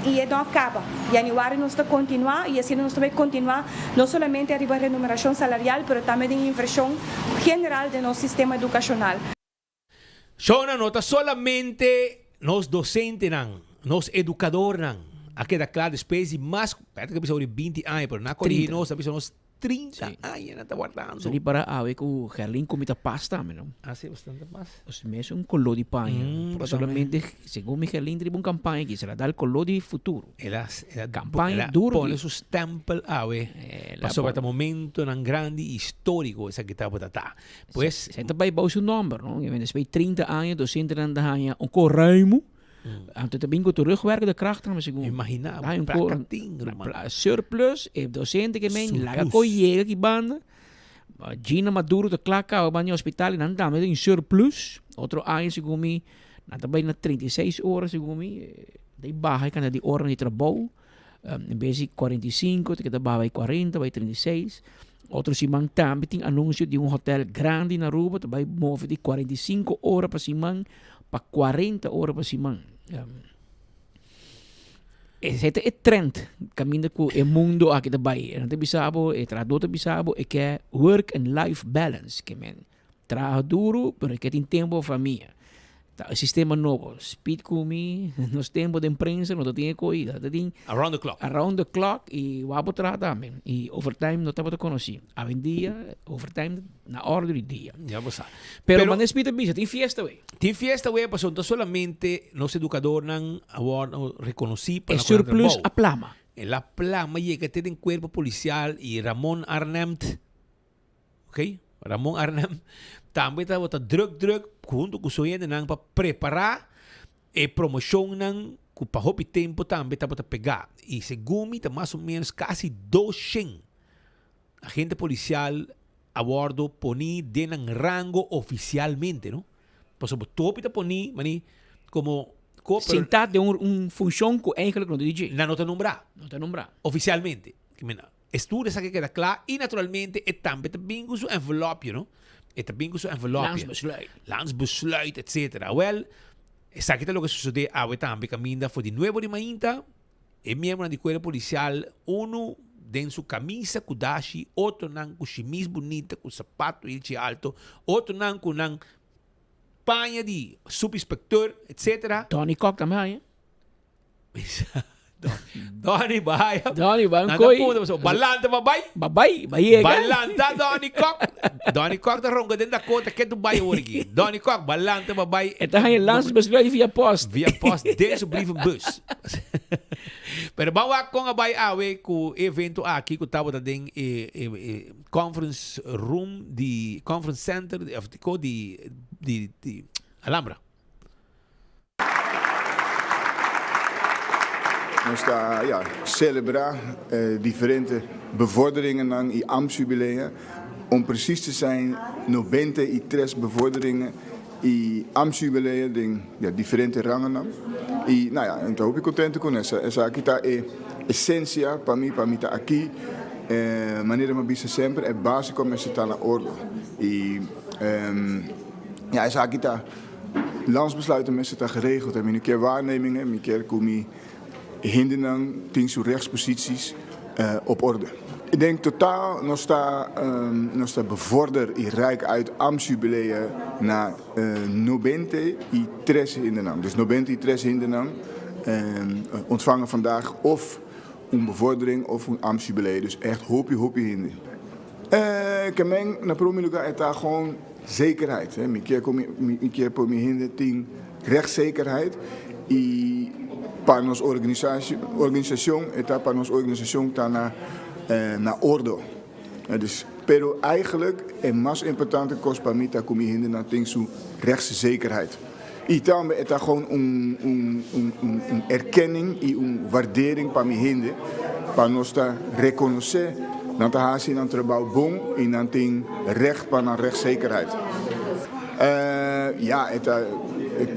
y e no a caba. Januari nos ta continua y asina nos ta bay continua no solamente ariba remuneracion salarial pero tambe den inversion general den nos sistema educacional. Shona no ta solamente nos docentenan, nos educadornan a keda cla despues di mas, Patrick a bisa ori 20 aña pero na corigi nos a bisa nos 30 aña nan ta wardando. Sa di para awe cu Gerlin cu mi ta pas tambe no. Ah si, bastante pas. Nos mes un color di paña. Pero solamente segun mi Gerlin riba un campaña aki se la da el color di futuro. El a, el a, Campaña el a duro pone di. su stempel awe El a pasobra pone. ta momentonan grandi y historico esaki tabata ta. Pues. Se ta bay bou su nomber no. Despues di 30 aña docentenan ta haña un corruimo. Anto ta bin cu terugwerkende kracht tambe segun. Imagina, Hay un placa cor- tin, ruman. Surplus, e docente ke men laga Surplus. ko yega ki banda. Gina Maduro ta kla kaba banda di hospital y nan tambe ta in surplus. Otro aña segun mi, nan ta bay na 36 ora segun mi. Ta baha e cantidad di oranan di trabou. En bes di 45 ta keda baha bay 40, bay 36. Otro siman tambe tin anuncio di un hotel grandi na Aruba ta bay move di 45 ora pa siman pa 40 ora pa siman. Esei ta e trend caminda cu e mundo aki ta bay. E nan ta bisa bo, e trahador ta bisa bo, e ke work and life balance ke men. Traha duru, pero e ke tin tempo pa famia. Ta e sistema nobo. Speed ku mi, nos tempo den prensa no ta tin e koida. Ta tin Around the clock. Around the clock y wou bo traha tambe. Y overtime no tabata konosí. Awendia overtime na orde di dia. Ya bo sa. Pero, Pero mane Speed a bisa, tin fiesta wey. Tin fiesta wey pasobra no ta solamente nos educadornan a wordo reconoci pa E nan cu nan surplus trabou. a plama. El a plama yega te den cuerpo policial y Ramon Arnhem Ok, Ramon Arnhem tambe tabata druk druk hunto cu su hendenan pa prepara e promocionnan cu pa hopi tempo tambe tabata pega. Y segun mi ta mas o menos casi 200 agente policial a wordo poni den nan rango oficialmente, no? Pasobra topi ta poni, mani, como co, pero Sinta den un, un funcion cu eigenlijk no ta di dje. Nan no ta nombra. No ta nombra. Oficialmente. Estudio esaki keda kla i naturalmente e tambe ta bin ku su envelopje, no? E ta bin ku su envelopje. Landsbesluit. Landsbesluit, etcetera. Awel, esaki ta loke sosodé awe tambe kaminda for di nuevo di mainta, e miembronan di kuerpo polisial, unu den su kamisa ku dashi, otronan ku shimis bunita, ku sapato hilchi alto, otronan ku nan paña di supinspektor, etcetera. Tony Kok tambe haña. Donny bai. Donny bai un koi. Balanta pa bai. Ba bai, ba yega. Balanta Donny Kok. Donny Kok ta ronca den Dakota ke tu bai awor aki. Donny Kok, balanta pa bai. E ta haña landsbesluit via post. Via post den su brievenbus. Pero ban wak kon a bai awe ku e evento aki ku tabata den e e e conference room di conference center of di ko di di di Alhambra. Nos ta ja celebra diferente bevorderingennan y ambtsjubilea. Om precies te zijn 93 bevorderingen y ambtsjubilea den ja diferente rangennan. Y nou ja, mi ta hopi contento con esa. Esaki ta e esencia pa mi, pa mi ta aki. Manera mi a bisa semper e basico mester ta na orde. Y ja esaki ta. Landsbesluiten mester ta geregeld. Mi no kier waarnemingen, mi kier ku mi hendenan tin su rechtsposities op orde. Ik denk totaal nos ta nos ta bevorder y reik uit ambtsjubilea na 93 hendenan. Dus 93 hendenan ontvangen vandaag of un bevordering of un ambtsjubileo. Dus echt hopi hopi hende. Ke men na prome lugar e ta gewoon zekerheid. Mi kier ku mi kier por mi hende tin rechtszekerheid y pa nos organisacion e ta pa nos organisacion ta na na ordo. Dus pero eigenlijk e mas importante kos pa mi ta ku mi hendenan tin su rechtszekerheid. Y tambe e ta gewoon un un un un erkenning y un waardering pa mi hende pa nos ta reconoce nan ta haci nan trabao bon y nan tin recht pa nan rechtszekerheid. Ja, e ta,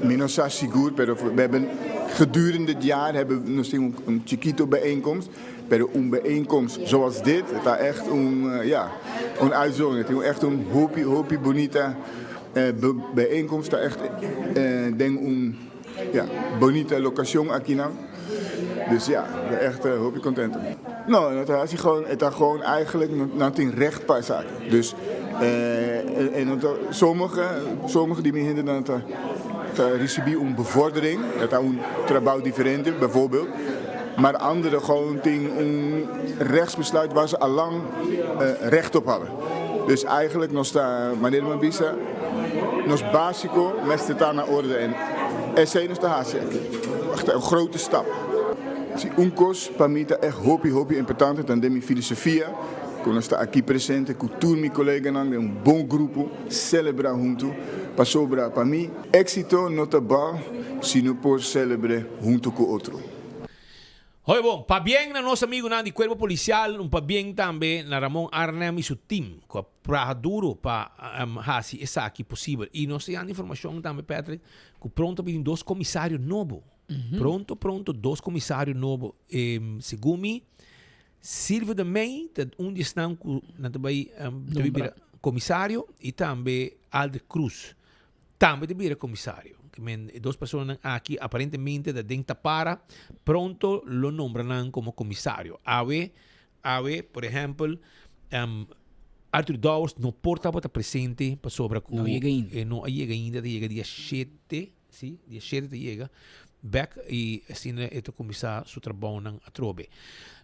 mi no sa sigur, pero we hebben gedurende het jaar hebben we nos tin un chikito bijeenkomst, pero un bijeenkomst zoals dit, e ta echt un, ja, un uitzondering. Tin echt un hopi, hopi bunita E bijeenkomst ta echt den un ja bonita locacion akinan. Dus ja, mi ta echt hopi contento. No, no ta hasi gewoon, e ta gewoon eigenlijk nan tin recht pa esaki. Dus e no ta sommige, sommige di mi hendenan ta ta ricibi un bevordering, dat ta un trabou diferente bijvoorbeeld, maar andere gewoon tin un rechtsbesluit waar ze allang recht op hadden. Dus eigenlijk nos ta, manera mi a bisa, nos basico mester ta na orde en esey nos ta haci aki. Ta un grote stap. Si un cos pa mi ta echt hopi hopi importante ta den mi filosofia cu nos ta aki presente cu tur mi coleganan den un bon grupo celebra hunto pasobra pa mi exito no ta bal si no por celebre hunto cu otro. Hoi bon, pabien na nos amigunan di Cuerpo Policial, un pabien tambe na Ramon Arnhem y su team cu a traha duro pa haci esaki posibel. Y nos ta yanda informacion tambe Patrick cu pronto a bini dos comisario nobo. Pronto pronto dos comisario nobo. Segun mi Silvio de Mey ta un di esnan cu nan ta bay ta bay bira comisario y tambe Aldrich Cruz. Tambe ta bira komisario. Ke men e dos personanan aki aparentemente ta den tapara, pronto lo nombra nan komo komisario. Awe, awe, por ehèmpel, Arthur Dowers no por tabata presente pasobra ku No a yega ainda. e no a yega ainda, ta yega dia shete, si, dia shete ta yega bèk i asina e ta kuminsá su trabounan atrobe.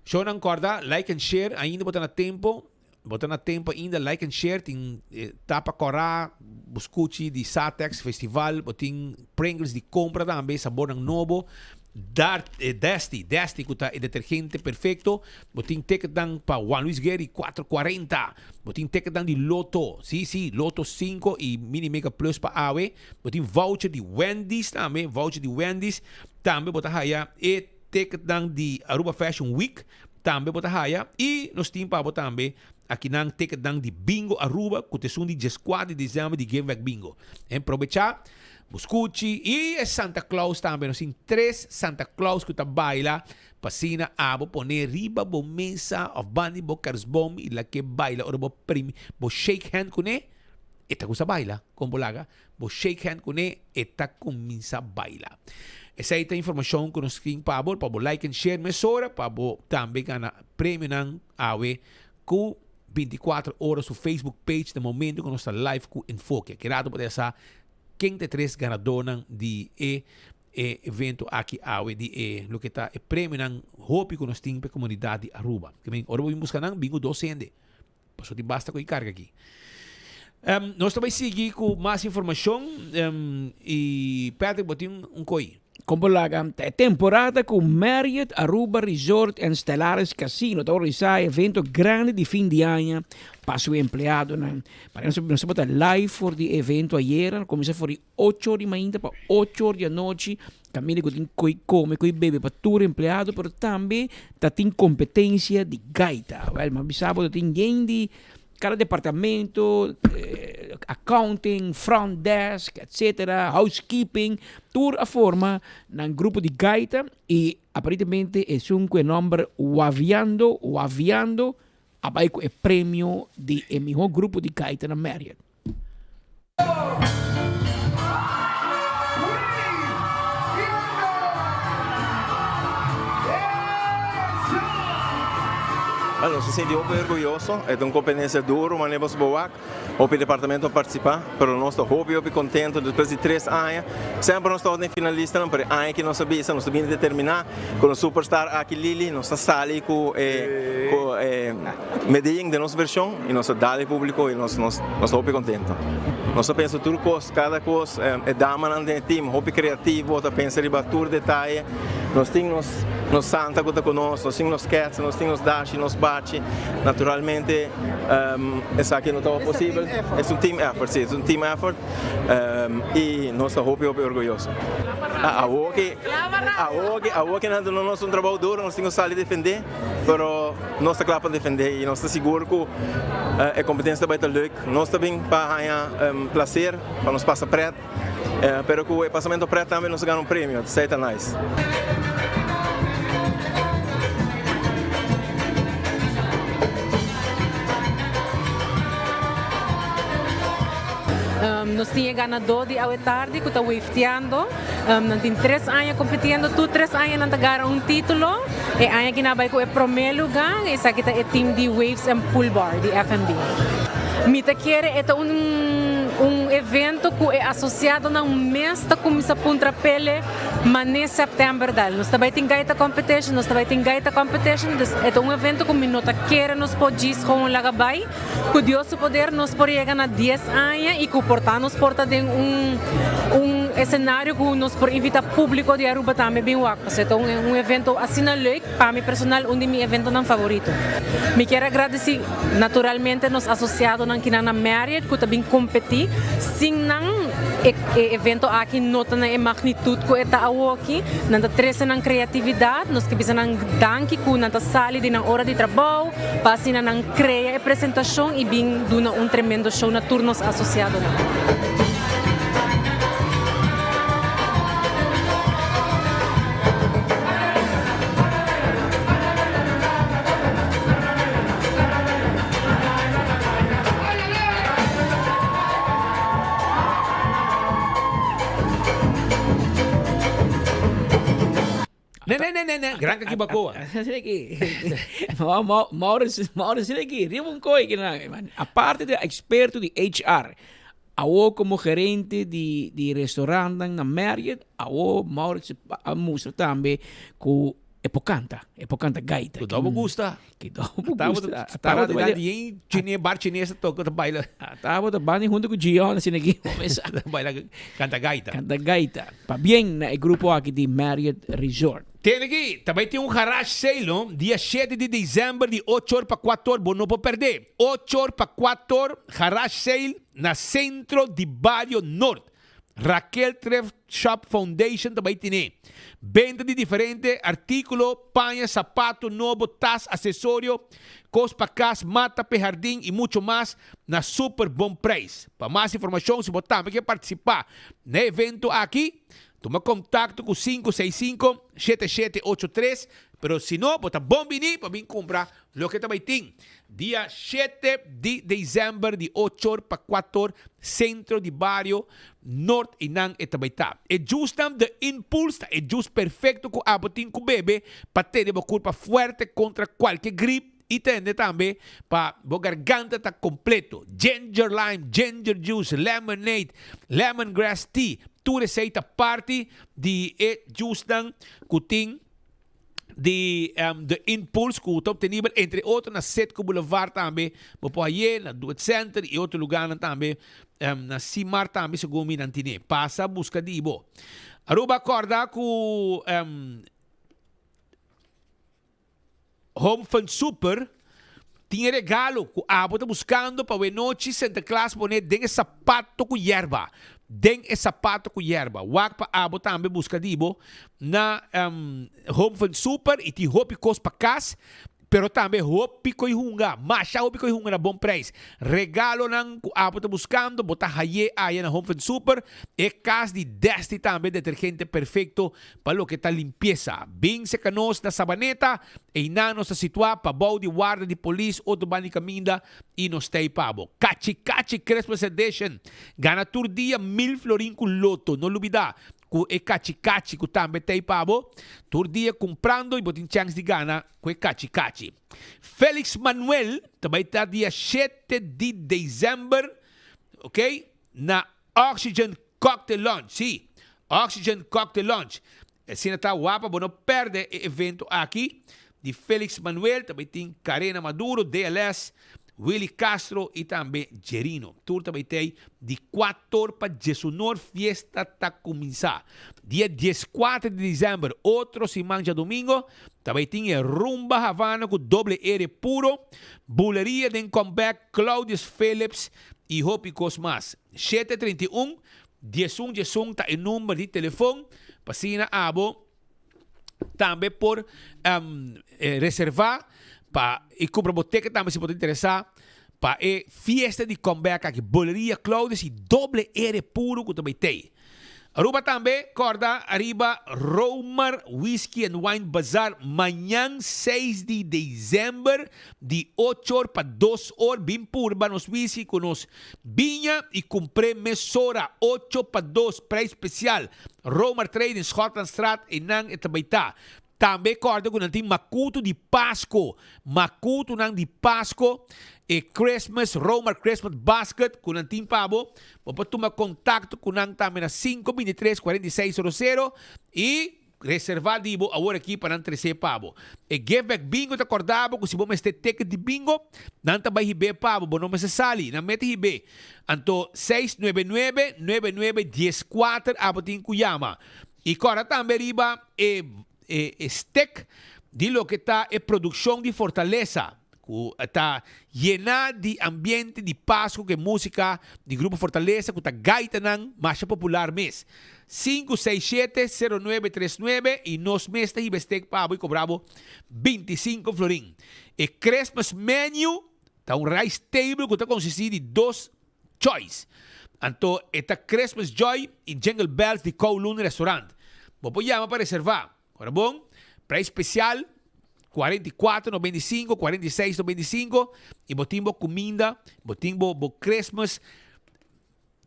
Shownan kòrda, like and share, ainda bo ta na tempo. Bo ta na tempo ainda like and share tin tapa kora buskuchi di Satex festival bo tin Pringles di compra tambe sabornan nobo Dart Desti Desti ku ta e detergente perfecto bo tin ticketnan pa Juan Luis Guerri cuatro cuarenta bo tin ticketnan di Lotto si si Lotto cinco y Mini Mega Plus pa awe bo tin voucher di Wendy's tambe voucher di Wendy's tambe bo ta haya e ticketnan di Aruba Fashion Week Tambe bo ta haya y nos tin pa bo tambe akinan ticketnan di Bingo Aruba cu ta esun di diescuatro di december di Give Back Bingo. En probecha bo scuchi y e Santa Claus tambe. Nos tin tres Santa Claus cu ta baila pa asina abo pone riba bo mesa of banda di bo kerstboom y lake baila ora bo primi bo shake hand cune e ta cusa baila con bo laga. Bo shake hand kuné, e ta kuminsá baila. Esei ta informashon ku nos tin pa bo, pa bo like and share mesora, pa bo tambe gana premionan awe ku 24 ora su Facebook page na momento ku nos ta live ku Enfoke. Ki rato bo ta sa ken ta e tres ganadónan di e e evento aki awe di e loke ta e premionan hopi ku nos tin pa e komunidat di Aruba. Ora bo bin buska nan, bin ku dos hende. Paso tin basta ku e karga aki. Um, nos ta bai sigui ku mas informashon um, i Patrick bo tin un koi. Kon bo laga? Ta e temporada ku Marriott Aruba Resort and Stellaris Casino ta organisá e evento grandi di fin di aña pa su empleadonan. Para nos nos tabata live for di e evento ayera, a kuminsá for di ocho or di mainta pa ocho or di anochi, kaminda ku tin koi kome, koi bebe pa tur empleado, pero tambe ta tin kompetensia di gaita. Wèl, mi a bisa bo ta tin yen di kada departamento, accounting, front desk, etcetera, housekeeping, tur a forma nan grupo di gaita i aparentemente esun ku e nòmber Waviando, Waviando, a bai ku e premio di e mihó grupo di gaita na Marriott. Bueno, nos ta sinti hopi orguyoso. E ta un competencia duro, manera boso por wak. Hopi departamento a participa, pero nos ta hopi hopi contento despues di tres aña. Semper nos tabata den finalistanan, pero e aña aki nos a bisa, nos ta bini determina cu nos superstar aki Lily, nos ta sali cu e cu e Medellin den nos version y nos ta dal e publico y nos nos nos ta hopi contento. Nos ta pensa tur cos, cada cos, e damanan den e team hopi creativo, ta pensa riba tur detaye. Nos tin nos nos Santa cu ta cu nos, nos tin nos cats, nos tin nos Dashi, nos Bachi. Naturalmente esaki no tabata posibel. Es un team effort, si, es un team effort y nos ta hopi hopi orguyoso. Awo ki awo ki awo ki nan duna nos un trabou duro, nos tin cu sali defende, pero nos ta cla pa defende y nos ta sigur cu e competencia ta bay ta leuk. Nos ta bin pa haya placer, pa nos pasa pret. Pero ku e pasamento pret tambe nos a gana un premio, esei ta nice. Nos tin e ganadó di awe tardi ku ta wefteando. Nan tin tres aña kompitiendo, tur tres aña nan ta gara un título. E aña aki nan a bai ku e promé lugá, esaki ta e team di Waves and Pool Bar di FNB. Mi ta kere e ta un un evento ku e asosiadonan mes ta kuminsá puntra pele mané sèptèmber dal. Nos ta bai tin gaita competition, nos ta bai tin gaita competition, dus e ta un evento ku mi no ta kere nos por djis gewoon laga bai. Ku Dios su poder nos por yega na dies aña i ku por ta nos por ta den un un escenario ku nos por invita publico di Aruba tambe bin wak. Pasobra ta un un evento asina leuk, pa mi personal un di mi eventonan favorito. Mi kier a gradeci naturalmente nos asociadonan kinan na Marriott ku ta bin competi, sin nan e e evento aki no ta na e magnitud ku e ta awoki. Nan ta trece nan creatividad, nos ke bisa nan danki ku nan ta sali di nan ora di trabou pa asina nan Crea e presentacion y bin duna un tremendo show na tur nos asociadonan. Ne, ne, ne, ne, ne. Gran Kakibakoa. Maurits, Maurits aki, riba un koi ki nan, man. Aparte di experto di HR, awo como gerente di di restaurantnan na Marriott, awo Maurits a mustra tambe ku e por kanta, e por kanta gaita. Ku bo gusta. Ki bo gusta. Taba ta di chine, bar chines ta toka ta baila. Taba ta bani hunto ku Gion asina aki. Baila kanta gaita. Kanta gaita. Pabien na e grupo aki di Marriott Resort. Tene aki, ta bai tin un garage sale no, dia shete di december di ocho or pa cuatro or, bo no por perde. Ocho or pa cuatro or, garage sale na Centro di Bario Noord. Raquel Thrift Shop Foundation ta bai tene. Benta di diferente artíkulo, paña, sapato nobo, tas, asesorio, kos pa kas, mata p'e hardin i mucho mas na super bon preis. Pa mas informashon, si bo tambe ke partisipá na e evento aki, tuma kontakto ku 565 7783, pero si no, bo ta bon bini pa bin kumpra Loke ta bai tin dia shete di december di ocho or pa cuatro or centro di bario Noord eynan e ta bai ta. E juicenan The Impulse ta e juice perfecto cu abo tin cu bebe pa tene bo curpa fuerte contra cualke grip y tende tambe pa bo garganta ta completo. Ginger lime, ginger juice, lemonade, lemongrass tea tur esey ta parti di e juicenan cu tin. di The Impulse cu ta obtenibel entre otro na Citgo Boulevard tambe, bo por haye na Duet Center y otro lugarnan tambe, na Simar tambe segun mi nan tine. Pasa busca di bo. Aruba corda cu Home Fun Super tin e regalo cu abo ta buscando pa wenochi Sinterklaas pone den e sapato cu yerba. Den e sapato cu yerba. Wak pa abo tambe busca di bo na Home Fun Super y tin hopi cos pa cas, pero tambe hopi coy hunga, masha hopi coy hunga na bon prijs. Regalonan cu abo ta buscando bo ta haye aya na Home Fun Super. E cas di Desti tambe detergente perfecto Pa loke ta limpiesa, bin serka nos na Sabaneta, einan nos ta situá pabou di warda di polis otro banda di kaminda i nos ta ei pa bo. Kachi Kachi Christmas Edition! Gana tur dia mil florin ku loto! No lubidá! ku e kachi kachi ku tambe ta ei pa bo. Tur dia kumprando i bo tin chèns di gana ku e kachi kachi. Felix Manuel ta bai ta dia shete di desèmber, ok, na Oxygen Cocktail Lounge. Sí, Oxygen Cocktail Lounge. Asina ta wapa bo no pèrdè e evento aki di Felix Manuel, ta bai tin Karena Maduro, DLS, Willy Castro i tambe Jerino. Tur ta bai tei di kuator pa diesunor fiesta ta kuminsá. Dia dieskuater di desèmber, otro siman djadumingo, ta bai tin e Rumba Havana ku doble R puro, Buleria den comeback, Claudius Philips i hopi kos mas. Shete 31, 11 11 ta e number di telefon pa asina abo tambe por reserva pa i kumpra bo ticket tambe si bo ta interesa pa e fiesta di comeback aki Boleria Claudius i doble R puro ku ta bai tei. Aruba tambe corda ariba Romer Whisky and Wine Bazaar mañan seis di december di ocho or pa dos or bin purba nos whisky cu nos biña y cumpr'e mesora ocho pa dos prijs special Romer Trading Schotlandstraat eynan e ta bay ta. Tambe corda cu nan tin macutu di Pasco, macutunan di Pasco, e Christmas, Romer Christmas Basket cu nan tin pa bo. Bo por tuma contacto cu nan tambe na sinku bintitres kuarenta i seis sero sero y reserva di bo awor aki pa nan trece pa bo. E Give Back Bingo ta corda bo cu si bo mester ticket di bingo, nan ta bay hib'e pa bo, bo no mester sali, nan mete hib'e. Anto seis nuebe nuebe, nuebe nuebe dies kuater abo tin cu yama. I kòrda tambe riba e e stek di loke ta e produkshon di Fortalesa, ku ta yená di ambiente di Pasku ku e músika di Grupo Fortalesa ku ta gaitanan masha popular mes. Sinku seis shete, sero nuebe tres nuebe i nos mes ta hiba e stek pa bo i kobra bo 25 florin. E Christmas menu ta un rice table ku ta konsistí di dos Choice. Anto e ta Christmas Joy y Jingle Bells di Kowloon Restaurant. Bo por yama pa reserva. Ora bon, prijs special 44,95, 46,95 y bo tin bo cuminda, bo tin bo bo Christmas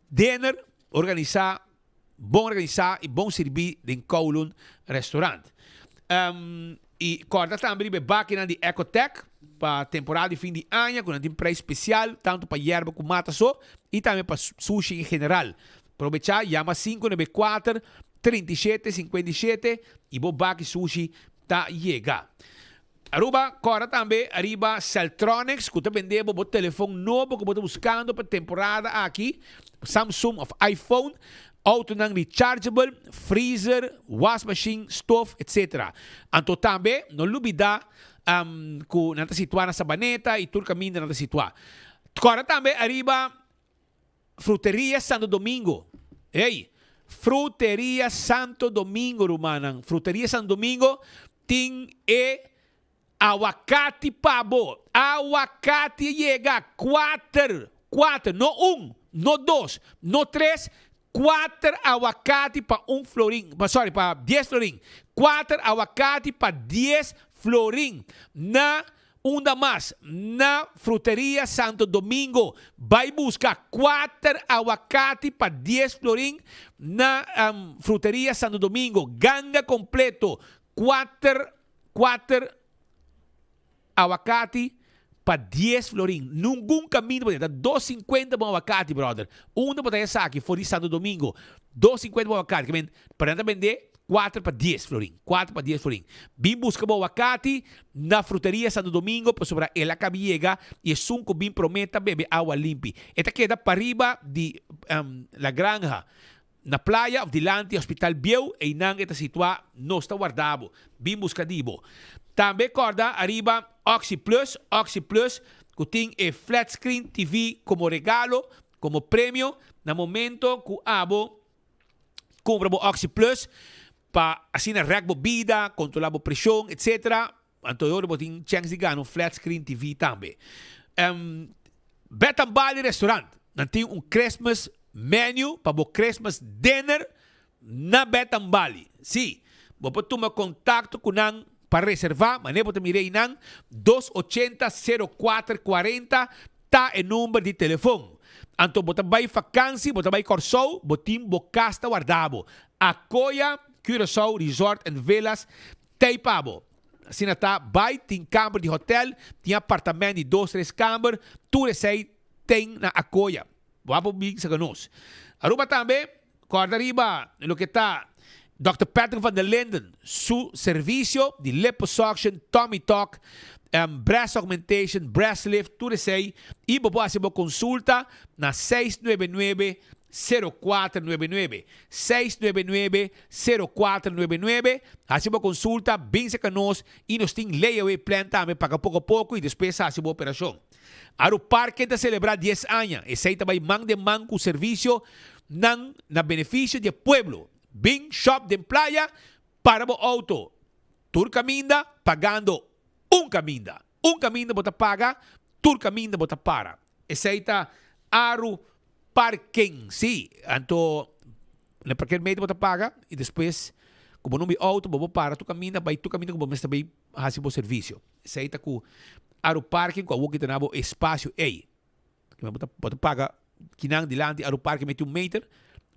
dinner organisa, bon organisa y bon sirbi den Kowloon Restaurant. Y corda tambe riba e bakinan di Ecotec pa temporada di fin di aña cu nan tin prijs special tanto pa yerba cu mata so y tambe pa sushi en general. Probecha, yama 594 37 57 y bo baki sushi ta yega. Aruba, corda tambe ariba Celtronics cu ta bende bo bo telefon nobo cu bo ta buscando pa temporada aki, Samsung of iPhone. Autonan rechargeable, freezer, wasmachine, stof, etc. Anto tambe no lubida cu nan ta situa na Sabaneta y tur caminda nan ta situa. Corda tambe ariba Fruteria Santo Domingo. Ey, Fruteria Santo Domingo rumannan. Fruteria Santo Domingo tin e Awakati pa bo. Awakati a yega. Kuater, kuater, no un, no dos, no tres, kuater awakati pa un florin, pa sorry, pa dies florin. Kuater awakati pa dies florin. Na unda mas? Na Fruteria Santo Domingo. Bai buska kuater awakati pa dies florin na Fruteria Santo Domingo. Ganga kompleto, kuater Kuater awakati pa dies florin. Nungun kaminda bo ta haya. Ta dos sinkuenta bon awakati, brother. Unda bo ta haya esaki? For di Santo Domingo. Dos sinkuenta bon awakati. Ke men, pero nan ta bende kuater pa dies florin. Kuater pa dies florin. Bin buska bo awakati na Fruteria Santo Domingo pasobra el a kabi yega i esun ku bin promé ta bebe awa limpi. E ta keda pariba di La Granja. Na playa of dilanti hospital bieu einan e ta situa nos ta warda bo bin buska di bo. Tambe corda ariba Oxi Plus, Oxi Plus cu tin e flat screen TV como regalo, como premio na momento cu abo cumpra bo Oxi Plus pa asina rek bo bida, controla bo presion etc. Anto e ora bo tin chèns di gana un flat screen TV tambe. Bed and Bali Restaurant, nan tin un Christmas menu pa bo Christmas dinner na Bed and Bali. Sí, bo por tuma kontakto ku nan pa reservá, manera bo ta mira einan, dos ochenta sero kuater kuarenta ta e number di telefon. Anto bo ta bai vakansi, bo ta bai Kòrsou, bo tin bo kas ta warda bo. Akoya Curaçao Resort and Villas t'ei pa bo. Asina ta, bai, tin kamber di hotel, tin apartament di dos, tres kamber, tur esei ten na Akoya. Bo a por bin saka nos. Aruba tambe, kòrda riba loke ta Dòkter Patrick van der Linden su servisio di liposuction, tummy tuck, breast augmentation, breast lift, tur esei i bo por hasi bo konsulta na seis nuebe nuebe, sero kuater nuebe nuebe, seis nuebe nuebe, sero kuater nuebe nuebe, hasi bo konsulta, bin saka nos i nos tin layaway plan tambe paga poko poko i despues hasi bo operashon. Aru Parken ta selebrá dies aña. Esei ta bai man den man ku servisio nan na benefisio di e pueblo. Bin shop den playa, para bo outo tur kaminda pagando un kaminda. Un kaminda bo ta paga, tur kaminda bo ta para. Esei ta Aru Parken. Sí, anto na parker medio bo ta paga i despues ku bo no bin outo bo por para tur kaminda bai tur kaminda ku bo mester bai hasi bo servisio. Esei ta ku Aru Parking ku awor kita na bo espasio ei. Bo ta bo ta paga kinan dilanti Aru Parking meti un meter,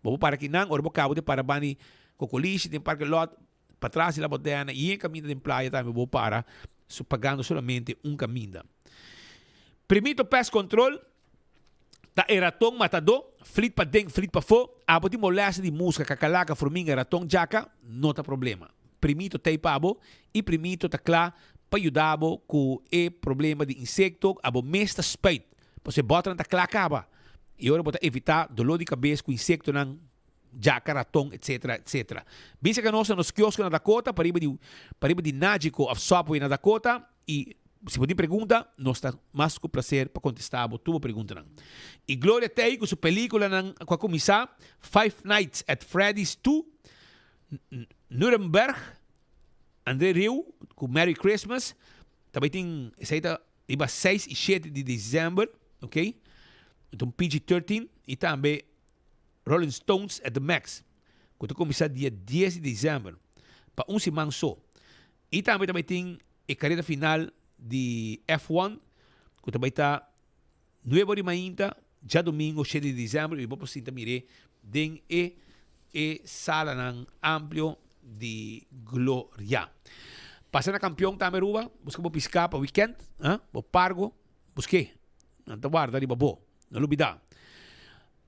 bo por para kinan, ora bo kaba bo ta para bani Kokolishi den parke lot, patras di La Moderna i e kaminda den playa tambe bo por para pagando solamente un kaminda. Primito Pest Control ta e raton matadó, flit paden, flit pafó, abo tin molèstia di muska, kakalaka, furminga, raton, djaka, no ta problema. Primito t'ei pa bo i Primito ta kla pa yuda bo ku e problema di insekto, abo mes ta spuit, pasobra e bòternan ta kla kaba i ora bo ta evitá doló di kabes ku insektonan, djaka, raton, etsetera, etsetera. Bisa ku nos na nos kiosko na Dakota, pariba di pariba di Nagico òf Subway na Dakota i si bo tin pregunta, nos ta mas ku plaser pa kontestá bo tur bo preguntanan. I Gloria t'ei ku su pelíkulanan ku a kuminsá, Five Nights at Freddy's 2, Nuremberg, André Rieu ku Merry Christmas, ta bai tin, esei ta riba seis i shete di desèmber, ok, ta un PG-13 i tambe Rolling Stones at the Max ku ta kuminsá dia dies di desèmber pa un siman so. I tambe ta bai tin e karera final di F1 ku ta bai ta nuebe ora di mainta djadumingu shete di desèmber i bo por sinta mir'é den e e salanan amplio di Gloria. Pasa na Kampion tambe Aruba, buska bo piská pa wikènt, bo pargo, busk'é. Nan ta warda riba bo, no lubidá.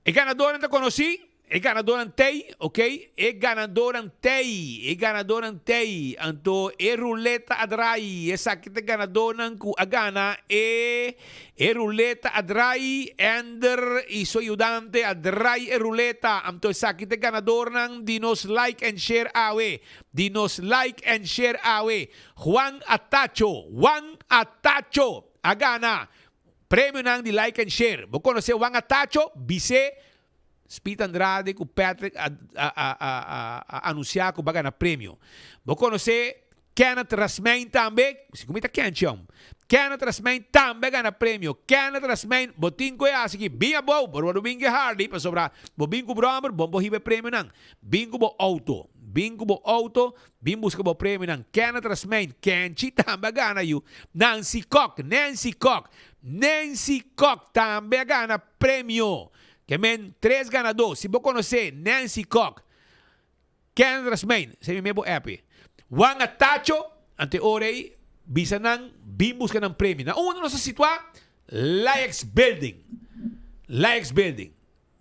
E ganadornan ta konosí, e ganadornan t'ei, ok, e ganadornan t'ei, e ganadornan t'ei. Anto e ruleta a drai, esaki ta e ganadornan ku a gana e e ruleta a drai, Ender i su ayudante a drai e ruleta. Anto esaki ta e ganadornan di nos like and share awe, di nos like and share awe. Juan Atacho, Juan Atacho a gana. Premionan di Like and Share. Bo konosé Juan Atacho? Bis'é Speed Andrade ku Patrick a a anunsiá ku bo a gana premio. Bo konosé Kenneth Rasmijn tambe? Si ku mi ta kenchi hom. Kenneth Rasmijn tambe a gana premio. Kenneth Rasmijn, bo tin ku e hasi aki bin abou, bo no bin ku e Harley pasobra bo bin ku bròmer, bo por hiba e premionan. Bin ku bo outo. Bin ku bo outo. Bin buska bo premionan. Kenneth Rasmijn, Kenchi tambe a gana yu. Nancy Kok, Nancy Kok, Nancy Kok tambe a gana premio. Ke men tres ganadó. Si bo konosé Nancy Kok, Kenneth Rasmijn, esei mi mes bo app e. Juan Atacho, ante ora ei bisa nan bin buska nan premio. Na unda nos ta situá? Laex Building. Laex Building.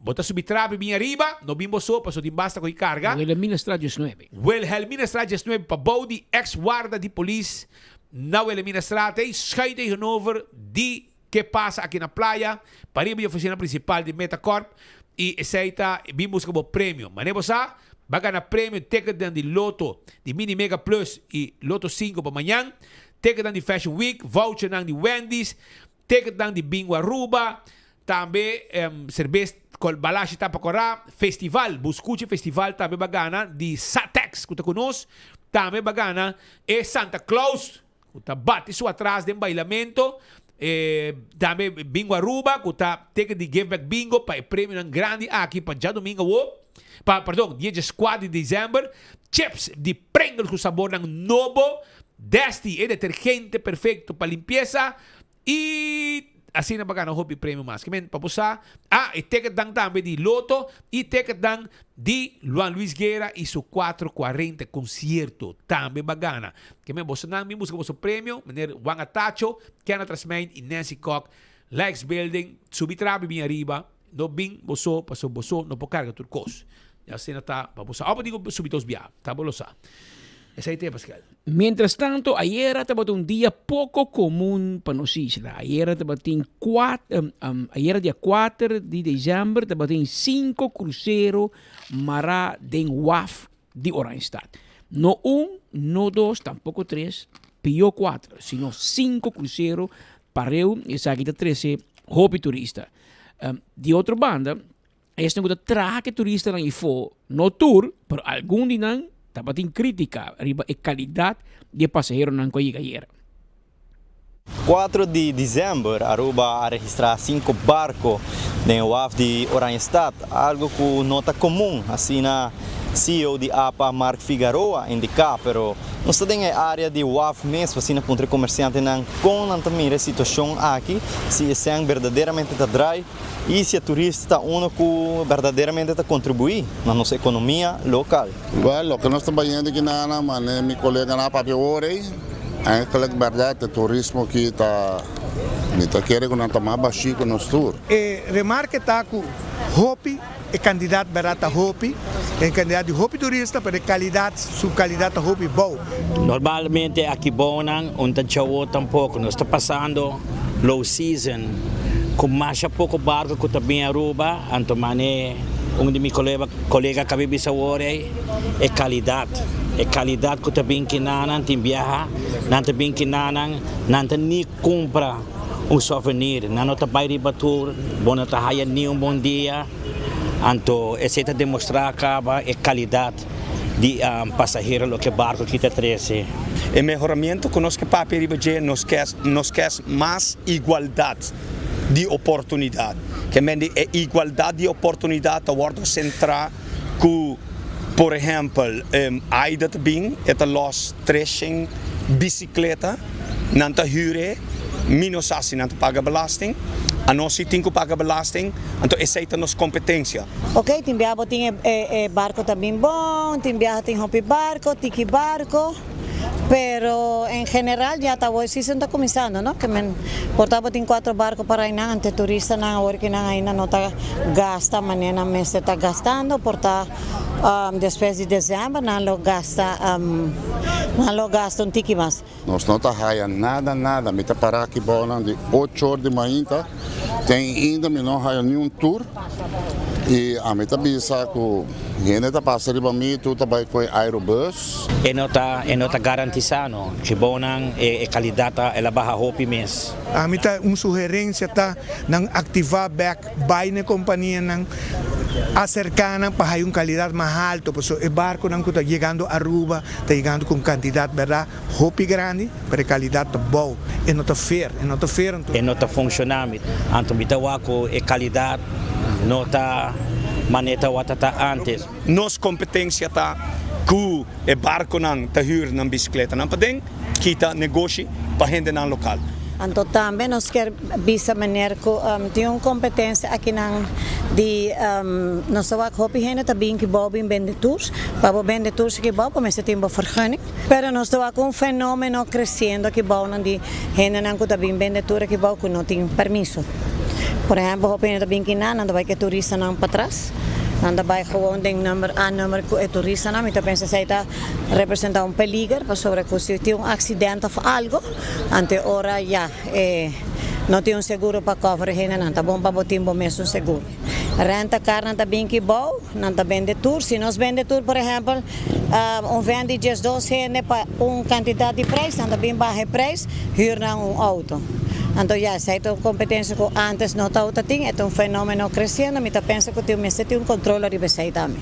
Bo ta subi trapi bin ariba, no bin bo so, paso tin basta ku e karga. Wilhelminastraat diesnuebe. Wilhelminastraat diesnuebe, pabou di ex warda di polis na Wilhelminastraat ei, schuin tegenover di ke pasa aki na playa, pariba di oficina principal di Metacorp, i esei ta bin buska bo premio. Mane bo sa, bo a gana premio ticketnan di loto di Mini Mega Plus i Loto sinku pa mañan, ticketnan di Fashion Week, vouchernan di Wendy's, Ticketnan di Bingo Aruba, tambe serbes kol Balashi Tapa Kora, festival, Buscuchi Festival tambe ba gana di Satex ku ta ku nos, tambe ba gana e Santa Claus ku ta bati su atras den bailamento, e tambe Bingo Aruba ku ta ticket di Give Back Bingo pa e premionan grandi aki pa djadumingo awo, pa perdon dia dieskuater di december, chips di Pringles ku sabornan nobo, Desti, e detergente perfecto pa limpiesa y. Asina pa gana hopi premio mas. Ke men pa bo sa, ah, e ticketnan tambe di Lotto y ticketnan di Juan Luis Guerra y su cuatro cuarenta concierto tambe ba gana. Ke men bosonan bin busca boso premio, meneer Juan Atacho, Kenneth Rasmijn y Nancy Kok, Likes Building, subi trapi bin ariba, no bin boso paso boso no por carga tur cos. Ya asina ta pa bo sa. Of bo tin cu subi dos bia, ta bo lo sa. Esey te Pascal. Mientras tanto, ayera tabata un dia poco comun pa nos isla. Ayera tabatin cuat, ayera dia cuater di december tabatin cinco crucero mara den waf di Oranjestad. No un, no dos, tampoco tres, pio cuater, sino cinco crucero pareu. Esaki ta trece hopi turista. Di otro banda, Esnan ku ta traha ku e turistanan ifó, no tur, pero algun di nan tabatin krítika riba e kalidat di e pasaheronan ku a yega ayera. Cuatro di december Aruba a registra cinco barco den e waf di Oranjestad, algo cu no ta comun, asina CEO di apa Mark Figaroa a indica, pero nos ta den e area di waf mes pa asina puntra e comerciantenan con nan ta mira e situacion aki, si esnan berdaderamente ta draai. I si e turista ta uno ku berdaderamente ta kontribuí na nos ekonomia lokal. Wèl, loke nos ta bayendo aki nan, mane mi koleganan a papia awor ei, eigenlijk bèrdat e turismo aki ta, mi ta kere ku nan ta mas bashí ku nos tur. E remarke ta ku hopi, e kandidat bèrdat ta hopi, e kandidat di hopi turista, pero e kalidat, su kalidat ta hopi bou. Normalmente aki bounan un ta djawo tampoco. Nos ta pasando low season cu masha poco barco cu ta bin Aruba, anto mane un di mi colega cabi bisa awor ey, e calidad, e calidad cu ta bin kinanan tin biaha, nan ta bin kinanan, nan ta ni cumpra un souvenir, nan no ta bay riba tour, bo no ta haya ni un bon dia, anto esey ta demostra caba e calidad. di pasahero loke barco aki ta trece. E mehoramiento cu nos ke papia riba dje nos ke nos ke mas igualdad di oportunidad. Ke men di e igualdad di oportunidad ta wordo centra cu por ehempel Aida ta bin e ta los treshen bicicleta nan ta huur e mi no sa si nan ta paga belasting anos si tin cu paga belasting anto esey ta nos competencia. Ok, tin biaha bo tin e e barco ta bin bon, tin biaha tin hopi barco, tiki barco, pero en general ya ta awor season ta cuminsando no, ke men por ta bo tin cuatro barco para einan ante turistanan awor ki nan ainda no ta gasta manera nan mester ta gastando, por ta despues di december nan lo gasta nan lo gasta un tiki mas. Nos no ta haya nada nada, mi ta para aki bou nan di ocho or di mainta, te ainda mi no haya ni un tour y ami ta bisa cu hende ta pasa riba mi tur ta bay coe aerobus. E no ta e no ta garantisa no, ki bou nan e calidad ta el a baha hopi mes. Ami ta un sugerencia ta nan activa bek bay na e companianan acerca nan pa haya un calidad mas alto pasobra e barconan cu ta yegando Aruba ta yegando cu un cantidad berdad Hopi grandi, pero e calidad ta bou. E no ta fair, e no ta fair anto. E no ta funciona, anto mi ta wak cu e calidad no ta mane ta wak ta ta antes. Nos competencia ta cu e barconan ta huur nan bicicletanan paden, kita negoshi pa hendenan local. Anto tambe nos kier bisa meneer cu tin un competencia akinan di nos ta wak hopi hende ta bin kibou bin bende tours. Pa bo bende tours kibou bo mester tin bo vergunning. Pero nos ta wak un fenomeno creciendo kibounan di hendenan cu ta bin bende tour kibou cu no tin permiso. Por ehempel hopi hende ta bin kinan nan ta bay cu e turistanan patras. Nan ta bay gewoon den number a number cu e turistanan. Mi ta pensa esey ta representa un peliger pasobra cu si tin un accident of algo. Ante ora ya e no tin un seguro pa cover e hendenan, ta bon pa bo tin bo mes un seguro. Renta car nan ta bin ki bou, nan ta bende tur. Si nos bende tur, por ehempel, un ven di diesdos hende pa un cantidad di prijs, nan ta bin baha e prijs, huur nan un auto. Anto ya, esei ta un competencia cu antes no tabata tin, e ta un fenomeno creciendo, mi ta pensa cu tin mester tin un control ariba esei tambe.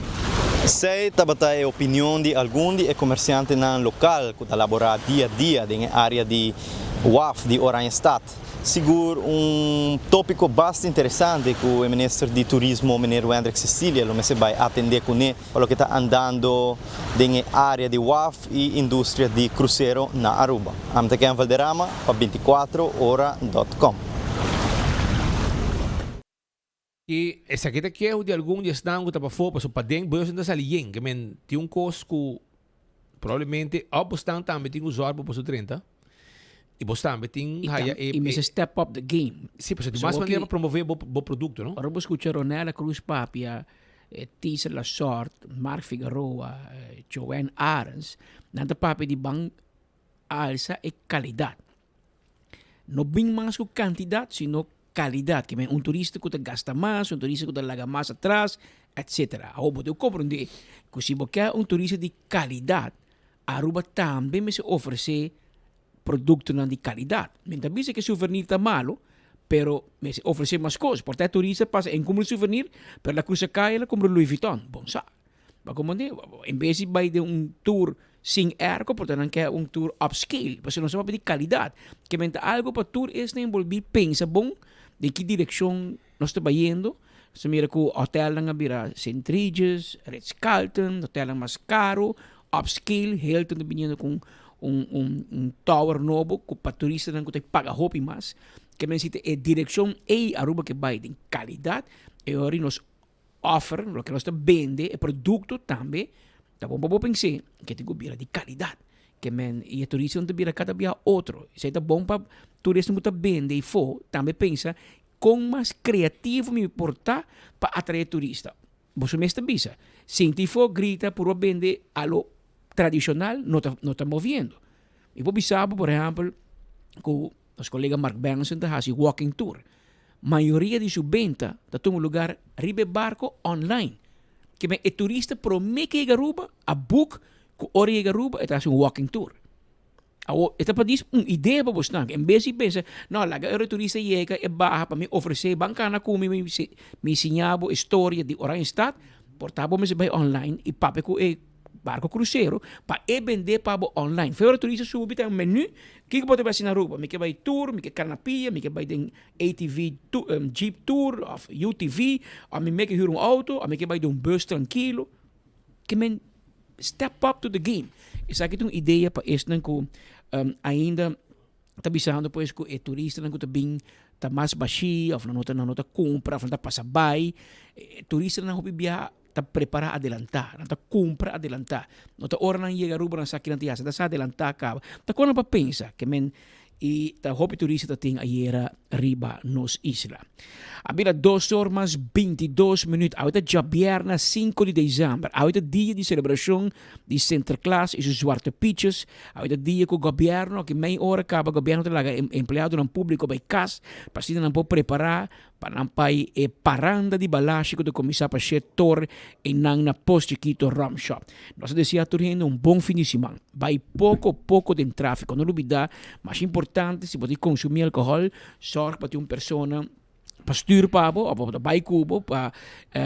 Esei tabata e opinion di algun di e komersiantenan lokal ku ta laborá dia dia den e área di waf di Oranjestad. Sigur un tópiko basta interesante ku e minister di Turismo meneer Wendrick Cecilia lo mester bai atendé kuné pa loke ta andando den e área di waf i industria di krusero na Aruba. Ami ta Ken Valderrama pa bintikuatro ora dòt kòm. I esaki ta keho di algun di esnan ku ta pafó, pasobra paden bus no ta sali yen. Ke men tin un kos ku probablemente òf bosnan tambe tin ku zòrg pa boso drenta i bos tambe tin I haya tam, e i mester step up the game. Sí, pasobra tin So mas oki manera pa promové bo bo produkto, no? Ora bo skucha Ronella Cruz papia, Tisa Lasort, Mark Figueroa, Joanne Arends, nan ta papia di ban alsa e kalidat. No bin mas ku kantidat, sino kalidat. Ke men un turista ku ta gasta mas, un turista ku ta laga mas atras, etsetera. Awor bo debe komprondé ku si bo ke un turista di kalidat, Aruba tambe mester ofresé produktonan di kalidat. Mi no ta bisa ku e souvenir ta malu, pero mester ofresé mas kos. Por ta e turista pasa en kumpra un souvenir, pero el a krusa kaya el a kumpra Louis Vuitton. Bon sa. Bo komprendé? En bes di bai den un tour sin airco, por ta nan ke un tour upscale, pasobra nos ta papia di kalidat. Ke men ta algu pa tur esnan enbolbí pensa bon den ki direkshon nos ta bayendo. Nos ta mira ku hotelnan a bira St. Regis, Ritz Carlton, hotelnan mas karu, upscale, Hilton ta biniendo ku un un tower nobo ku pa turistanan ku ta paga hopi mas. Ke men si ta e direkshon ei Aruba ke bai den kalidat, e ora nos offer, loke nos ta bende, e produkto tambe ta bon pa bo pens'é ke tin ku bira di kalidat. Ke men i e turistanan ta bira kada bia otro. Esei ta bon pa tur esnan ku ta bende afó tambe pensa kon mas kreativo mi por ta pa atraé turista. Boso mes ta bisa, sinti afó grita purba bende alo tradishonal no ta no ta moviendo. Mi por bisa bo por ehèmpel ku nos kolega Mark Benson ta hasi walking tour. Mayoria di su benta ta tuma lugar riba e barco online. Kimen e turista prome ke yega Aruba a book ku ora e yega Aruba e ta hasi un walking tour. Awor e ta pa dis un idea pa bosnan. En bes di pensa, no laga ora e turista yega e baha pa mi ofrece ban cana cu mi mi siña bo e storia di Oranjestad, por ta bo mester bay online y papia cu e Barco crucero pa e bende pa bo online. Fe ora turista subi ta un menu, kiko bo ta bai hasi na Aruba? Mi ke bai tour, mi ke Carnapia, mi ke bai den ATV jeep tour of UTV, of mi me ke huur un auto, of mi ke bai den un bus trankilo. Ke men step up to the game. Esaki ta un idea pa esnan ku ainda ta bisando pues ku e turistanan ku ta bin ta mas bashí of nan no ta nan no ta kumpra of nan ta pasa bai. E turistanan hopi biaha ta prepara adelanta, nan ta cumpra adelanta. No ta ora nan yega Aruba nan sa kinan ta yasa, nan ta sa adelanta caba. Ta con nan pa pensa ke men y ta hopi turista ta tin ayera riba nos isla. A bira dos or mas bintidos minuut, awe ta djabierna cinco di december, awe ta dia di celebracion di Sinterklaas y su Zwarte Pietjes, awe ta dia cu gobierno aki mei ora caba gobierno ta laga empleadonan publico bay cas pa asina nan por prepara Pa nan pai e paranda di balashi ku ta kuminsá pa shet tor i nan na Pos Chikito Rum Shop. Nos ta deseá tur hende un bon fin di siman. Bai poko poko den tráfiko. No lubidá, mas importante, si bo ta konsumí alkohòl, sòrg pa tin un persona pa stür pa bo òf bo ta bai ku bo pa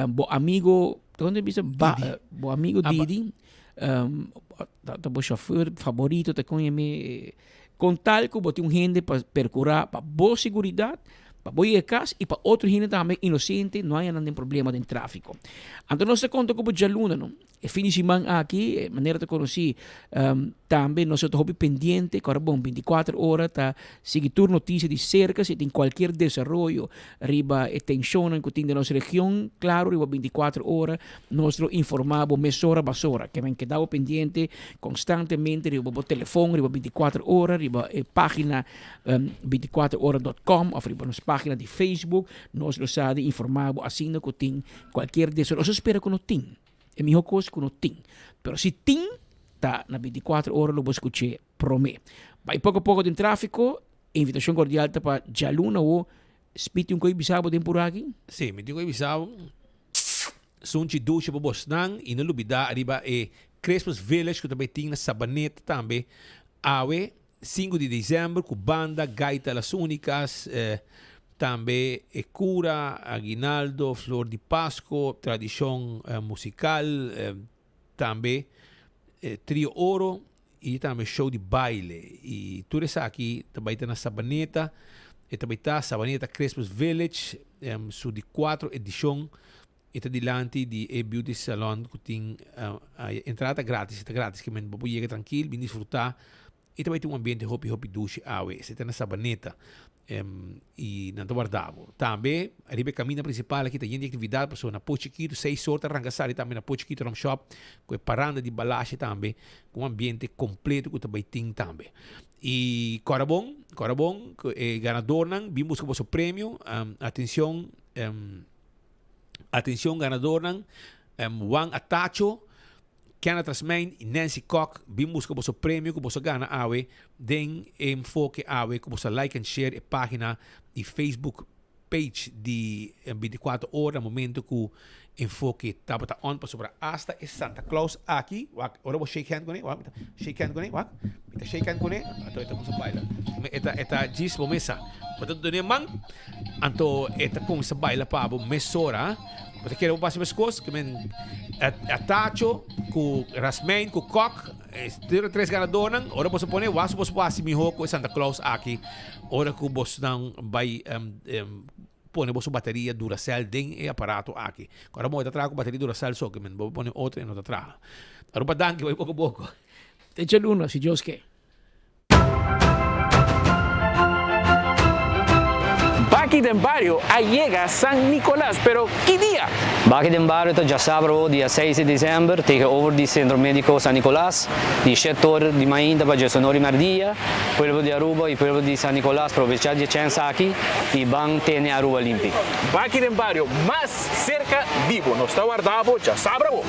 bo amigo, kon ta bisa? Ba, bo amigo Didi, ta bo shofùr faborito ta kon yam'é. Kon tal ku bo tin un hende pa perkurá pa bo siguridat, pa bo yega kas i pa otro hende tambe inosente no haña nan den problema den tráfiko. Anto nos ta konta ku bo djaluna no. E fin di siman aki, manera ta konosí, tambe nos ta hopi pendiente, ku ora bon bintikuater ora ta sigui tur notisia di serka si tin kualkier desaroyo riba e tenshonnan ku tin den nos region, klaro riba bintikuater ora Nos lo informá bo mesora basora. Ke men keda bo pendiente konstantemente riba bo telefon riba bintikuater ora riba e página bintikuater ora dot com òf riba nos página di Facebook. Nos lo sa di informá bo asina ku tin kualkier desaroyo. Nos ta spera ku no tin. E mihó kos ku no tin. Pero si tin, ta na bintikuater ora lo bo skuch'é promé. Bai poko poko den tráfiko. Invitashon kordial ta pa djaluna awo. Spiti un koe bisa bo den puraki? Sí, mi tin koe bisa bo. Sunchi dushi pa bosnan y no lubida ariba e Christmas Village cu ta bay tin na Sabaneta tambe awe sinku di december cu banda Gaita Las Unicas tambe e cura Aguinaldo Flor di Pasco tradicion musical tambe Trio Oro y tambe show di baile y tur esaki ta bay ta na Sabaneta e ta bay ta Sabaneta Christmas Village su di cuatro edicion e ta dilanti di e beauty salon cu tin entrada ta gratis e ta gratis kimen bo por yega trankil bin disfruta. I ta bai tin un ambiente hopi hopi dushi awe. Esei ta na Sabaneta. I nan ta warda bo. Tambe riba e kaminda prinsipal aki ta yen di aktividat pasobra na Pochi Chikitu seis or ta ranka sali tambe na Pochi Chikitu Rum Shop ku e paranda di balashe tambe ku un ambiente kompleto ku ta bai tin tambe. I kòrda bon, kòrda bon ku e ganadornan bin buska boso premio. Atencion, atencion ganadornan, Juan Atacho, Kenneth Rasmijn y Nancy Kok bin buska boso premio ku boso gana awe den e enfoke awe ku boso like and share e pagina di Facebook page di 24 ora na momento ku enfoke tabata on pasobra hasta e Santa Claus aki wak ora bo shake hand kune wak mi ta shake hand kune wak mi ta shake hand kune anto e ta kumsa baila e ta e ta djis bo mesa bo ta dune man Anto e ta cuminsa baila pa bo mesora. Bo ta kere bo pasa mescos? Ke men Atacho cu Rasmijn cu Kok, e tres ganadornan. Ora boso pone was boso por haci miho cu e Santa Claus aki. Ora cu bosnan bay pone boso bateria Duracell den e aparato aki. Ora bo ta traha cu bateria Duracell so, ke men bo pone otro e no ta traha. Aruba danki bay poco poco. Te djaluna si Dios ke. Baki den Bario a yega San Nicolas, pero ki dia? Baki den Bario ta djasabro dia seis di december tegenover di Centro Medico San Nicolas, di shet or di mainta pa diesunor di merdia. Pueblo di Aruba y pueblo di San Nicolas probecha di e chens aki y ban tene Aruba limpi. Baki den Bario mas cerca di bo. Nos ta warda bo djasabra bo.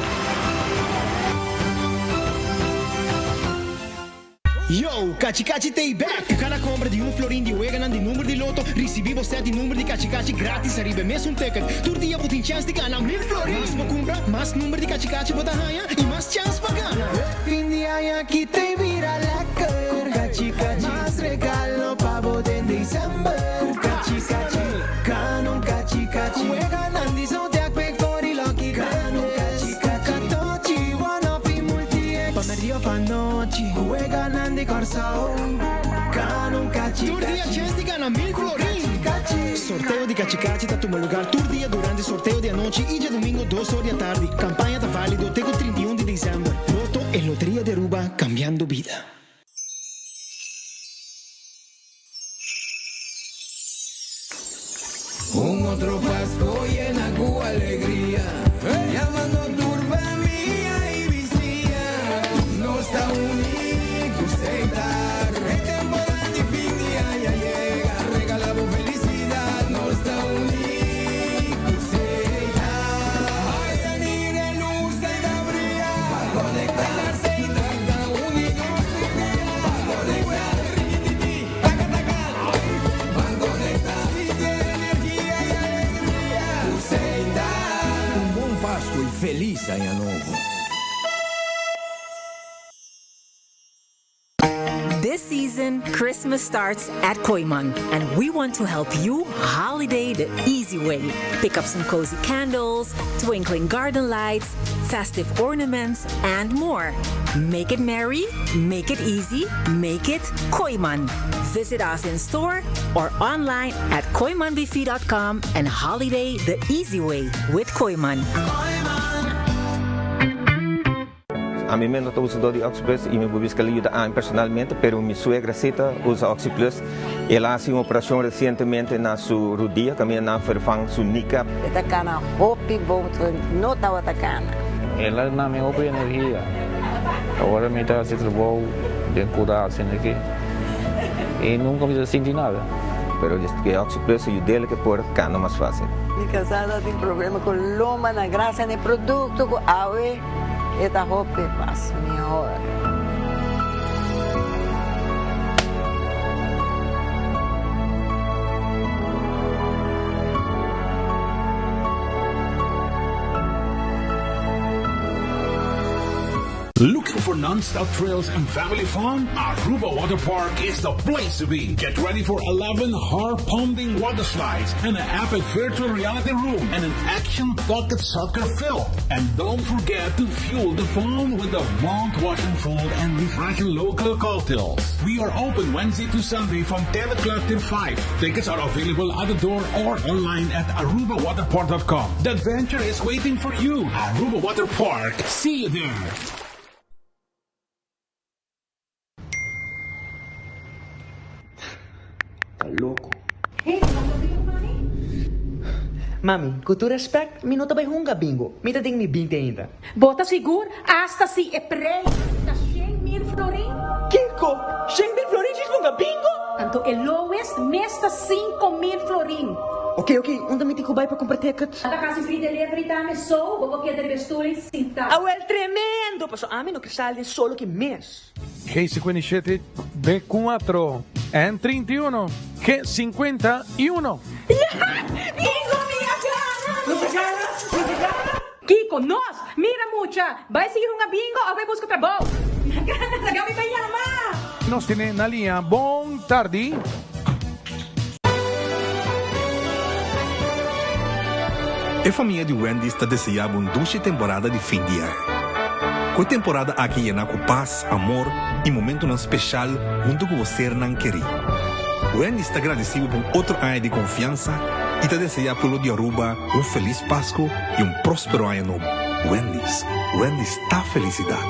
Yo, Kachi Kachi t'ei bek! Ku kada kompra di un florin di weganan di number di loto, risibí bo sèt di number di Kachi Kachi gratis ariba e mesun ticket. Tur dia bo tin chèns di gana mil florin! Mas bo kumpra, mas number di Kachi Kachi bo ta haña i mas chèns pa gana! Fin di aña aki t'ei bira lekker! Ku Kachi Kachi, mas regalo pa bo den december! Ku Kachi Kachi, gana un Kachi Kachi! Ku weganan di Zodiac, Big Four i Lucky Grandes! Ku Katochi, One Off i Multi-X! Pa merdia of anochi. Weganan di Kòrsou, gana un kachi Tur dia chens di gana mil florin! Sorteo di Kachi Kachi ta tuma lugar tur dia durante sorteo di anochi i djadumingo dos or di atardi. Kampaña ta válido te ku 31 di desèmber. Lotto e loteria di Aruba, kambiando bida. Un otro Pasco yena cu alegria, Yamando tur famia y bisiña. Nos ta uni cu Setar. E temporada di fin di aña yega, Regala bo felicidad. Nos ta uni cu Setar. Ay, mira e luz ta ta bria. Pa conecta. Setar ta uni nos tur dia. Pa conecta. Un bon Pasco y feliz aña nobo. This season, Christmas starts at Kooyman, and we want to help you holiday the easy way. Pick up some cozy candles, twinkling garden lights, festive ornaments, and more. Make it merry, make it easy, make it Kooyman. Visit us in store or online at kooymanbv.com and holiday the easy way with Kooyman. Ami mes no ta usador di OxyPlus y mi por bisa cu el a yuda ami personalmente, pero mi suegra si ta usa OxyPlus. El a haci un operacion recientemente na su rudia, caminda nan vervang su kneecap. E ta cana hopi bon, no tabata cana. El a duna mi hopi energia. Ora mi ta haci trabou den cura asina aki y nunca mi ta sinti nada. Pero e OxyPlus a yud'el ke por cana mas facil. Mi casada tin problema cu lomba na gracia na e producto cu awe. E ta hopi mas mihor. Looking for non-stop thrills and family fun? Aruba Water Park is the place to be. Get ready for 11 heart-pounding water slides and an epic virtual reality room and an action-pocket soccer field. And don't forget to fuel the fun with the mouth-watering food and refreshing local cocktails. We are open Wednesday to Sunday from 10 o'clock till 5. Tickets are available at the door or online at arubawaterpark.com. The adventure is waiting for you. Aruba Water Park. See you there. Ta loko. Hey, bo ta bingo ku mami? Mami, ku tur respect, mi no ta bai hunga bingo. Mi ta den mi binti ainda. Bo ta sigur? Asta si e prijs ta 100,000 florin? Kiko? 100,000 florin djis hunga bingo? Anto e lowest mes ta 5000 florin. Ok, ok, unda mi tin ku bai pa kumpra ticket? Ta kasi free delivery tambe, so bo por keda riba e stoel ei sinta. Awel, tremendo! Paso ami no ke sali den solo ki mes. G57, B4, N31, G51. Bingo mi a gana! Nos a gana! Nos a gana! Kiko, nos! Mira mucha! Bai sigui hunga bingo of bai buska trabou! Mi a gana! Laga mi bai yama! Nos tene na liña. Bon tardi. E famia di Wendy's ta deseá bo un dushi temporada di fin di aña. Ku e temporada aki yená ku pas, amor i momentunan speshal huntu ku bo sernan kerí. Wendy's ta gradisí bo pa un otro aña di konfiansa i ta deseá pueblo di Aruba un felis Pasku i un próspero aña nobo. Wendy's, Wendy's ta felisidat.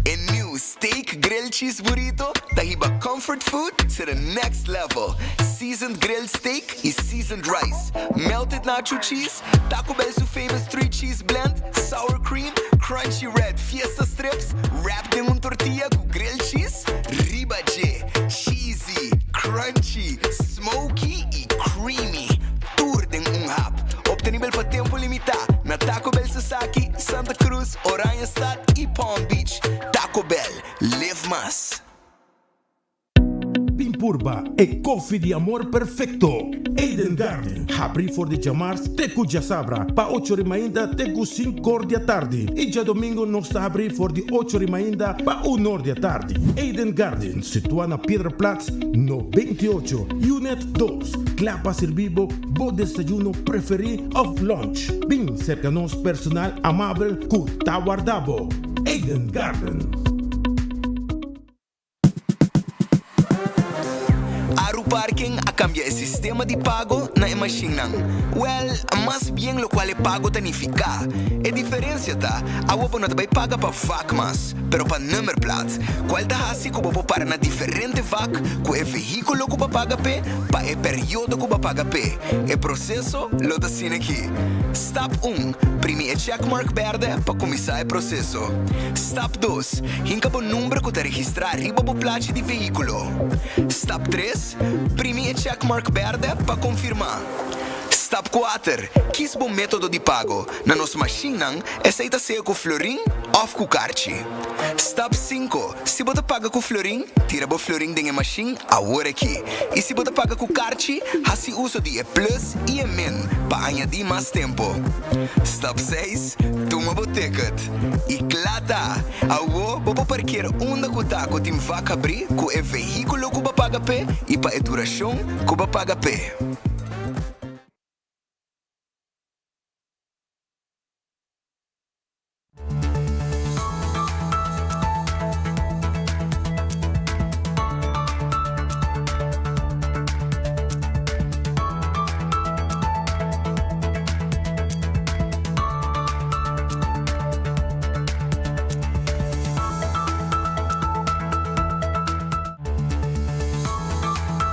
E new Steak Grilled Cheese Burrito ta hiba comfort food to the next level. Seasoned grilled steak y seasoned rice, melted nacho cheese, Taco Bell su famous three cheese blend, sour cream, crunchy red fiesta strips, wrapped den un tortilla cu grilled cheese riba dje. Cheesy, crunchy, smoky y creamy. Tur den un hap. Obtenibel pa tempo limita na Taco Bell Sasaki, Santa Cruz, Oranjestad y Palm Beach. Taco Bell, live mas. Bin purba e koffie di amor perfecto! Eden Garden, habri for di djamars te ku djasabra pa ocho ri mainta te ku sinkor di atardi y djadomingo nos ta habri for di ocho ri mainta pa unor di atardi. Eden Garden, situa na Piedra Plat no 28, Unit dos, kla pa sirbi bo bo desayuno preferi of lunch. Bin serka nos personal amabel ku ta warda bo. Eden Garden. Aruparking a kambia e sistema di pago na e mashinnan. Wèl, mas bien lokual e pago ta nifiká. E diferensia ta, awo bo no ta bai paga pa vak mas, pero pa nummerplaat, kual ta hasi ku bo por para na diferente vak ku e vehíkulo ku bo a paga p'e pa e periodo ku bo a paga p'e. E proseso lo ta asina aki. Stap un, Primi e checkmark bèrdè pa kuminsá e proseso. Stap dos, Hinka bo number ku ta registrá riba bo plachi di vehíkulo. Stap tres, Primi e checkmark bèrdè pa konfirmá. Stap kuater, Kis bo método di pago. Na nos mashinnan, esei ta sea ku florin òf ku karchi. Stap sinku, Si bo ta paga ku florin, tira bo florin den e mashin awor aki. I si bo ta paga ku karchi, hasi uso di e plus i e min pa añadí mas tempu. Stap seis, Tuma bo ticket. I kla ta! Awor bo por parker unda ku ta ku tin vak habrí ku e vehíkulo ku bo a paga p'e i pa e durashon ku bo a paga p'e.